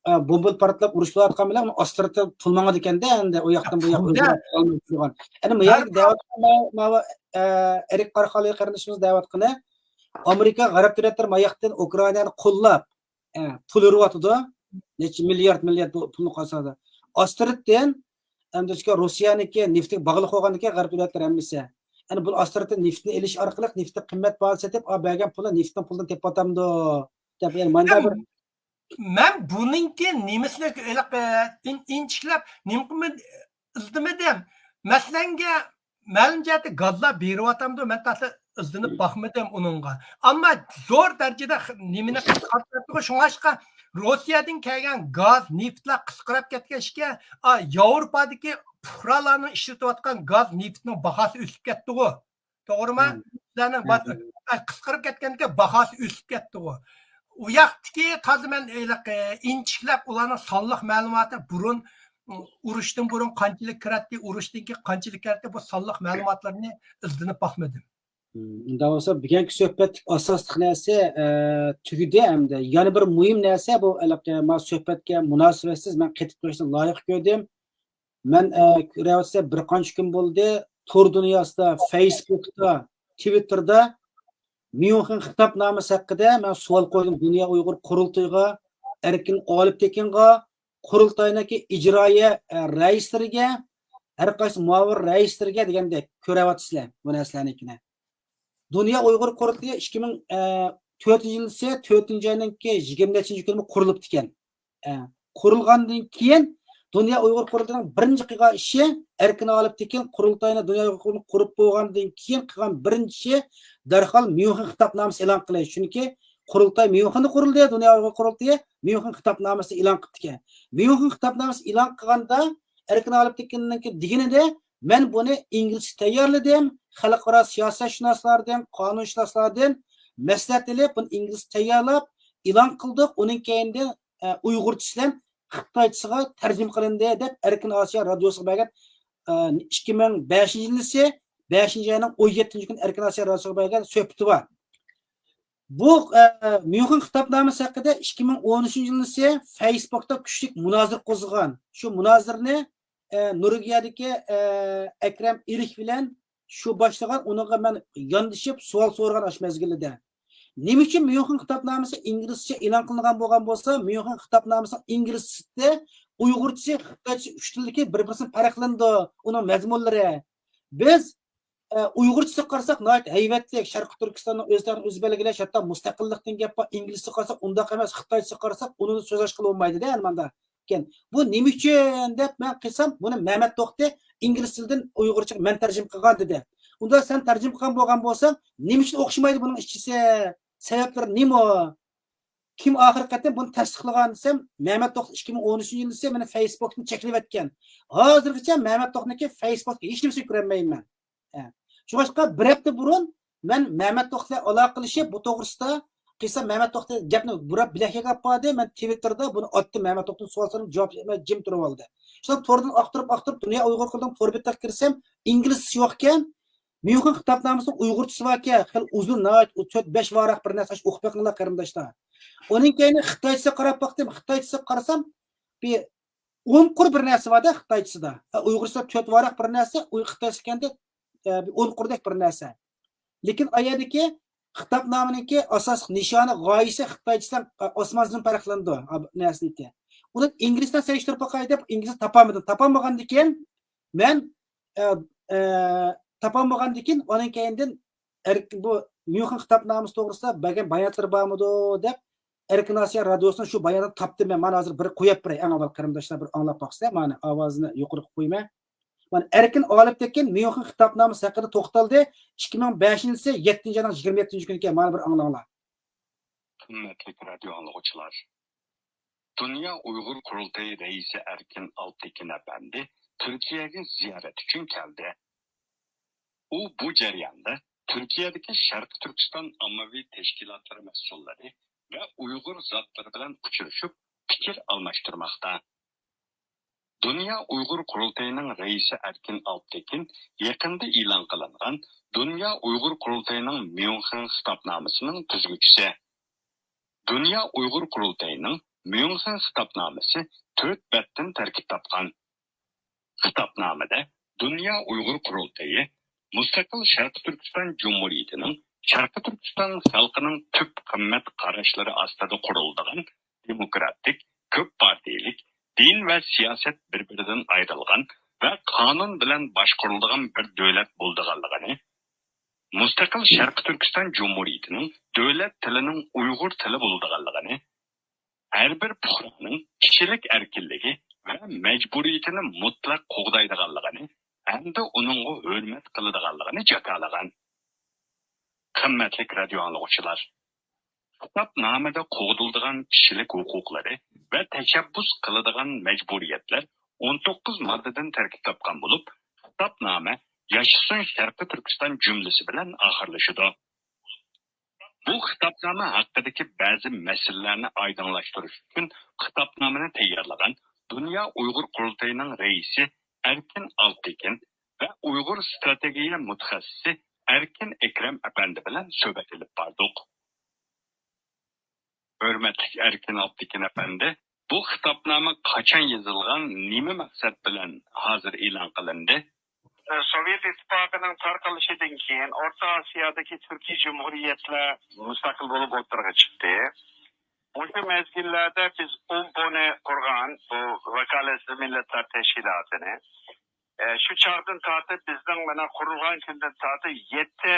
ئە، بومبا پارتلاپ ئۇرۇش بولۇۋاتقان بىلەن ئۇنىڭ ئاستىرتى پۇل ماڭىدىكەن-دە، ئەمدى ئۇ ياقتىن بۇ ياققا ئۆزگەرتىپ ئالماي تۇرغان. ئەمدى مۇ يەردە دەۋاتقان ماۋۇ، ئە، ئېرىك قاراخانلى قېرىندىشىمىز دەۋاتقىنى، ئامېرىكا، غەرب دۆلەتلىرى ماياقتىن ئۇكرائىنانى قوللاپ، ئە، پۇل ئۇرۇۋاتىدۇ. نەچچە مىليارد، مىليارد بۇ پۇلنى قازىنىدۇ. ئاستىرتىن، ئەمدى شۇ روسىيەنىڭكى نېفىتىگە باغلىق بولغاندىكىن غەرب دۆلەتلىرى ھەممىسى. يەنى بۇ ئاستىرتىن نېفىتنى ئېلىش ئارقىلىق نېفىتنى قىممەت باھا سېتىپ، ئا، بەرگەن پۇلى نېفىتنىڭ پۇلىدىن تېپىۋاتامدۇ دەپ، يەنى مانا بىر مەن بۇنىڭكى نېمىسىنى ھېلىقى ئىن-، ئىنچىكىلەپ نېمە قىلمىدىم، ئىزدىمىدىم. مەسىلەنگە مەلۇم جەھەتتە گازلار بېرىۋاتامدۇ؟ مەن تازا ئىزدىنىپ باقمىدىم ئۇنىڭغا. ئەمما زور دەرىجىدە خ-، نېمىنى قىسقارتىۋاتىدۇ. شۇڭلاشقا روسىيەدىن كەلگەن گاز، نېفىتلار قىسقىراپ كەتكەچكە، ئا، ياۋروپادىكى پۇقرالارنىڭ ئىشلىتىۋاتقان گاز، نېفىتنىڭ باھاسى ئۆسۈپ كەتتىغۇ. توغرىمۇ؟ مم. سىلەرنىڭ مم. باس-، ئە، قىسقىرىپ كەتكەندىكىن باھاسى ئۆسۈپ كەتتىغۇ. ئۇ ياقتىكى تازا مەن ھېلىقى ئىنچىكىلەپ ئۇلارنىڭ سانلىق مەلۇماتى بۇرۇن، ئۇرۇشتىن بۇرۇن قانچىلىك كىرەتتى، ئۇرۇشتىن كېيىن قانچىلىك كىرەتتى، بۇ سانلىق مەلۇماتلارنى ئىزدىنىپ باقمىدىم. مم، ئۇنداق بولسا، بۈگۈنكى سۆھبەتلىك ئاساسلىق نەرسە، ئە، تۈگىدى ئەمدى. يەنە بىر مۇھىم نەرسە، بۇ ھېلىقى ما سۆھبەتكە مۇناسىۋەتسىز مەن قېتىپ قويۇشنى لايىق كۆردۈم. مەن، ئە، كۆرۈۋاتسام، بىر قانچە كۈن بولدى، تور دۇنياسىدا، فېيسبۇكتا، تىۋىتتېردا ميۇنخېن خىتابنامىسى ھەققىدە مەن سوئال قويدۇم دۇنيا ئۇيغۇر قۇرۇلتىيىغا، ئەركىن ئالىپتېكىنغا، قۇرۇلتاينىڭكى ئىجرائىيە، ئە، رەئىسلىرىگە، ھەر قايسى مۇئاۋىن رەئىسلىرىگە دېگەندەك كۆرۈۋاتىسىلەر بۇ نەرسىلەرنىڭكىنى. دۇنيا ئۇيغۇر قۇرۇلتىيى ئىككى مىڭ تۆتىنچى يىلىسى تۆتىنچى ئاينىڭكى يىگىرمە نەچچىنچى كۈنى قۇرۇلۇپتىكەن. ئە، قۇرۇلغاندىن كېيىن دۇنيا ئۇيغۇر قۇرۇلتىيىنىڭ بىرىنچى قىلغان ئىشى، ئەركىن ئالىپتېكىن قۇرۇلتاينى دۇنيا ئۇيغۇر قۇرۇلتىيى قۇرۇپ بولغاندىن كېيىن قىلغان بىرىنچى ئىشى دەرھال ميۇنخېن خىتابنامىسى ئېلان قىلىش. چۈنكى قۇرۇلتاي ميۇنخېندا قۇرۇلدى، دۇنيا ئۇيغۇر قۇرۇلتىيى ميۇنخېن خىتابنامىسىنى ئېلان قىپتىكەن. ميۇنخېن خىتابنامىسى ئېلان قىلغاندا ئەركىن ئالىپتېكىننىڭكى دېگىنىدە، مەن بۇنى ئىنگلىزچە تەييارلىدىم، خەلقئارا سىياسەتشۇناسلاردىن، قانۇنشۇناسلاردىن مەسلىھەت ئېلىپ، بۇنى ئىنگلىزچە تەييارلاپ، ئېلان قىلدۇق. ئۇنىڭ كەينىدىن، ئە، ئۇيغۇرچىسى بىلەن خىتايچىسىغا تەرجىمە قىلىندى، دەپ ئەركىن ئاسىيا رادىيوسىغا بەرگەن، ئە، ئىككى مىڭ بەشىنچى يىلىسى بەشىنچى ئاينىڭ ئون يەتتىنچى كۈنى ئەركىن ئاسىيا رادىيوسىغا بەرگەن سۆھبىتى بار. بۇ، ئە، ميۇنخېن خىتابنامىسى ھەققىدە ئىككى مىڭ ئون ئۈچىنچى يىلىسى فېيسبۇكتا كۈچلۈك مۇنازىرە قوزغىغان. شۇ مۇنازىرىنى، ئە، نورۋېگىيەدىكى، ئە، ئەكرەم ئېرىك بىلەن شۇ باشلىغان، ئۇنىڭغا مەن ياندىشىپ سوئال سورىغان ئاشۇ مەزگىلدە. نېمە ئۈچۈن ميۇنخېن خىتابنامىسى ئىنگلىزچە ئېلان قىلىنغان بولغان بولسا، ميۇنخېن خىتابنامىسىنىڭ ئىنگلىزچىسى ئۇيغۇرچىسى، خىتايچىسى ئۈچ تىلدىكى بىر-بىرسىدىن پەرقلىنىدۇ ئۇنىڭ مەزمۇنلىرى. بىز ئە، ئۇيغۇرچىسىغا قارىساق ناھايىتى ھەيۋەتلىك، شەرقىي تۈركىستاننىڭ ئۆزلەرنى ئۆزى بەلگىلەش، ھەتتا مۇستەقىللىقتىن گەپ بار، ئىنگلىزچىسىگە قارىساق ئۇنداق ئەمەس، خىتايچىسىغا قارىساق ئۇنىڭدا سۆز ئاچقىلى بولمايدۇ-دە، مانا ئىكەن. بۇ نېمە ئۈچۈن دەپ مەن قىلسام، بۇنى مەمەت توختى ئىنگلىز تىلىدىن ئۇيغۇرچىغا مەن تەرجىمە قىلغان دېدى. ئۇندا سەن تەرجىمە قىلغان بولغان بولساڭ، نېمە ئۈچۈن ئوخشىمايدۇ بۇنىڭ ئىچىسى؟ سەۋەبلىرى نېمە؟ كىم ئاخىرقى قېتىم بۇنى تەستىقلىغان دېسەم، مەمەت توختى ئىككى مىڭ ئون ئۈچىنچى يىلى دېسە، مېنى فېيسبۇكتىن چەكلىۋەتكەن. ھازىرغىچە مەمەت توختىنىڭكى فېيسبۇكتىكى ھېچ نېمىسىنى كۆرەلمەيمەن. ئە، شۇڭلاشقا بىر ھەپتە بۇرۇن مەن مەمەت توختى بىلەن ئالاقىلىشىپ، بۇ توغرىسىدا قىلسام، مەمەت توختى گەپنى بۇراپ بىلەككە ئاپ باردى. مەن تىۋىتتېردا بۇنى ئاتتىم، مەمەت توختىدىن سوئال سورىدىم، جاۋاب بەرمەي جىم تۇرۇۋالدى. شۇنداق توردىن ئاختۇرۇپ، ئاختۇرۇپ، دۇنيا ئۇيغۇر قۇرۇلتىيىنىڭ تور بېتىگە كىرسەم، ئىنگلىزچىسى يوقكەن. ميۇنخېن خىتابنامىسىنىڭ ئۇيغۇرچىسى باركەن، خېلى ئۇزۇن، ناھايىتى تۆت، بەش ۋاراق بىر نەرسە، ئوقۇپ بېقىڭلار قېرىنداشلار. ئۇنىڭ كەينى خىتايچىسىغا قاراپ باقتىم، خىتايچىسىغا قارىسام، بىر ئون قۇر بىر نەرسە بار-دە خىتايچىسىدا. ئە، ئۇيغۇرچىسىدا تۆت ۋاراق بىر نەرسە، ئۇي-، خىتايچىسى ئىكەندە، ئە، بىر ئون قۇردەك بىر نەرسە. لېكىن ئا يەردىكى خىتابنامىنىڭكى ئاساسلىق نىشانى، غايىسى خىتايچىسىدىن، ئە، ئاسمان زېمىن پەرقلىنىدۇ، ئا، نەرسىنىڭكى. ئۇنى ئىنگلىزچە سېلىشتۇرۇپ باقاي دەپ، ئىنگلىزچە تاپالمىدىم. تاپالمىغاندىكىن مەن، ئە، ئە، تاپالمىغاندىكىن ئۇنىڭ كەينىدىن ئەركىن بۇ ميۇنخېن خىتابنامىسى توغرىسىدا بەرگەن باياناتلىرى بارمىدۇ دەپ، ئەركىن ئاسىيا رادىيوسىنىڭ شۇ باياناتىنى تاپتىم مەن. مانا ھازىر بىر قويۇپ بېرەي، ئەڭ ئاۋۋال قېرىنداشلار بىر ئاڭلاپ باقسا، مانا ئاۋازىنى يۇقىرىغا قويىمەن. مانا ئەركىن ئالىپتېكىن ميۇنخېن خىتابنامىسى ھەققىدە توختالدى، ئىككى مىڭ بەشىنچى يىلى يەتتىنچى ئاينىڭ يىگىرمە يەتتىنچى كۈنىكەن. مانا بىر ئاڭلاڭلار. قىممەتلىك رادىيو ئاڭلىغۇچىلار! دۇنيا ئۇيغۇر قۇرۇلتىيى رەئىسى ئەركىن ئالپتېكىن ئەپەندى تۈركىيەگە زىيارەت ئۈچۈن كەلدى. ئۇ بۇ جەرياندا تۈركىيەدىكى شەرقىي تۈركىستان ئاممىۋى تەشكىلاتلىرى مەسئۇللىرى ۋە ئۇيغۇر زاتلىرى بىلەن ئۇچرىشىپ، پىكىر ئالماشتۇرماقتا. دۇنيا ئۇيغۇر قۇرۇلتىيىنىڭ رەئىسى ئەركىن ئالپتېكىن يېقىندا ئېلان قىلىنغان دۇنيا ئۇيغۇر قۇرۇلتىيىنىڭ ميۇنخېن خىتابنامىسىنىڭ تۈزگۈچىسى. دۇنيا ئۇيغۇر قۇرۇلتىيىنىڭ ميۇنخېن خىتابنامىسى تۆت بەتتىن تەركىب تاپقان. خىتابنامىدە دۇنيا ئۇيغۇر قۇرۇلتىيى مۇستەقىل شەرقىي تۈركىستان جۇمھۇرىيىتىنىڭ شەرقىي تۈركىستان خەلقىنىڭ تۈپ قىممەت قاراشلىرى ئاستىدا قۇرۇلىدىغان دېموكراتىك، كۆپ پارتىيىلىك، دىن ۋە سىياسەت بىر-بىرىدىن ئايرىلغان ۋە قانۇن بىلەن باشقۇرۇلىدىغان بىر دۆلەت بولىدىغانلىقىنى، مۇستەقىل شەرقىي تۈركىستان جۇمھۇرىيىتىنىڭ دۆلەت تىلىنىڭ ئۇيغۇر تىلى بولىدىغانلىقىنى، ھەر بىر پۇقرانىڭ كىشىلىك ئەركىنلىكى ۋە مەجبۇرىيىتىنى مۇتلەق قوغدايدىغانلىقىنى ھەمدە ئۇنىڭغا ھۆرمەت قىلىدىغانلىقىنى جاكارلىغان. قىممەتلىك رادىيو ئاڭلىغۇچىلار! خىتابنامىدە قوغدىلىدىغان كىشىلىك ھوقۇقلىرى ۋە تەشەببۇس قىلىدىغان مەجبۇرىيەتلەر ئون توققۇز ماددىدىن تەركىب تاپقان بولۇپ، خىتابنامە ياشىسۇن شەرقىي تۈركىستان جۈملىسى بىلەن ئاخىرلىشىدۇ. بۇ خىتابنامە ھەققىدىكى بەزى مەسىلىلەرنى ئايدىڭلاشتۇرۇش ئۈچۈن خىتابنامىنى تەييارلىغان دۇنيا ئۇيغۇر قۇرۇلتىيىنىڭ رەئىسى ئەركىن ئالپتېكىن ۋە ئۇيغۇر ستراتېگىيە مۇتەخەسسىسى ئەركىن ئەكرەم ئەپەندى بىلەن سۆھبەت ئېلىپ باردۇق. ھۆرمەتلىك ئەركىن ئالپتېكىن ئەپەندى، بۇ خىتابنامە قاچان يېزىلغان، نېمە مەقسەت بىلەن ھازىر ئېلان قىلىندى؟ سوۋېت ئىتتىپاقىنىڭ تارقىلىشىدىن كېيىن ئورتا ئاسىيادىكى تۈركىي جۇمھۇرىيەتلەر مۇستەقىل بولۇپ ئوتتۇرىغا چىقتى. مۇشۇ مەزگىللەردە بىز ئومپونى قۇرغان بۇ ۋاكالەتسىز مىللەتلەر تەشكىلاتىنى، ئە، شۇ چاغدىن تارتىپ بىزنىڭ مانا قۇرۇلغان كۈندىن تارتىپ يەتتە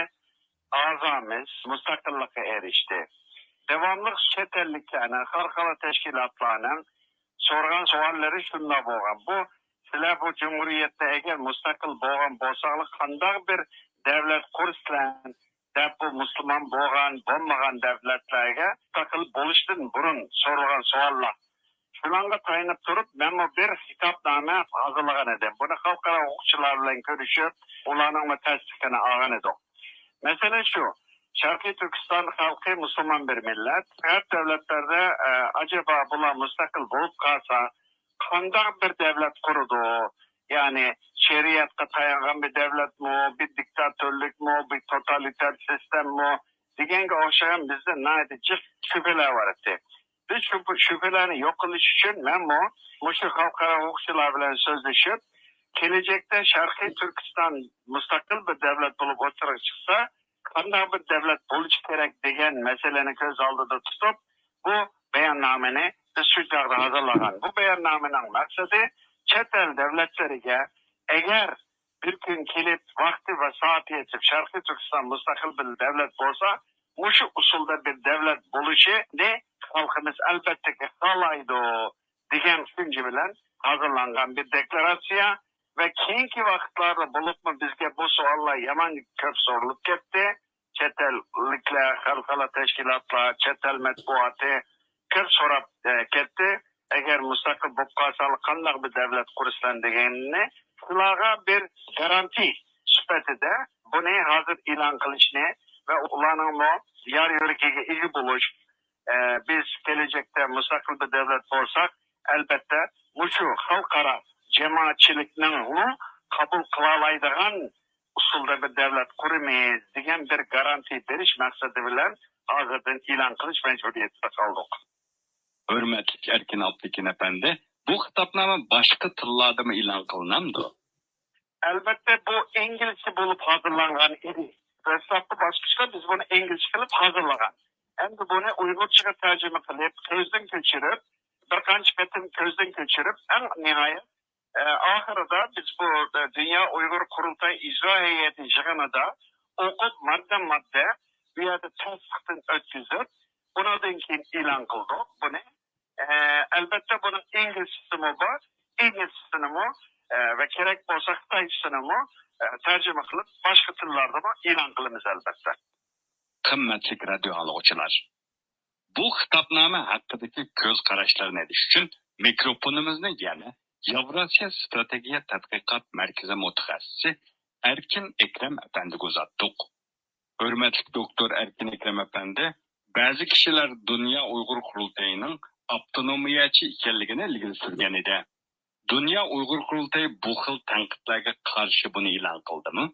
ئەزامىز مۇستەقىللىققا ئېرىشتى. داۋاملىق چەت ئەللىكلەرنىڭ، خەلقئارا تەشكىلاتلارنىڭ سورىغان سوئاللىرى شۇنداق بولغان. بۇ سىلەر بۇ جۇمھۇرىيەتتە ئەگەر مۇستەقىل بولغان بولساڭلار، قانداق بىر دەۋلەت قۇرىسىلەر دەپ، بۇ مۇسۇلمان بولغان، بولمىغان دەۋلەتلەرگە مۇستەقىل بولۇشتىن بۇرۇن سورىلغان سوئاللار. شۇلارغا تايىنىپ تۇرۇپ، مەنمۇ بىر خىتابنامە ھازىرلىغان ئىدىم. بۇنى خەلقئارا ھوقۇقچىلار بىلەن كۆرۈشۈپ، ئۇلارنىڭمۇ تەستىقىنى ئالغان ئىدۇق. مەسىلە شۇ، شەرقىي تۈركىستان خەلقى مۇسۇلمان بىر مىللەت. غەرب دۆلەتلەردە، ئە، ئاجابا بۇلار مۇستەقىل بولۇپ قالسا، قانداق بىر دەۋلەت قۇرىدۇ؟ يەنى شەرىئەتكە تايانغان بىر دەۋلەتمۇ، بىر دىكتاتورلۇكمۇ، بىر توتالىتار سىستېمىمۇ دېگەنگە ئوخشىغان بىزدە ناھايىتى جىق شۈبھىلەر بار ئىدى. بىز شۇ شۈبھىلەرنى يوق قىلىش ئۈچۈن مەنمۇ مۇشۇ خەلقئارا ھوقۇقچىلار بىلەن سۆزلىشىپ، كېلەچەكتە شەرقىي تۈركىستان مۇستەقىل بىر دەۋلەت بولۇپ ئوتتۇرىغا چىقسا، قانداق بىر دەۋلەت بولۇشى كېرەك دېگەن مەسىلىنى كۆز ئالدىدا تۇتۇپ، بۇ باياننامىنى بىز شۇ چاغدا ھازىرلىغان. بۇ باياننامىنىڭ مەقسىتى چەت ئەل دۆلەتلىرىگە ئەگەر بىر كۈن كېلىپ، ۋاقتى ۋە سائىتى يېتىپ، شەرقىي تۈركىستان مۇستەقىل بىر دۆلەت بولسا، مۇشۇ ئۇسۇلدا بىر دۆلەت بولۇشىنى خەلقىمىز ئەلۋەتتىكى خالايدۇ، دېگەن چۈشەنچە بىلەن ھازىرلانغان بىر دېكلاراتسىيە ۋە كېيىنكى ۋاقىتلاردا بولۇپمۇ بىزگە بۇ سوئاللار يامان كۆپ سورىلىپ كەتتى. چەت ئەللىكلەر، خەلقئارا تەشكىلاتلار، چەت ئەل مەتبۇئاتى، پىكىر سوراپ، ئە، كەتتى. ئەگەر مۇستەقىل بولۇپ قالساڭلار قانداق بىر دەۋلەت قۇرىسىلەر دېگەننى، شۇلارغا بىر گارانتى سۈپىتىدە بۇنى ھازىر ئېلان قىلىشنى ۋە ئۇلارنىڭمۇ يار يۆلىكىگە ئىگە بولۇش، ئە، بىز كېلەچەكتە مۇستەقىل بىر دەۋلەت بولساق، ئەلبەتتە، مۇشۇ خەلقئارا جامائەتچىلىكنىڭمۇ قوبۇل قىلالايدىغان ئۇسۇلدا بىر دەۋلەت قۇرىمىز دېگەن بىر گارانتىيە بېرىش مەقسىتى بىلەن ھازىردىن ئېلان قىلىش مەجبۇرىيىتىدە قالدۇق. ھۆرمەتلىك ئەركىن ئابلىكىن ئەپەندى، بۇ خىتابنامە باشقا تىللاردىمۇ ئېلان قىلىنامدۇ؟ ئەلبەتتە، بۇ ئىنگلىزچە بولۇپ ھازىرلانغان ئىدى. دەسلەپتە باسقۇچتا بىز بۇنى ئىنگلىزچە قىلىپ ھازىرلىغان. ئەمدى بۇنى ئۇيغۇرچىغا تەرجىمە قىلىپ، كۆزدىن كۆچۈرۈپ، بىر قانچە قېتىم كۆزدىن كۆچۈرۈپ، ئەڭ نىھايەت، ئە، ئاخىرىدا بىز بۇ، ئە، دۇنيا ئۇيغۇر قۇرۇلتاي ئىجرا ھەيئىتى يىغىنىدا ئوقۇپ، ماددە-ماددە بۇ يەردە تەستىقتىن ئۆتكۈزۈپ، ئۇنىڭدىن كېيىن ئېلان قىلدۇق بۇنى. ئە، ئەلبەتتە، بۇنىڭ ئىنگلىزچىسىمۇ بار، ئىنگلىزچىسىنىمۇ، ئە، ۋە كېرەك بولسا خىتايچىسىنىمۇ، ئە، تەرجىمە قىلىپ، باشقا تىللاردىمۇ ئېلان قىلىمىز، ئەلبەتتە. قىممەتلىك رادىيو ئاڭلىغۇچىلار، بۇ خىتابنامە ھەققىدىكى كۆز قاراشلارنى ئېلىش ئۈچۈن مىكروفونىمىزنى يەنە ياۋراسىيا ستراتېگىيە تەتقىقات مەركىزى مۇتەخەسسىسى ئەركىن ئەكرەم ئەپەندىگە ئۇزاتتۇق. ھۆرمەتلىك دوكتور ئەركىن ئەكرەم ئەپەندى، بەزى كىشىلەر دۇنيا ئۇيغۇر قۇرۇلتىيىنىڭ ئاپتونومىيەچى ئىكەنلىكىنى ئىلگىرى سۈرگەن ئىدى. دۇنيا ئۇيغۇر قۇرۇلتىيى بۇ خىل تەنقىدلەرگە قارشى بۇنى ئېلان قىلدىمۇ؟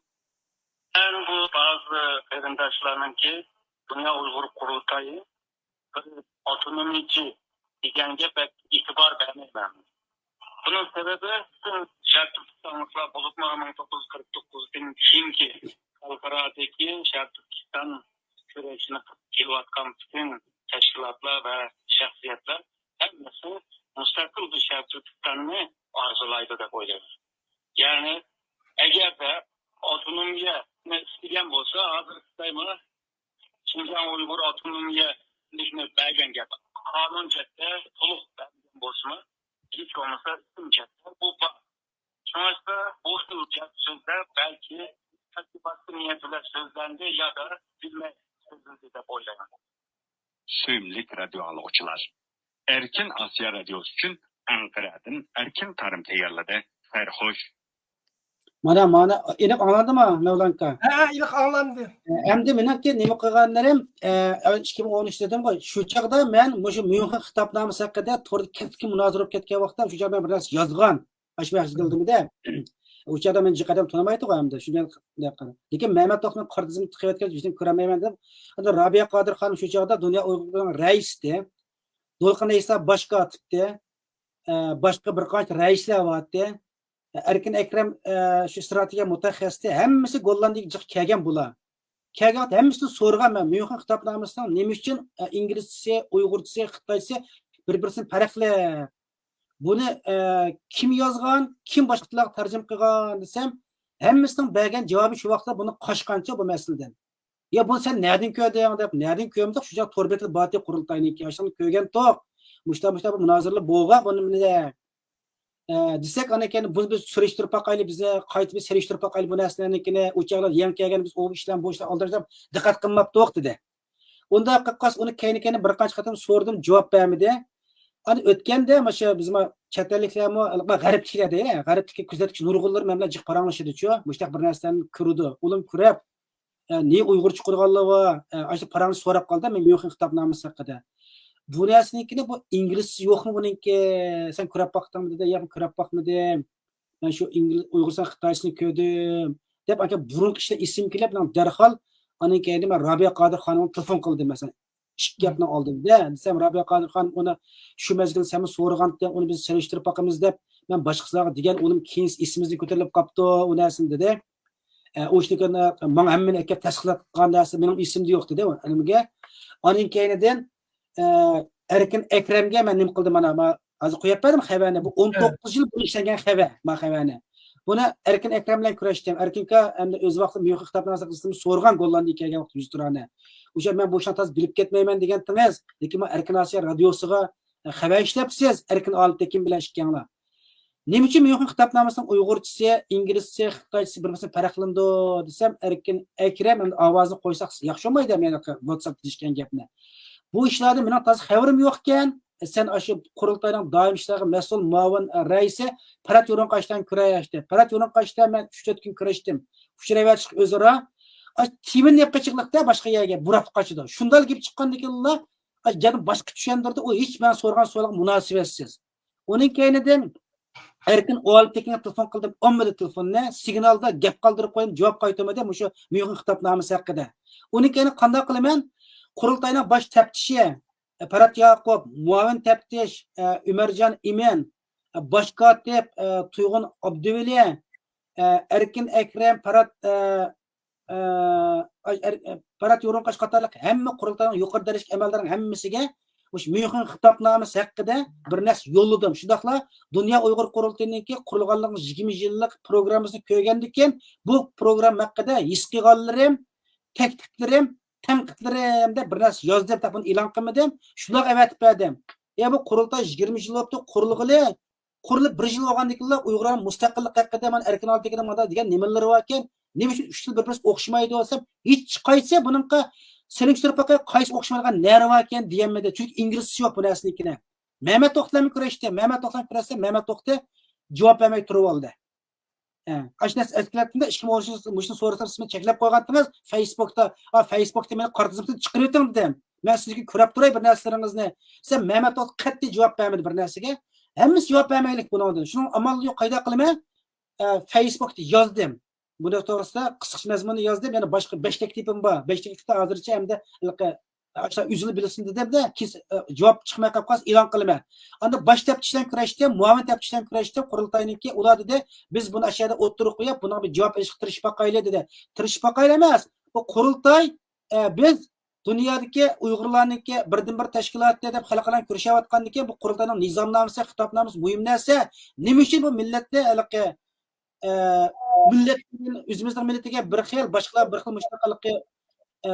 مەن بۇ بەزى قېرىنداشلارنىڭكى دۇنيا ئۇيغۇر قۇرۇلتىيى بىر ئاپتونومىيەچى دېگەنگە بەك ئېتىبار بەرمەيمەن. بۇنىڭ سەۋەبى، پۈتۈن شەرقىي تۈركىستانلىقلار، بولۇپمۇ مىڭ توققۇز يۈز قىرىق توققۇزدىن كېيىنكى خەلقئارادىكى شەرقىي تۈركىستان كۈرەشىنى قىلىپ كېلىۋاتقان پۈتۈن تەشكىلاتلار ۋە شەخسىيەتلەر ھەممىسى مۇستەقىل بىر شەرقىي تۈركىستاننى ئارزۇلايدۇ دەپ ئويلايمەن. يەنى، ئەگەردە ئاپتونومىيەنى ئىستىگەن بولسا، ھازىر خىتايمۇ شىنجاڭ ئۇيغۇر ئاپتونومىيەلىكنى بەرگەن گەپ. قانۇن جەھەتتە تولۇق بەرگەن بولسىمۇ، ھېچ بولمىسا ئىسىم جەھەتتە بۇ بار. شۇڭلاشقا بۇ خىل گەپ سۆزلەر بەلكى تەرتىباتسىز نىيەت بىلەن سۆزلەندى يادا بىلمەي سۆزلىدى دەپ ئويلايمەن. سۆيۈملۈك رادىيو ئاڭلىغۇچىلار، ئەركىن ئاسىيا رادىيوسى ئۈچۈن ئەنقەرەدىن ئەركىن تارىم تەييارلىدى. خەير خوش. مانا، مانا، ئېنىق ئاڭلاندىمۇ، مەۋلان ئاكا؟ ھە، ھە، ئېنىق ئاڭلاندى. ئەمدى مېنىڭكى نېمە قىلغانلىرىم، ئە، ئىككى مىڭ ئون ئۈچ دېدىمغۇ، شۇ چاغدا مەن مۇشۇ ميۇنخېن خىتابنامىسى ھەققىدە توردا كەسكىن مۇنازىرە بولۇپ كەتكەن ۋاقىتتا، شۇ چاغدا مەن بىر نەرسە يازغان. ئاشۇ ۋاقىت دېدىمدە. ئۇ چاغدا مېنى جىق ئادەم تونۇمايتتىغۇ ئەمدى. شۇ، لېكىن مەمەت توختىنىڭ قارا تىزىملىق قىلىۋەتكەن يۈزىنى كۆرەلمەيمەن دەپ. ئەمدى رابىيە قادىر خانىم شۇ چاغدا دۇنيا ئۇيغۇرلىرىنىڭ رەئىسى، دولقۇن ئەيسا باش كاتىپتى، ئە، باشقا بىر قانچە رەئىسلەر بارتتى. ئەركىن ئەكرەم، ئە، شۇ ئىستراتېگىيە مۇتەخەسسىسى، ھەممىسى گوللاندىيەگە جىق كەلگەن بۇلار. كەلگەن ۋاقىت ھەممىسىدىن سورىغان مەن، ميۇنخېن خىتابنامىسىنىڭ نېمە ئۈچۈن، ئە، ئىنگلىزچىسى، ئۇيغۇرچىسى، خىتايچىسى بىر-بىرسىدىن پەرقلىق؟ بۇنى، ئە، كىم يازغان، كىم باشقا تىللارغا تەرجىمە قىلغان دېسەم، ھەممىسىنىڭ بەرگەن جاۋابى شۇ ۋاقىتتا بۇنى قاچقانچە بۇ مەسىلىدىن. يا بۇنى سەن نەدىن كۆردۈڭ دەپ، نەدىن كۆرمىدۇق، شۇ چاغ تور بېتىدە بارتى قۇرۇلتاينىڭكى، ئاشۇنى كۆرگەنتۇق. مۇشتا، مۇشتا بىر مۇنازىرىلەر بولغان، بۇنى مىنە، ئە، دېسەك، ئاندىن كېيىن بۇنى بىز سۈرۈشتۈرۈپ باقايلى، بىزنى قايتا بىر سۈرۈشتۈرۈپ باقايلى بۇ نەرسىلەرنىڭكىنى. ئۇ چاغلار يېڭى كەلگەن، بىز ئۇ ئىشلار، بۇ ئىشلار ئالدىراش دىققەت قىلماپتۇق، دېدى. ئۇنداق قىلىپ قالسا، ئۇنى كەينى-كەينى بىر قانچە قېتىم سورىدىم، جاۋاب بەرمىدى. ئانا ئۆتكەندە، مانا شۇ بىزمۇ چەت ئەللىكلەرمۇ، غەربلىكلەردە، غەربلىككە كۆزەتكۈچى نۇرغۇنلىرى مەن بىلەن جىق پاراڭلىشىدۇچۇ، مۇشۇنداق بىر نەرسىلەرنى كۆرىدۇ. ئۇلارمۇ كۆرۈپ، ئە، نېمە ئۇيغۇرچە قىلغانلىرى بار، ئە، ئاشۇ پاراڭنى سوراپ قالدى، مەن ميۇنخېن خىتابنامىسى ھەققىدە. بۇ نەرسىنىڭكىنى، بۇ ئىنگلىزچە يوقمۇ بۇنىڭكى؟ سەن كۆرۈپ باقتىڭمۇ دېدى. ياق، مەن كۆرۈپ باقمىدىم. مەن شۇ ئىنگلىز، ئۇيغۇرىستان خىتايچىسىنى كۆردۈم. دەپ، ئاكا بۇرۇنقى ئىشلار ئېسىمگە كېلىپ، مەن دەرھال ئاندىن كېيىن مەن رابىيە قادىر خانىمغا تېلېفون قىلدىم، مەسىلەن. ئىككى گەپنىڭ ئالدىدا دېسەم، رابىيە قادىر خانىم ئۇنى شۇ مەزگىلدە سەنمۇ سورىغانتىڭ، ئۇنى بىز سېلىشتۇرۇپ باقىمىز دەپ، مەن باشقىلارغا دېگەن، ئۇنىڭ كېيىن ئېسىمىزدىن كۆتۈرۈلۈپ قاپتۇ، ئۇ نەرسىنى دېدى. ئە، ئۇ ئىشنى كۆرۈپ، ماڭا ھەممىنى ئەكەپ تەستىقلاتقان نەرسە مېنىڭ ئېسىمدە يوق دېدى ئەنىمگە. ئاندىن كېيىندىن، ئە، ئەركىن ئەكرەمگە مەن نېمە قىلدىم، مانا، ما-، ھازىر قويۇپ بەردىم خەۋەرنى. بۇ ئون توققۇز يىل بۇرۇن ئىشلەنگەن خەۋەر، ما خەۋەرنى. بۇنى ئەركىن ئەكرەم بىلەن كۆرۈشتۈم. ئەركىن ئاكا ئەمدى ئۆز ۋاقتىدا ميۇنخېن خىتابنامىسى قىزىتىمىز سورىغان گوللاندىيەگە كەلگەن ۋاقىت يۈزتۇرانە. ئۇ يەر مەن بۇ ئىشنى تازا بىلىپ كەتمەيمەن دېگەنتىڭىز. لېكىن ما ئەركىن ئاسىيا رادىيوسىغا، ئە، خەۋەر ئىشلەپسىز، ئەركىن ئالىپ تېكىن بىلەن ئىككىڭلار. نېمە ئۈچۈن ميۇنخېن خىتابنامىسىنىڭ ئۇيغۇرچىسى، ئىنگلىزچىسى، خىتايچىسى بىر-بىرسىدىن پەرقلىنىدۇ دېسەم، ئەركىن ئەكرەم ئەمدى ئاۋازىنى قويساق ياخشى بولمايدۇ، مەن ۋاتساپتا دېيىشكەن گەپنى. بۇ ئىشلاردىن مېنىڭ تازا خەۋىرىم يوقكەن. سەن ئاشۇ قۇرۇلتاينىڭ دائىمىي ئىشلارغا مەسئۇل مۇئاۋىن رەئىسى پەرھات يورۇنقاشتان كۈرەشتى. پەرھات يورۇنقاشتان مەن ئۈچ تۆت كۈن كۈرەشتىم. ئۇچۇرۇۋېتىشلىق ئۆزئارا. ئاش تېمىنى يەپ قېچىقلىقتا باشقا يەرگە بۇراپ قاچىدۇ. شۇنداق گېپى چىققاندىكىنلا، ئاش يەنە باشقا چۈشەندۈردى. ئۇ ھېچ مەن سورىغان سوئالغا مۇناسىۋەتسىز. ئۇنىڭ كەينىدىن ئەركىن ئالىپتېكىنگە تېلېفون قىلدىم، ئالمىدى تېلېفوننى. سىگنالدا گەپ قالدۇرۇپ قويدۇم، جاۋاب قايتۇرمىدى مۇشۇ ميۇنخېن خىتابنامىسى ھەققىدە. ئۇنىڭ كەينىدىن قانداق قىلىمەن؟ قۇرۇلتاينىڭ باش تەپتىشى، ئە، پەرھات ياقۇپ، مۇئاۋىن تەپتىش، ئە، ئۆمەرجان ئىمىن، ئە، باش كاتىپ، ئە، تۇيغۇن ئابدۇۋەلى، ئە، ئەركىن ئەكرەم، پەرھات، ئە، ئە، ئەر-، ئە، پەرھات يورۇنقاش قاتارلىق ھەممە قۇرۇلتاينىڭ يۇقىرى دەرىجىلىك ئەمەلدارىنىڭ ھەممىسىگە مۇشۇ ميۇنخېن خىتابنامىسى ھەققىدە بىر نەرسە يوللىدىم. شۇنداقلا دۇنيا ئۇيغۇر قۇرۇلتىيىنىڭكى قۇرۇلغانلىقىنىڭ يىگىرمە يىللىق پروگراممىسىنى كۆرگەندىن كېيىن، بۇ پروگرامما ھەققىدە ھېس قىلغانلىرىم، تەكلىپلىرىم، تەنقىدلىرىم دەپ بىر نەرسە يازدىم، بۇنى ئېلان قىلمىدىم. شۇلارغا ئەۋەتىپ بەردىم. يا بۇ قۇرۇلتاي يىگىرمە يىل بولۇپتۇ قۇرۇلغىلى، قۇرۇلۇپ بىر يىل بولغاندىن كېيىنلا ئۇيغۇرلارنىڭ مۇستەقىللىق ھەققىدە مانا ئەركىن ئالىپتېكىننىڭ مانا دېگەن نېمىلىرى باركەن؟ نېمە ئۈچۈن ئۈچ تىل بىر-بىرسىگە ئوخشىمايدۇ دېسەم، ھېچ قايسى بۇنىڭغا سېلىشتۇرۇپ باقاي، قايسى ئوخشىمايدىغان نەرى باركەن دېيەلمىدى. چۈنكى ئىنگلىزچىسى يوق بۇ نەرسىنىڭكىنى. مەمەت توختى بىلەنمۇ كۆرۈشتى. مەمەت توختى بىلەن كۆرۈشسەم، مەمەت توختى جاۋاب بەرمەي تۇرۇۋالدى. ئاشۇ نەرسە ئەسكىلەتتىمدە، ئىككى مىڭ ئون ئۈچىنچى يىلدا مۇشۇنى سورىسام، سىز مېنى چەكلەپ قويغانتىڭىز، فەيسبۇكتا، ئا، فەيسبۇكتا مېنى قارا تىزىمدىن چىقىرىۋېتىڭ دېدىم. مەن سىزگە كۆرەپ تۇراي بىر نەرسىلىرىڭىزنى. دېسەم، مەمەت توختى قەتئىي جاۋاب بەرمىدى بىر نەرسىگە. ھەممىسى جاۋاب بەرمەيلىك بۇنىڭدىن. شۇنىڭ ئامالى يوق، قايداق قىلىمەن؟ ئە، فەيسبۇكتا يازدىم. بۇنىڭ توغرىسىدا قىسقىچە مەزمۇننى يازدىم. يەنە باشقا بەش تەكلىپىم بار. بەش تەكلىپتە ھازىرچە ئەمدى ھېلىقى ئاشۇ ئۈزۈلۈپ بىلسۇن دېدىمدە، كېيىن، ئە، جاۋاب چىقماي قالىدىغان ئىش ئېلان قىلىمەن. ئاندىن باش تەپتىش بىلەن كۆرۈشتۈم، مۇئاۋىن تەپتىش بىلەن كۆرۈشتۈم. قۇرۇلتاينىڭكى ئۇلار دېدى، بىز بۇنى ئاشۇ يەردە ئوتتۇرىغا قويۇپ، بۇنىڭغا بىر جاۋاب ئېلىشقا تىرىشىپ باقايلى دېدى. تىرىشىپ باقايلى ئەمەس، بۇ قۇرۇلتاي، ئە، بىز دۇنيادىكى ئۇيغۇرلارنىڭكى بىردىنبىر تەشكىلاتى دەپ خەلقئارا كۆرۈشۈۋاتقاندىكىن، بۇ قۇرۇلتاينىڭ نىزامنامىسى، خىتابنامىسى مۇھىم نەرسە. نېمە ئۈچۈن بۇ مىللەتنى ھېلىقى ئە، مىللەت، ئۆزىمىزنىڭ مىللىتىگە بىر خىل، باشقىلار بىر خىل مۇشۇنداق ھېلىقى، ئە،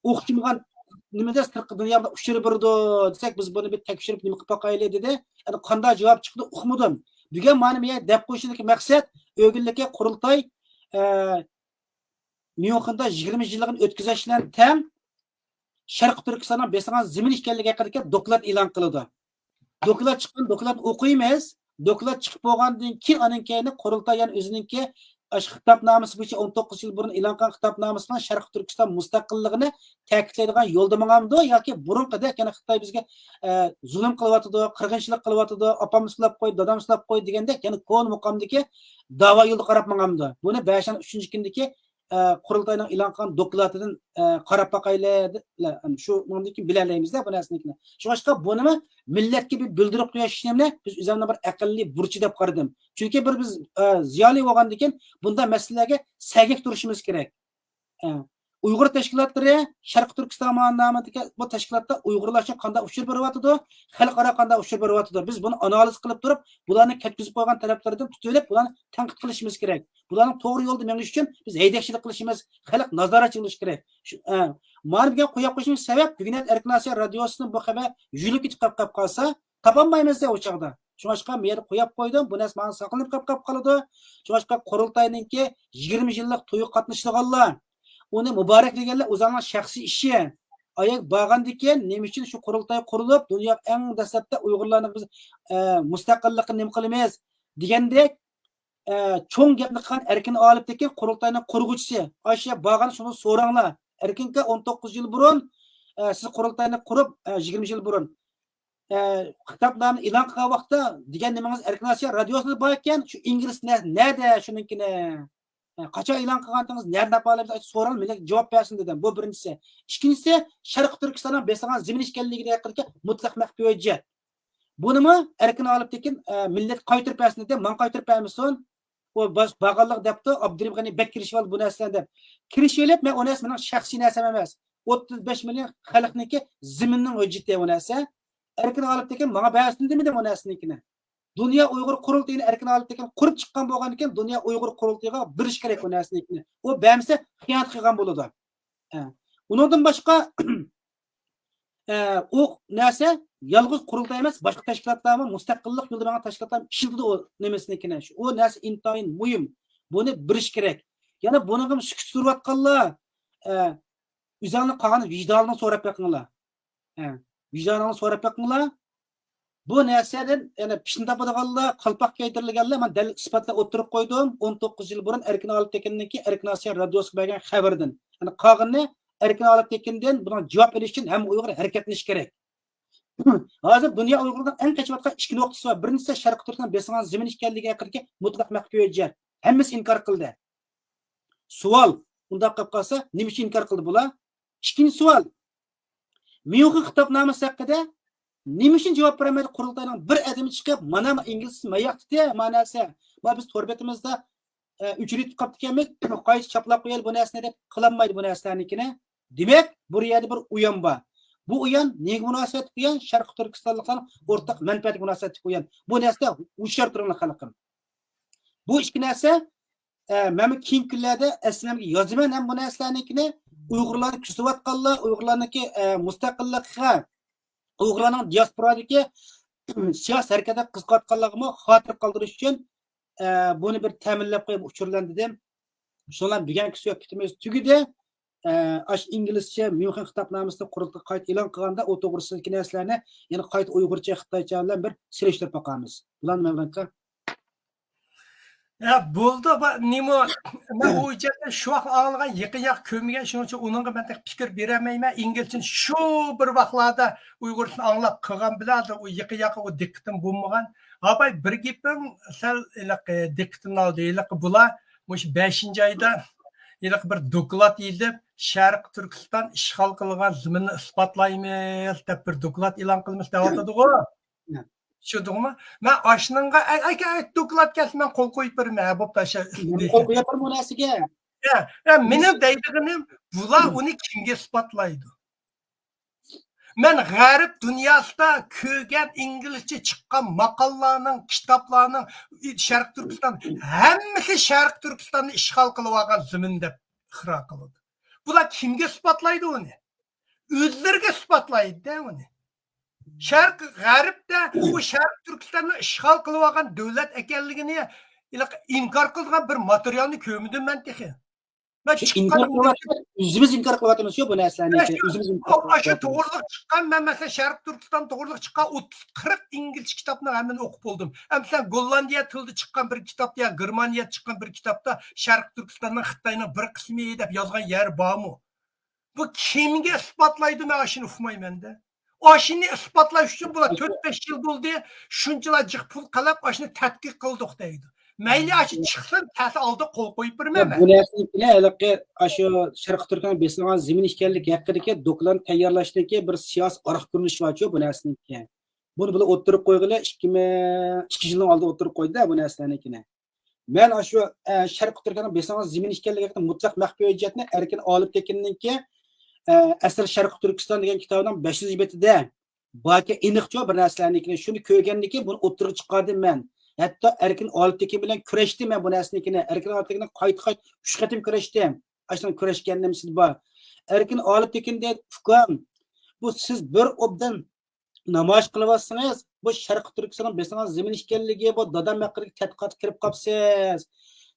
ئوخشىمىغان نېمىدە سىرتقى دۇنيا بىلەن ئۇچرىۋېرىدۇ دېسەك، بىز بۇنى بىر تەكشۈرۈپ نېمە قىلىپ باقايلى دېدى. يەنى قانداق جاۋاب چىقتى ئۇقمىدىم. بۈگۈن مانا مېنى دەپ قويۇشىدىكى مەقسەت، ئۆگۈنلۈككە قۇرۇلتاي، ئە، ميۇنخېندا يىگىرمە يىللىقىنى ئۆتكۈزۈش بىلەن تەڭ شەرقىي تۈركىستاننىڭ بېسىلغان زېمىن ئىكەنلىكى ھەققىدىكى دوكلات ئېلان قىلىدۇ. دوكلات چىققان، دوكلاتنى ئوقۇيمىز. دوكلات چىقىپ بولغاندىن كېيىن، ئانىڭ كەينى قۇرۇلتاي يەنە ئۆزىنىڭكى ئاشۇ خىتابنامىسى بويىچە ئون توققۇز يىل بۇرۇن ئېلان قىلغان خىتابنامىسىنىڭ شەرقىي تۈركىستان مۇستەقىللىقىنى تەكىتلەيدىغان يولدا ماڭامدۇ ياكى بۇرۇنقىدەك يەنە خىتاي بىزگە، ئە، زۇلۇم قىلىۋاتىدۇ، قىرغىنچىلىق قىلىۋاتىدۇ، ئاپامنى سىلاپ قويدى، دادامنى سىلاپ قويدى دېگەندەك يەنە كونا مۇقامدىكى داۋا يولىدا قاراپ ماڭامدۇ؟ بۇنى بەشىنچى، ئۈچىنچى كۈندىكى ئە، قۇرۇلتاينىڭ ئېلان قىلغان دوكلاتىدىن، ئە، قاراپ باقايلى، دە-، ئەم، شۇنىڭدىن كېيىن بىلەلەيمىز-دە بۇ نەرسىنى. شۇڭلاشقا بۇنىمۇ مىللەتكە بىر بىلدۈرۈپ قويۇش ئىشىنى بىز ئۆزۈمنىڭ بىر ئەقەللىي بۇرچى دەپ قارىدىم. چۈنكى بىر بىز، ئە، زىيالىي بولغاندىكىن بۇنداق مەسىلىلەرگە سەگەك تۇرۇشىمىز كېرەك. ئە، ئۇيغۇر تەشكىلاتلىرى شەرقىي تۈركىستان نامىدىكى بۇ تەشكىلاتتا ئۇيغۇرلار ئۈچۈن قانداق ئۇچۇر بېرىۋاتىدۇ، خەلقئارا قانداق ئۇچۇر بېرىۋاتىدۇ، بىز بۇنى ئانالىز قىلىپ تۇرۇپ، بۇلارنى كەتكۈزۈپ قويغان تەرەپلىرىدىن تۇتۇۋېلىپ، بۇلارنى تەنقىد قىلىشىمىز كېرەك. بۇلارنىڭ توغرا يولدا مېڭىشى ئۈچۈن بىز ھەيدەكچىلىك قىلىشىمىز، خەلق نازارەتچى بولۇشى كېرەك. شۇ، ئە، مانا بۈگۈن قويۇپ قويۇشۇمنىڭ سەۋەب، بۈگۈن ئەركىن ئاسىيا رادىيوسىنىڭ بۇ خەۋەر يۈزۈپ كېتىپ قاپ، قاپ قالسا، تاپالمايمىز-دە ئۇ چاغدا. شۇڭلاشقا مەن يەنە قويۇپ قويدۇم، بۇ نەرسە ماڭا ساقلىنىپ قاپ، قاپ قالىدۇ. شۇڭلاشقا قۇرۇلتاينىڭكى يىگىرمە يىللىق تويىغا قاتنىشىدىغانلار، ئۇنى مۇبارەكلىگەنلەر ئۆزىنىڭ شەخسىي ئىشى. ئاياغ بارغاندىن كېيىن نېمە ئۈچۈن شۇ قۇرۇلتاي قۇرۇلۇپ، دۇنيا ئەڭ دەسلەپتە ئۇيغۇرلارنىڭ بىز، ئە، مۇستەقىللىقىنى نېمە قىلىمىز دېگەندەك، ئە، چوڭ گەپنى قىلغان ئەركىن ئالىپتېكىن قۇرۇلتاينىڭ قۇرغۇچىسى. ئاشۇ بارغان شۇنى سوراڭلار. ئەركىنكا ئون توققۇز يىل بۇرۇن، ئە، سىز قۇرۇلتاينى قۇرۇپ، ئە، يىگىرمە يىل بۇرۇن، ئە، خىتابنامىنى ئېلان قىلغان ۋاقىتتا دېگەن نېمىڭىز ئەركىن ئاسىيا رادىيوسىدا بار ئىكەن، شۇ ئىنگلىز نە-، نەدە شۇنىڭكىنى؟ ئە، قاچان ئېلان قىلغانتىڭىز، نەدە تاپالايمىز، سوراڭ، مىللەت جاۋاب بەرسۇن دېدىم. بۇ بىرىنچىسى. ئىككىنچىسى، شەرقىي تۈركىستاننىڭ بېسىلغان زېمىن ئىكەنلىكى ھەققىدىكى مۇتلەق مەخپىي ھۆججەت. بۇنىمۇ ئەركىن ئالىپتېكىن، ئە، مىللەتكە قايتۇرۇپ بەرسۇن دېدى. ماڭا قايتۇرۇپ بەرمىسۇن. ئۇ باش-، بارغانلىق دەپتۇ، ئابدۇرېھىم غېنى بەك كىرىشىۋالدى بۇ نەرسىلەرنى دەپ. كىرىشىۋېلىپ، مەن ئۇ نەرسە مېنىڭ شەخسىي نەرسەم ئەمەس. ئوتتۇز بەش مىليون خەلقنىڭكى زېمىننىڭ ھۆججىتى ئۇ نەرسە. ئەركىن ئالىپتېكىن ماڭا بەرسۇن دېمىدىم ئۇ نەرسىنىڭكىنى. دۇنيا ئۇيغۇر قۇرۇلتىيىنى ئەركىن ئالىپتېكىن قۇرۇپ چىققان بولغاندىكىن، دۇنيا ئۇيغۇر قۇرۇلتىيىغا بېرىش كېرەك ئۇ نەرسىنىڭكىنى. ئۇ بەرمىسە خىيانەت قىلغان بولىدۇ. ئە، ئۇنىڭدىن باشقا، ئە، ئۇ نەرسە يالغۇز قۇرۇلتاي ئەمەس، باشقا تەشكىلاتلارمۇ، مۇستەقىللىق يولىدا ماڭغان تەشكىلاتلار ئىشلىتىدۇ ئۇ نېمىسىنىڭكىنى. ئۇ نەرسە ئىنتايىن مۇھىم. بۇنى بىلىش كېرەك. يەنە بۇنىڭغا سۈكۈت سۈرۈۋاتقانلار، ئە، ئۆزۈڭلارنىڭ قالغان ۋىجدانىڭلارنى سوراپ بېقىڭلار. ھە، ۋىجدانىڭلارنى سوراپ بېقىڭلار. بۇ نەرسىدىن يەنە پىشنى تاپىدىغانلار، قالپاق كىيدۈرۈلگەنلەر، مەن دەل ئىسپاتلاپ ئوتتۇرىغا قويدۇم. ئون توققۇز يىل بۇرۇن ئەركىن ئالىپ تېكىننىڭكى ئەركىن ئاسىيا رادىيوسىغا بەرگەن خەۋىرىدىن. يەنى قالغىنىنى ئەركىن ئالىپ تېكىندىن بۇنىڭ جاۋاب ئېلىش ئۈچۈن ھەممە ئۇيغۇر ھەرىكەتلىنىشى كېرەك. ھازىر دۇنيا ئۇيغۇرلىرىنىڭ ئەڭ قېچىۋاتقان ئىككى نۇقتىسى بار. بىرىنچىسى شەرقىي تۈركىستان بېسىلغان زېمىن ئىكەنلىكى ھەققىدىكى مۇتلەق مەخپىي ھۆججەت. ھەممىسى ئىنكار قىلدى. سوئال، ئۇنداق قىلىپ قالسا، نېمە ئۈچۈن ئىنكار قىلدى بۇلار؟ ئىككىنچى سوئال، ميۇنخېن خىتابنامىسى ھەققىدە نېمە ئۈچۈن جاۋاب بېرەلمەيدۇ؟ قۇرۇلتاينىڭ بىر ئادىمى چىقىپ، مانا، مانا ئىنگلىز ماياقتى، ما نەرسە، ما بىز تور بېتىمىزدا، ئە، ئۆچۈرۈۋېتىپ قاپتىكەنمىز، قايتا چاپلاپ قويايلى بۇ نەرسىنى دەپ قىلالمايدۇ بۇ نەرسىلەرنىڭكىنى. دېمەك، بۇ يەردە بىر ئويۇن بار. بۇ ئويۇن نېمىگە مۇناسىۋەتلىك ئويۇن؟ شەرقىي تۈركىستانلىقلارنىڭ ئورتاق مەنپەئەتىگە مۇناسىۋەتلىك ئويۇن. بۇ نەرسىدە ھوشيار تۇرۇڭلار خەلقىم. بۇ ئىككى نەرسە، ئە، مەن كېيىنكى كۈنلەردە ئەسلىمگە يازىمەن ھەم بۇ نەرسىلەرنىڭكىنى ئۇيغۇرلارنى كۆزىتىۋاتقانلار، ئۇيغۇرلارنىڭكى، ئە، مۇستەقىللىقىغا، ئۇيغۇرلارنىڭ دىياسپورادىكى سىياسىي ھەرىكەتكە قىزىقىۋاتقانلارغىمۇ خاتىرە قالدۇرۇش ئۈچۈن، ئە، بۇنى بىر تەمىنلەپ قويۇپ ئۇچۇرلان دېدىم. شۇنىڭ بىلەن بۈگۈنكى سۆھبىتىمىز تۈگىدى. ئە، ئاشۇ ئىنگلىزچە ميۇنخېن خىتابنامىسىنى قۇرۇلتايغا قايتا ئېلان قىلغاندا، ئۇ توغرىسىدىكى نەرسىلەرنى يەنە قايتا ئۇيغۇرچە، خىتايچە بىلەن بىر سېلىشتۇرۇپ باقارمىز. بۇلارنى مەن بىلەن يا، بولدى، با-، نېمە، مەن ئۇ ھۆججەتنى شۇ ۋاقىت ئاڭلىغان، يېقىن ياق كۆرمىگەن، شۇنىڭ ئۈچۈن ئۇنىڭغا مەن تېخى پىكىر بېرەلمەيمەن. ئىنگلىزچىنى شۇ بىر ۋاقىتلاردا ئۇيغۇرچىنى ئاڭلاپ قىلغان بىلەن، ھازىر ئۇ يېقىن ياققا ئۇ دىققىتىم بولمىغان. ئاپاي، بىر گېپىڭ سەل ھېلىقى دىققىتىمنى ئالدى. ھېلىقى بۇلار مۇشۇ بەشىنچى ئايدا ھېلىقى بىر دوكلات يېزىپ، شەرقىي تۈركىستان ئىشغال قىلغان زېمىننى ئىسپاتلايمىز دەپ بىر دوكلات ئېلان قىلىمىز دەۋاتىدىغۇ. چۈشەندىڭمۇ؟ مەن ئاشۇنىڭغا، ئەي، ئەي، ئەي، دوكلات كەلسە مەن قول قويۇپ بېرىمەن، ھە، بوپتۇ، ئاشۇ. قول قويۇپ بېرىمەن ئۇ نەرسىگە. يا، يا، مېنىڭ دەيدىغىنىم، بۇلار ئۇنى كىمگە ئىسپاتلايدۇ؟ مەن غەرب دۇنياسىدا كۆرگەن ئىنگلىزچە چىققان ماقالىلارنىڭ، كىتابلارنىڭ، شەرقىي تۈركىستان، ھەممىسى شەرقىي تۈركىستاننى ئىشغال قىلىۋالغان زېمىن دەپ ئىقرار قىلىدۇ. بۇلار كىمگە ئىسپاتلايدۇ ئۇنى؟ ئۆزلىرىگە ئىسپاتلايدۇ-دە ئۇنى. شەرق، غەربتە بۇ شەرقىي تۈركىستاننى ئىشغال قىلىۋالغان دۆلەت ئىكەنلىكىنى ئىنكار قىلىدىغان بىر ماتېرىيالنى كۆرمىدىم مەن تېخى. مەن چىققان ئىنكار قىلىۋاتىمىز، ئۆزىمىز ئىنكار قىلىۋاتىمىز شۇ بۇ نەرسىلەرنى، ئۆزىمىز ئىنكار قىلىۋاتىمىز. ئاشۇ توغرىلىق چىققان، مەن مەسىلەن شەرقىي تۈركىستان توغرىلىق چىققان ئوتتۇز، قىرىق ئىنگلىزچە كىتابنى ھەممىنى ئوقۇپ بولدۇم. ئەمدى سەن گوللاندىيە تىلىدا چىققان بىر كىتابتا يا گېرمانىيەدە چىققان بىر كىتابتا شەرقىي تۈركىستاننىڭ، خىتاينىڭ بىر قىسمى دەپ يازغان يەر بارمۇ؟ بۇ كىمگە ئىسپاتلايدۇ؟ مەن ئاشۇنى ئۇقمايمەن-دە. ئاشۇنى ئىسپاتلاش ئۈچۈن بۇلار تۆت، بەش يىل بولدى، شۇنچىلا جىق پۇل قالاپ، ئاشۇنى تەتقىق قىلدۇق دەيدۇ. مەيلى، ئاشۇ چىقسۇن، تەسى ئالدى قول قويۇپ بېرىمەن مەن. بۇ نەرسىنىڭكىنى ھېلىقى ئاشۇ شەرقىي تۈركىستان بېسىلغان زېمىن ئىكەنلىكى ھەققىدىكى دوكلاتنى تەييارلاشتىكى بىر سىياسىي ئارقا كۆرۈنۈش بارچۇ بۇ نەرسىنىڭكى. بۇنى بۇلار ئوتتۇرىغا قويغىلى ئىككى مىڭ، ئىككى يىلنىڭ ئالدىدا ئوتتۇرىغا قويدى-دە بۇ نەرسىلەرنىڭكىنى. مەن ئاشۇ، ئە، شەرقىي تۈركىيەنىڭ بېسىلغان زېمىن ئىكەنلىكى ھەققىدە مۇتلەق مەخپىي ھۆججەتنى ئەركىن ئالىپ تېكىننىڭكى، ئە، ئەسىر شەرقىي تۈركىستان دېگەن كىتابىنىڭ بەشىنچى بېتىدە باركەن، ئېنىقچۇ بىر نەرسىلەرنىڭكىنى. شۇنى كۆرگەندىن كېيىن بۇنى ئوتتۇرىغا چىقاردىم مەن. ھەتتا ئەركىن ئالىپ تېكىن بىلەن كۈرەشتىم مەن بۇ نەرسىنىڭكىنى. ئەركىن ئالىپ تېكىن قايتا-قايتا ئۈچ قېتىم كۈرەشتىم. ئاشۇنىڭ كۈرەشكەن نېمىسى بار. ئەركىن ئالىپ تېكىن دەيدۇ، ئۇكام، بۇ سىز بىر ئوبدان نامايىش قىلىۋاتسىڭىز، بۇ شەرقىي تۈركىستاننىڭ بېسىلغان زېمىن ئىكەنلىكى، بۇ دادام ھەققىدىكى تەتقىقاتقا كىرىپ قاپسىز.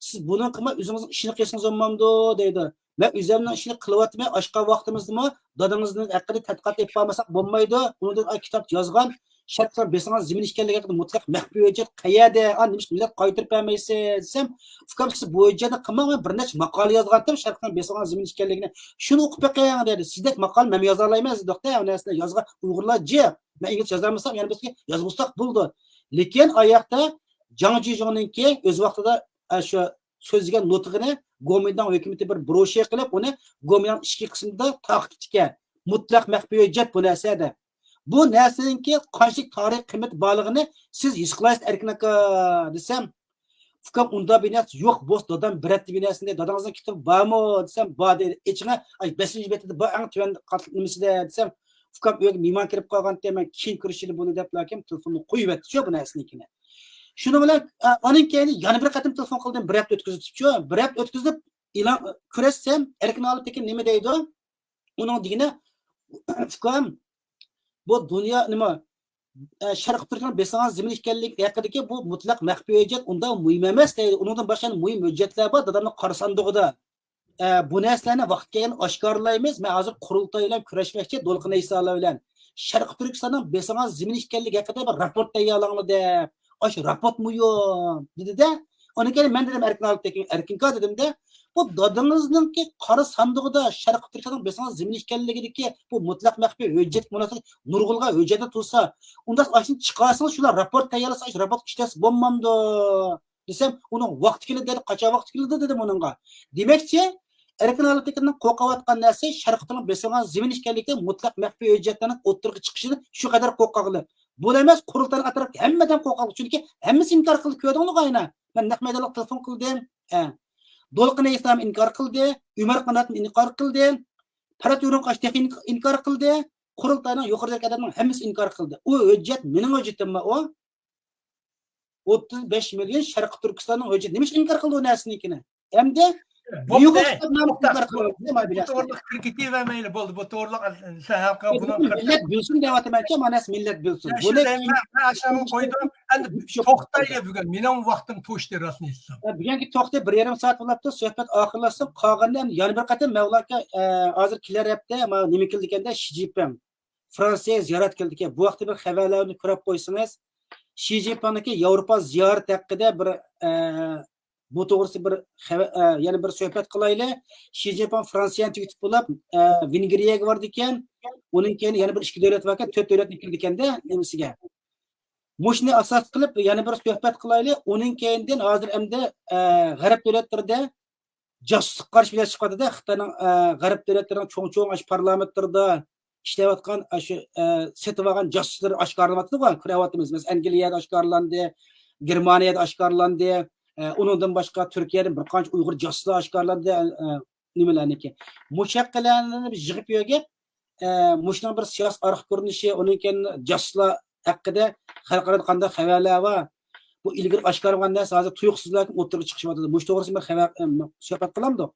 سىز بۇنىڭغىمۇ ئۆزىڭىزنىڭ ئىشىنى قىلسىڭىز بولمامدۇ دەيدۇ. مەن ئۆزۈمنىڭ ئىشىنى قىلىۋاتىمەن، ئاشقا ۋاقتىمىزدىمۇ دادىڭىزنىڭ ھەققىدە تەتقىقات ئېلىپ بارمىساق بولمايدۇ. ئۇنىڭدىن كىتاب يازغان، شەرقىي بېسىلغان زېمىن ئىكەنلىكى ھەققىدە مۇتلەق مەخپىي ھۆججەت قەيەردە؟ ئا، نېمىشقا مىللەت قايتۇرۇپ بەرمەيسىز دېسەم، ئۇكام، سىز بۇ ھۆججەتنى قىلماڭ، مەن بىر نەچچە ماقالە يازغانتىم شەرقىنىڭ بېسىلغان زېمىن ئىكەنلىكىنى. شۇنى ئوقۇپ بېقىڭ دېدى. سىزدەك ماقالە مەن يازالايمەن دېدۇق-تە، ئۇ نەرسىنى يازغان ئۇيغۇرلار جىق. مەن ئىنگلىزچە يازالمىسام، يەنە بىرسىگە يازغۇزساق بولىدۇ. لېكىن ئاياقتا جاڭ جىجۇڭنىڭكى ئۆز ۋاقتىدا، ئە، شۇ سۆزلىگەن نۇتۇقىنى گومىنداڭ ھۆكۈمىتى بىر بروشيۇر قىلىپ، ئۇنى گومىنداڭ ئىچكى قىسمىدا تارقىتىپتىكەن. مۇتلەق مەخپىي ھۆججەت بۇ نەرسىدە. بۇ نەرسىنىڭكى قانچىلىك تارىخىي قىممىتى بارلىقىنى سىز ھېس قىلايسىز، ئەركىن ئاكا، دېسەم، ئۇكام، ئۇنداق بىر نەرسە يوق، بولسا دادام بېرەتتى بىر نەرسىنى، دادىڭىزنىڭ كىتابى بارمۇ دېسەم، بار دېدى. ئېچىڭە، ئاي، بەشىنچى بېتىدە بار، ئەڭ تۆۋەن قاتلىق نېمىسىدە دېسەم، ئۇكام ئۆيگە مېھمان كىرىپ قالغانتى، مەن كېيىن كۆرۈشەيلى بۇنى دەپلا كىم تېلېفوننى قويۇۋەتتىچۇ بۇ نەرسىنىڭكىنى. شۇنىڭ بىلەن، ئە، ئانىڭ كەينى يەنە بىر قېتىم تېلېفون قىلدىم، بىر ھەپتە ئۆتكۈزۈپچۇ، بىر ھەپتە ئۆتكۈزۈپ ئېلان، كۆرسەتسەم، ئەركىن ئالىپ تېكىن نېمە دەيدۇ؟ ئۇنىڭ دېگىنى، ئۇكام، بۇ دۇنيا نېمە، ئە، شەرقىي تۈركىنىڭ بېسىلغان زېمىن ئىكەنلىكى ھەققىدىكى بۇ مۇتلەق مەخپىي ھۆججەت ئۇنداق مۇھىم ئەمەس دەيدۇ. ئۇنىڭدىن باشقا يەنە مۇھىم ھۆججەتلەر بار، دادامنىڭ قارا ساندۇقىدا. ئە، بۇ نەرسىلەرنى ۋاقتى كەلگەندە ئاشكارىلايمىز. مەن ھازىر قۇرۇلتاي بىلەن كۈرەشمەكچى، دولقۇن ئەيسالار بىلەن. شەرقىي تۈركىستاننىڭ بېسىلغان زېمىن ئىكەنلىكى ھەققىدە بىر راپورت تەييارلاڭلار دەپ. ئاشۇ راپورت مۇھىم، دېدى-دە. ئۇنىڭ كېيىن مەن دېدىم، ئەركىن ئالىپ، ئەركىنكا دېدىم-دە، بۇ دادىڭىزنىڭكى قارا ساندۇقىدا شەرقىي تۈركىستاننىڭ بېسىلغان زېمىن ئىكەنلىكىدىكى بۇ مۇتلەق مەخپىي ھۆججەت مۇناسىۋەتلىك نۇرغۇنلىغان ھۆججەتلەر تۇرسا، ئۇنداق ئاشۇنى چىقارسىڭىز، شۇلار راپورت تەييارلىسا، ئاشۇ راپورتقا ئىشلەتسە بولمامدۇ؟ دېسەم، ئۇنىڭ ۋاقتى كېلىدۇ دېدى، قاچان ۋاقتى كېلىدۇ دېدىم ئۇنىڭغا. دېمەكچى، ئەركىن ئالىپتىكىنىڭ قورقۇۋاتقان نەرسە شەرقىي تۈركىستاننىڭ بېسىلغان زېمىن ئىكەنلىكى، مۇتلەق مەخپىي ھۆججەتلەرنىڭ ئوتتۇرىغا چىقىشىدىن شۇ قەدەر قورققانلىق. بۇلا ئەمەس، قۇرۇلتاينىڭ ئەتراپىدىكى ھەممە ئادەم قورققانلىق. چۈنكى ھەممىسى ئىنكار قىلدى، كۆردۈڭلارغۇ ئاينا. مەن نەق مەيدانلىق تېلېفون قىلدىم. ئە. دولقۇن ئەيسام ئىنكار قىلدى، ئۆمەر قانات ئىنكار قىلدى، پەرھات ئورۇنقاش تېخى ئىنك-، ئىنكار قىلدى، قۇرۇلتاينىڭ يۇقىرىدىكى ئادەمنىڭ ھەممىسى ئىنكار قىلدى. ئۇ ھۆججەت مېنىڭ ھۆججىتىممۇ ئۇ؟ ئوتتۇز بەش مىليون شەرقىي تۈركىستاننىڭ ھۆججىتى. نېمە ئۈچۈن ئىنكار قىلدى ئۇ نەرسىنىڭكىنى؟ ئەمدى بولدى، ئۇيغۇر توختاپ، ئىنكار قىلدى، بۇ توغرىلىق كىرىپ كېتىۋەرمەيلى، بولدى، بۇ توغرىلىق سەن ھەل قىل، بۇنىڭ مىللەت بىلسۇن دەۋاتىمەنچۇ، مانا مىللەت بىلسۇن. يا، بۇنى شۇ دەيمەن، مەن ئاشۇنى قويدۇم. ئەمدى توختايلى بۈگۈن، مېنىڭ ۋاقتىم توشتى، راستىنى ئېيتسام. بۈگۈنكى توختى بىر يېرىم سائەت بولۇپتۇ، سۆھبەت ئاخىرلاشسۇن، قالغىنىنى ئەمدى يەنە بىر قېتىم مەۋلا ئاكا، ئە، ھازىر كېلەر ھەپتە، ما، نېمە كېلىدىكەندە، شى جىنپىڭ فرانسىيەگە زىيارەت كېلىدىكەن. بۇ ھەقتە بىر خەۋەرلەرنى كۆرۈپ قويسىڭىز، شى جىنپىڭنىڭكى ياۋروپا زىيارىتى ھەققىدە بىر، ئە، بۇ توغرىسىدا بىر خەۋە-، ئە، يەنە بىر سۆھبەت قىلايلى. شى جىنپىڭ فرانسىيەنى تۈگىتىپ بولۇپ، ئە، ۋېنگرىيەگە بارىدىكەن. ئۇنىڭ كېيىن يەنە بىر ئىككى دۆلەت باركەن، تۆت دۆلەتنى كېلىدىكەندە نېمىسىگە. مۇشۇنى ئاساس قىلىپ يەنە بىر سۆھبەت قىلايلى. ئۇنىڭ كېيىندىن ھازىر ئەمدى، ئە، غەرب دۆلەتلىرىدە جاسۇسلۇققا قارشى بىرلەشمە چىقىۋاتىدۇ. خىتاينىڭ، ئە، غەرب دۆلەتلىرىنىڭ چوڭ-چوڭ ئاشۇ پارلامېنتلىرىدا ئىشلەۋاتقان ئاشۇ، ئە، سېتىۋالغان جاسۇسلىرى ئاشكارىلىنىۋاتىدۇ، كۆرۈۋاتىمىز. مەسىلەن، ئەنگلىيەدە ئاشكارىلاندى، گېرمانىيەدە ئاشكارىلاندى، ئە، ئۇنىڭدىن باشقا تۈركىيەدىن بىر قانچە ئۇيغۇر جاسۇسلار ئاشكارىلاندى، ئە، نېمىلەرنىكى. مۇشۇ ھەققىلەرنى بىر يىغىپ يۆگەپ، ئە، مۇشۇنىڭ بىر سىياسىي ئارقا كۆرۈنۈشى، ئۇنىڭ كېيىن جاسۇسلار ھەققىدە خەلقئارادا قانداق خەۋەرلەر بار؟ بۇ ئىلگىرى ئاشكارىلانغان نەرسە ھازىر تۇيۇقسىزلا ئوتتۇرىغا چىقىشىۋاتىدۇ. مۇشۇ توغرىسىدا بىر خەۋەر، ئە، سۆھبەت قىلامدۇق؟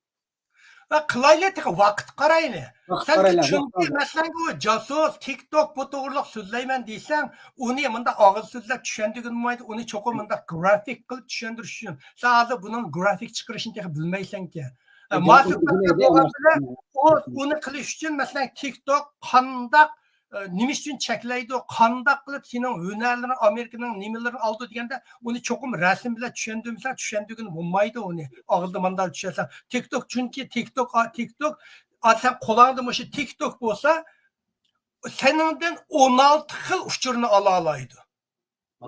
ۋە قىلايلى، تېخى ۋاقىت قارايلى. ۋاقىت سەن قارايلى، چۈنكى ۋاقىت قارايلى. مەسىلەن، بۇ جاسۇس، تىك توك، بۇ توغرىلىق سۆزلەيمەن دېسەڭ، ئۇنى مۇنداق ئاغزى سۆزلەپ چۈشەندۈرگىلى بولمايدۇ، ئۇنى چوقۇم مۇنداق گرافىك قىلىپ چۈشەندۈرۈش ئۈچۈن. سەن ھازىر بۇنىڭ گرافىك چىقىرىشىنى تېخى بىلمەيسەنكەن. ئە، مۇشۇ سۆھبەتلەر بولغان بىلەن ئۇ، ئۇنى قىلىش ئۈچۈن، مەسىلەن، تىك توك قانداق، ئە، نېمە ئۈچۈن چەكلەيدۇ، قانداق قىلىپ سېنىڭ ھۈنەرلىرىڭ ئامېرىكىنىڭ نېمىلىرىنى ئالىدۇ دېگەندە، ئۇنى چوقۇم رەسىم بىلەن چۈشەندۈرمىسەڭ، چۈشەندۈرگىلى بولمايدۇ ئۇنى. ئاغزىدا مانداق چۈشەنسەڭ. تىك توك، چۈنكى تىك توك، ئا، تىك توك، ئا، سەن قولۇڭدا مۇشۇ تىك توك بولسا، سېنىڭدىن ئون ئالتە خىل ئۇچۇرنى ئالالايدۇ.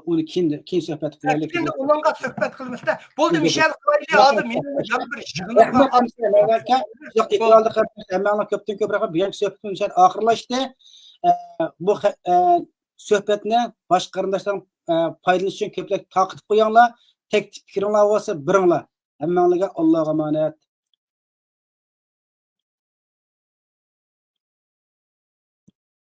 ئۇنى كېيىن، كېيىن سۆھبەت قىلايلى. كېيىن ئۇنىڭغا سۆھبەت قىلىمىز-دە. بولدى، مىشەل قىلايلى، ھازىر مېنىڭ يەنە بىر يىغىنىم بار. رەھمەت، ھەممىڭلار كۆپتىن كۆپ رەھمەت. بۈگۈنكى سۆھبىتىمىز مىشەل ئاخىرلاشتى. ئە، بۇ خە-، ئە، سۆھبەتنى باشقا قېرىنداشلار، ئە، پايدىلىنىش ئۈچۈن كۆپرەك تارقىتىپ قويۇڭلار. تەكلىپ پىكرىڭلار بولسا بېرىڭلار. ھەممىڭلارغا ئاللاغا ئامانەت.